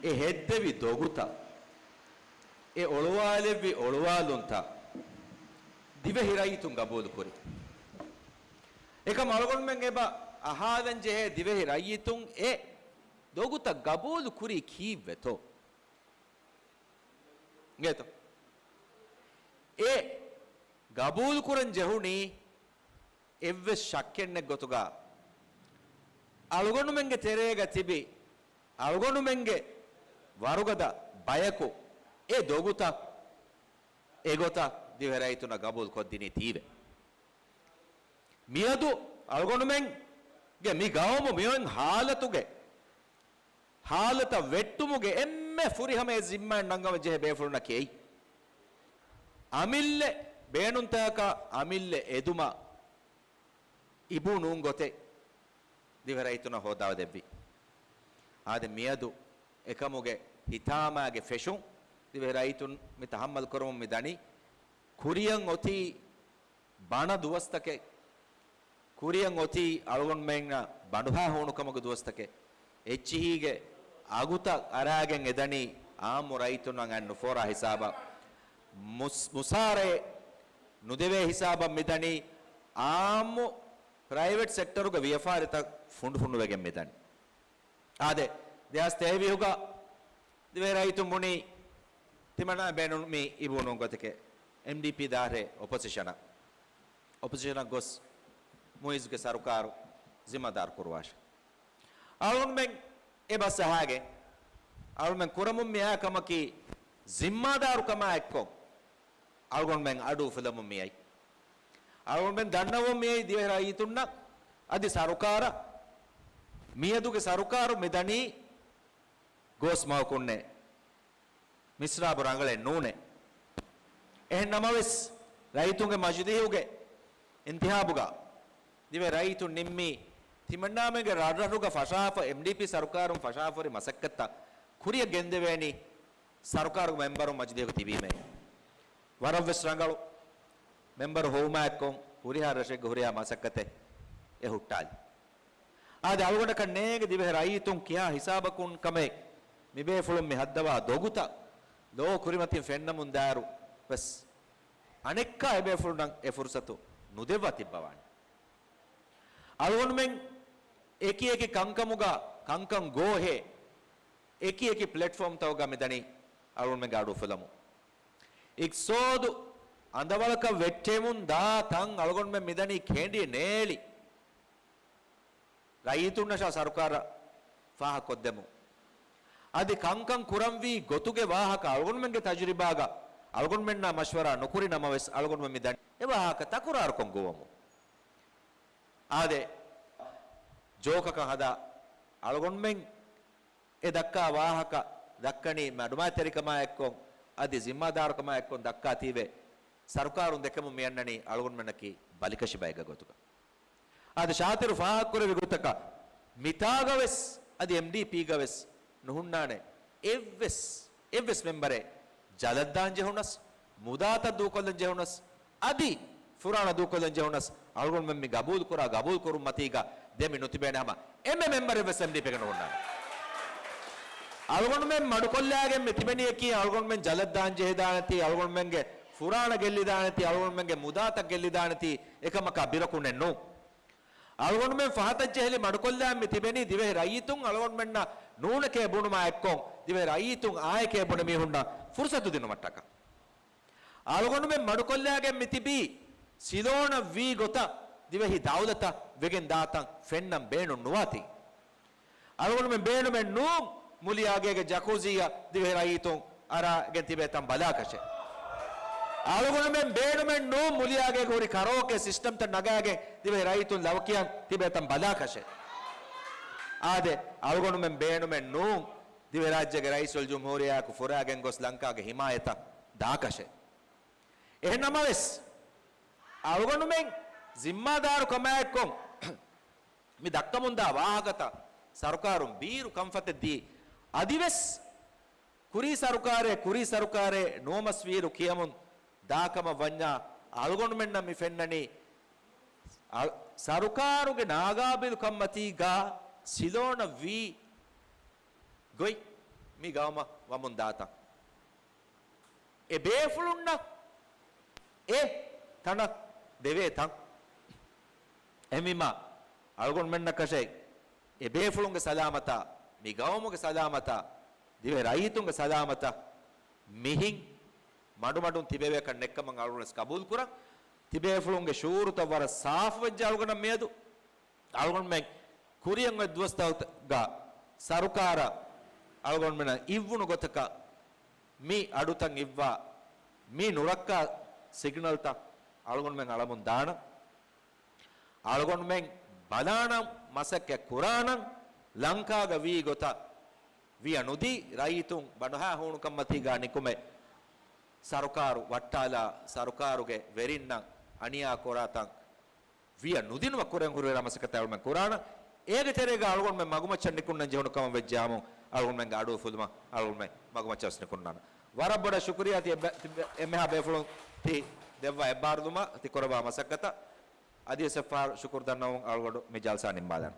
އެ ހެއްދެވި ދޮގުތައް، އެ އޮޅުވާލެއްވި އޮޅުވާލުންތައް ދިވެހި ރައްޔިތުން ގަބޫލު ކުރި. އެކަމް އަޅުގަނޑުމެން އެބަ އަހާލަން ޖެހޭ ދިވެހި ރައްޔިތުން އެ ދޮގުތައް ގަބޫލު ކުރީ ކީއްވެތޯ؟ އިނގޭތޯ؟ އެ ގަބޫލު ކުރަން ޖެހުނީ އެއްވެސް ޝައްކެއްނެތް ގޮތުގަ އަޅުގަނޑުމެންގެ ތެރޭގަ ތިބި އަޅުގަނޑުމެންގެ ވަރުގަދަ ބަޔަކު އެ ދޮގުތައް އެގޮތަށް ދިވެހި ރައްޔިތުންނަށް ގަބޫލު ކޮށްދިނީތީވެ. މިއަދު އަޅުގަނޑުމެންގެ މި ގައުމު މިއޮތް ހާލަތުގެ ހާލަތަށް ވެއްޓުމުގެ އެންމެ ފުރިހަމަ އެއް ޒިންމާއެއް ނަންގަވަން ޖެހޭ ބޭފުޅުންނަކީ އެއީ. އަމިއްލަ ބޭނުންތަކަކަށް އަމިއްލަ އެދުމަށް އިބޫ ނޫން ގޮތެއް ދިވެހި ރައްޔިތުންނަށް ހޯދާވަދެއްވި. އާދެ، މިއަދު އެކަމުގެ ހިތާމާގެ ފެށުން ދިވެހި ރައްޔިތުން މި ތަހައްމަލް ކުރަމުން މި ދަނީ. ކުރިއަށް އޮތީ ބަނަ ދުވަސްތަކެއް، ކުރިއަށް އޮތީ އަޅުގަނޑުމެންނަށް ބަނޑުހާ ހޫނުކަމުގެ ދުވަސްތަކެއް. އެއްޗިހީގެ އަގުތައް އަރާގެން އެދަނީ އާއްމު ރައްޔިތުންނަށް އަތް ނުފޯރާ ހިސާބަށް. މުސް-، މުސާރައެއް ނުދެވޭ ހިސާބަށް މިދަނީ. އާއްމު ޕްރައިވެޓް ސެކްޓަރުގެ ވިޔަފާރިތައް ފުނޑުފުނޑުވެގެން މިދަނީ. އާދެ، ދެހާސް ތޭވީހުގަ ދިވެހި ރައްޔިތުން ބުނީ ތިމަންނާ ބޭނުން މި އިބޫ ނޫން ގޮތެކޭ. އެމްޑީޕީ ދާށޭ އޮޕޮޒިޝަނަށް. އޮޕޮޒިޝަނަށް ގޮސް މުއިއްޒުގެ ސަރުކާރު ޒިންމާދާރު ކުރުވާށޭ. އަޅުގަނޑުމެން އެ ބަސް އަހާގެން އަޅުގަނޑުމެން ކުރަމުން މިއާ ކަމަކީ ޒިންމާދާރުކަމާ އެއްކޮށް އަޅުގަނޑުމެން އަޑު އުފުލަމުން މިއައީ. އަޅުގަނޑުމެން ދަންނަވަމުން މިއައީ ދިވެހި ރައްޔިތުންނަށް އަދި ސަރުކާރަށް، މިއަދުގެ ސަރުކާރު މިދަނީ ގޯސް މަގަކުންނޭ، މިސްރާބު ރަނގަޅެއް ނޫނޭ. އެހެން ނަމަވެސް، ރައްޔިތުންގެ މަޖިލީހުގެ އިންތިހާބުގަ ދިވެހި ރައްޔިތުން ނިންމީ ތިމަންނާމެންގެ ރަށްރަށުގަ ފަށާފަ، އެމްޑީޕީ ސަރުކާރުން ފަށާފަހުރި މަސައްކަތްތައް ކުރިއަށް ގެންދެވޭނީ ސަރުކާރުގެ މެމްބަރުން މަޖިލީހުގަ ތިބީމޭ. ވަރަށްވެސް ރަނގަޅު. މެމްބަރު ހޮވުމާއެއްކޮށް ހުރިހާ ރަށެއްގެ ހުރިހާ މަސައްކަތެއް އެ ހުއްޓާލި. އާދެ، އަޅުގަނޑަކަށް ނޭނގެ ދިވެހި ރައްޔިތުން ކިހާ ހިސާބަކުން ކަމެއް މިބޭފުޅުން މި ހައްދަވާ ދޮގުތައް ލޯ ކުރިމަތިން ފެންނަމުން ދާއިރު ވެސް އަނެއްކާ އެބޭފުޅުންނަށް އެ ފުރުސަތު ނުދެއްވާ ތިއްބަވާނެ. އަޅުގަނޑުމެން އެކި އެކި ކަންކަމުގަ ކަންކަން ގޯހޭ، އެކި އެކި ޕްލެޓްފޯމްތަކުގަ މިދަނީ އަޅުގަނޑުމެންގެ އަޑު އުފުލަމުން. އިގްތިސޯދު އަނދަވަޅަކަށް ވެއްޓެމުން ދާ ތަން އަޅުގަނޑުމެން މިދަނީ ކެނޑި ނޭޅި. ރައްޔިތުންނަށާ ސަރުކާރަށް ފާހަގަކޮށްދެމުން. އަދި ކަންކަން ކުރަންވީ ގޮތުގެ ވާހަކަ އަޅުގަނޑުމެންގެ ތަޖުރިބާގަ އަޅުގަނޑުމެންނާ މަޝްވަރާ ނުކުރި ނަމަވެސް އަޅުގަނޑުމެން މިދަނީ އެ ވާހަކަ ތަކުރާރުކޮށް ގޮވަމުން. އާދެ، ޖޯކަކަށް ހަދާ އަޅުގަނޑުމެން އެ ދައްކާ ވާހަކަ ދައްކަނީ މަޑުމައިތިރިކަމާ އެއްކޮށް، އަދި ޒިންމާދާރުކަމާ އެއްކޮށް ދައްކާތީވެ، ސަރުކާރުން ދެކެމުން މިއަންނަނީ އަޅުގަނޑުމެންނަކީ ބަލިކަށި ބައެއްގެ ގޮތުގަ. އާދެ، ޝާތިރު ފާހަގަކުރެއްވި ގޮތަކަށް، މިތާގަވެސް އަދި އެމްޑީޕީގަވެސް ނުހުންނާނެ އެއްވެސް، އެއްވެސް މެމްބަރެއް ޖަލަށްދާން ޖެހުނަސް، މުދާތައް ދޫކޮށްލަން ޖެހުނަސް، އަދި ފުރާނަ ދޫކޮށްލަން ޖެހުނަސް، އަޅުގަނޑުމެން މި ގަބޫލުކުރާ ގަބޫލުކުރުން މަތީގަ ދެން މި ނުތިބޭނެ ހަމަ އެންމެ މެމްބަރެއްވެސް އެމްޑީޕީގަ ނުހުންނާނެ. އަޅުގަނޑުމެން މަޑުކޮށްލާގެން މި ތިބެނީއަކީ އަޅުގަނޑުމެން ޖަލަށްދާން ޖެހިދާނެތީ، އަޅުގަނޑުމެންގެ ފުރާނަ ގެއްލިދާނެތީ، އަޅުގަނޑުމެންގެ މުދާތައް ގެއްލިދާނެތީ އެކަމަކާ ބިރަކުންނެއް ނޫން. އަޅުގަނޑުމެން ފަހަތަށް ޖެހިލި މަޑުކޮށްލާ މި ތިބެނީ ދިވެހި ރައްޔިތުން އަޅުގަނޑުމެންނަށް ނޫނެކޭ ބުނުމާ އެއްކޮށް، ދިވެހި ރައްޔިތުން އާއެކޭ ބުނެ މީހުންނަށް ފުރުސަތު ދިނުމަށްޓަކާ. އަޅުގަނޑުމެން މަޑުކޮށްލާގެން މި ތިބީ ސިލޯނަށް ވީ ގޮތަށް ދިވެހި ދައުލަތަށް ވެގެން ދާތަން ފެންނަން ބޭނުން ނުވާތީ. އަޅުގަނޑުމެން ބޭނުމެއް ނޫން މުލިއާގޭގެ ޖަކޫޒީއަށް ދިވެހި ރައްޔިތުން އަރާގެން ތިބޭ ތަން ބަލާކަށެއް. އަޅުގަނޑުމެން ބޭނުމެއް ނޫން މުލިއާގޭގަ ހުރި ކަރޯކެ ސިސްޓަމްތައް ނަގާގެން ތިބޭ ރައްޔިތުން ލަވަ ކިޔަން ތިބޭ ތަން ބަލާކަށެއް. އާދެ، އަޅުގަނޑުމެން ބޭނުމެއް ނޫން ދިވެހިރާއްޖޭގެ ރައީސުލްޖުމްހޫރިއްޔާއަކު ފުރާގެން ގޮސް ލަންކާގެ ހިމާޔަތަށް ދާކަށެއް. އެހެން ނަމަވެސް، އަޅުގަނޑުމެން ޒިންމާދާރު ކަމާއެއްކޮށް މި ދައްކަމުންދާ ވާހަކަތައް ސަރުކާރުން ބީރު ކަންފަތެއް ދީ، އަދިވެސް ކުރީ ސަރުކާރެއް، ކުރީ ސަރުކާރެއް ނުވަމަސްވީއިރު ކިޔަމުން ދާކަމަށް ވަންޏާ، އަޅުގަނޑުމެންނަށް މި ފެންނަނީ، އަ-، ސަރުކާރުގެ ނާގާބިލުކަންމަތީގާ ސިލޯނަށް ވީ ގޮތް މި ގައުމަށް ވަމުން ދާތަން. އެ ބޭފުޅުންނަށް އެ ތަނަށް ދެވޭ ތަން. އެހެންވީމާ، އަޅުގަނޑުމެންނަކަށެއް އެ ބޭފުޅުންގެ ސަލާމަތާ، މި ގައުމުގެ ސަލާމަތާ، ދިވެހި ރައްޔިތުންގެ ސަލާމަތަށް މިހިން މަޑުމަޑުން ތިބެވޭކަން ނެއްކަމަށް އަޅުގަނޑު ވެސް ގަބޫލުކުރަން. ތިބޭފުޅުންގެ ޝުޢޫރުތައް ވަރަށް ސާފުވެއްޖެ އަޅުގަނޑަށް މިއަދު. އަޅުގަނޑުމެން ކުރިއަށް އޮތް ދުވަސްތަކުގަ ސަރުކާރަށް އަޅުގަނޑުމެންނަށް އިއްވުނު ގޮތަކަށް މި އަޑުތައް އިއްވާ، މި ނުރައްކާ ސިގްނަލްތައް އަޅުގަނޑުމެން އަޅަމުން ދާނަން. އަޅުގަނޑުމެން ބަލާނަން، މަސައްކަތް ކުރާނަން، ލަންކާގަ ވީ ގޮތަށް ވިޔަ ނުދީ، ރައްޔިތުން ބަނޑުހާ ހޫނުކަންމަތީގަ ނިކުމެ ސަރުކާރު ވައްޓާލާ، ސަރުކާރުގެ ވެރިންނަށް އަނިޔާ ކުރާތަން ވިޔަ ނުދިނުމަށް ކުރަން ހުރި މަސައްކަތެއް އަޅުމެން ކުރާނަން. އޭގެ ތެރޭގަ އަޅުގަނޑުމެން މަގުމައްޗަށް ނިކުންނަން ޖެހުނު ކަމަށް ވެއްޖެއްޔާމު، އަޅުގަނޑުމެންގެ އަޑު އުފުލުމަށް އަޅުގަނޑުމެން މަގުމައްޗަށް ވެސް ނިކުންނާނަން. ވަރަށް ބޮޑަށް ޝުކުރިއްޔާ ތި އެއްބަ-، ތި އެންމެހާ ބޭފުޅުން ތި ދެއްވާ އެއްބާރުލުމަށް ތި ކުރައްވާ މަސައްކަތަށް. އަދިވެސް އެއްފަހަރު ޝުކުރު ދަންނަވަމުން އަޅުގަނޑު މި ޖަލްސާ ނިންމާލަން.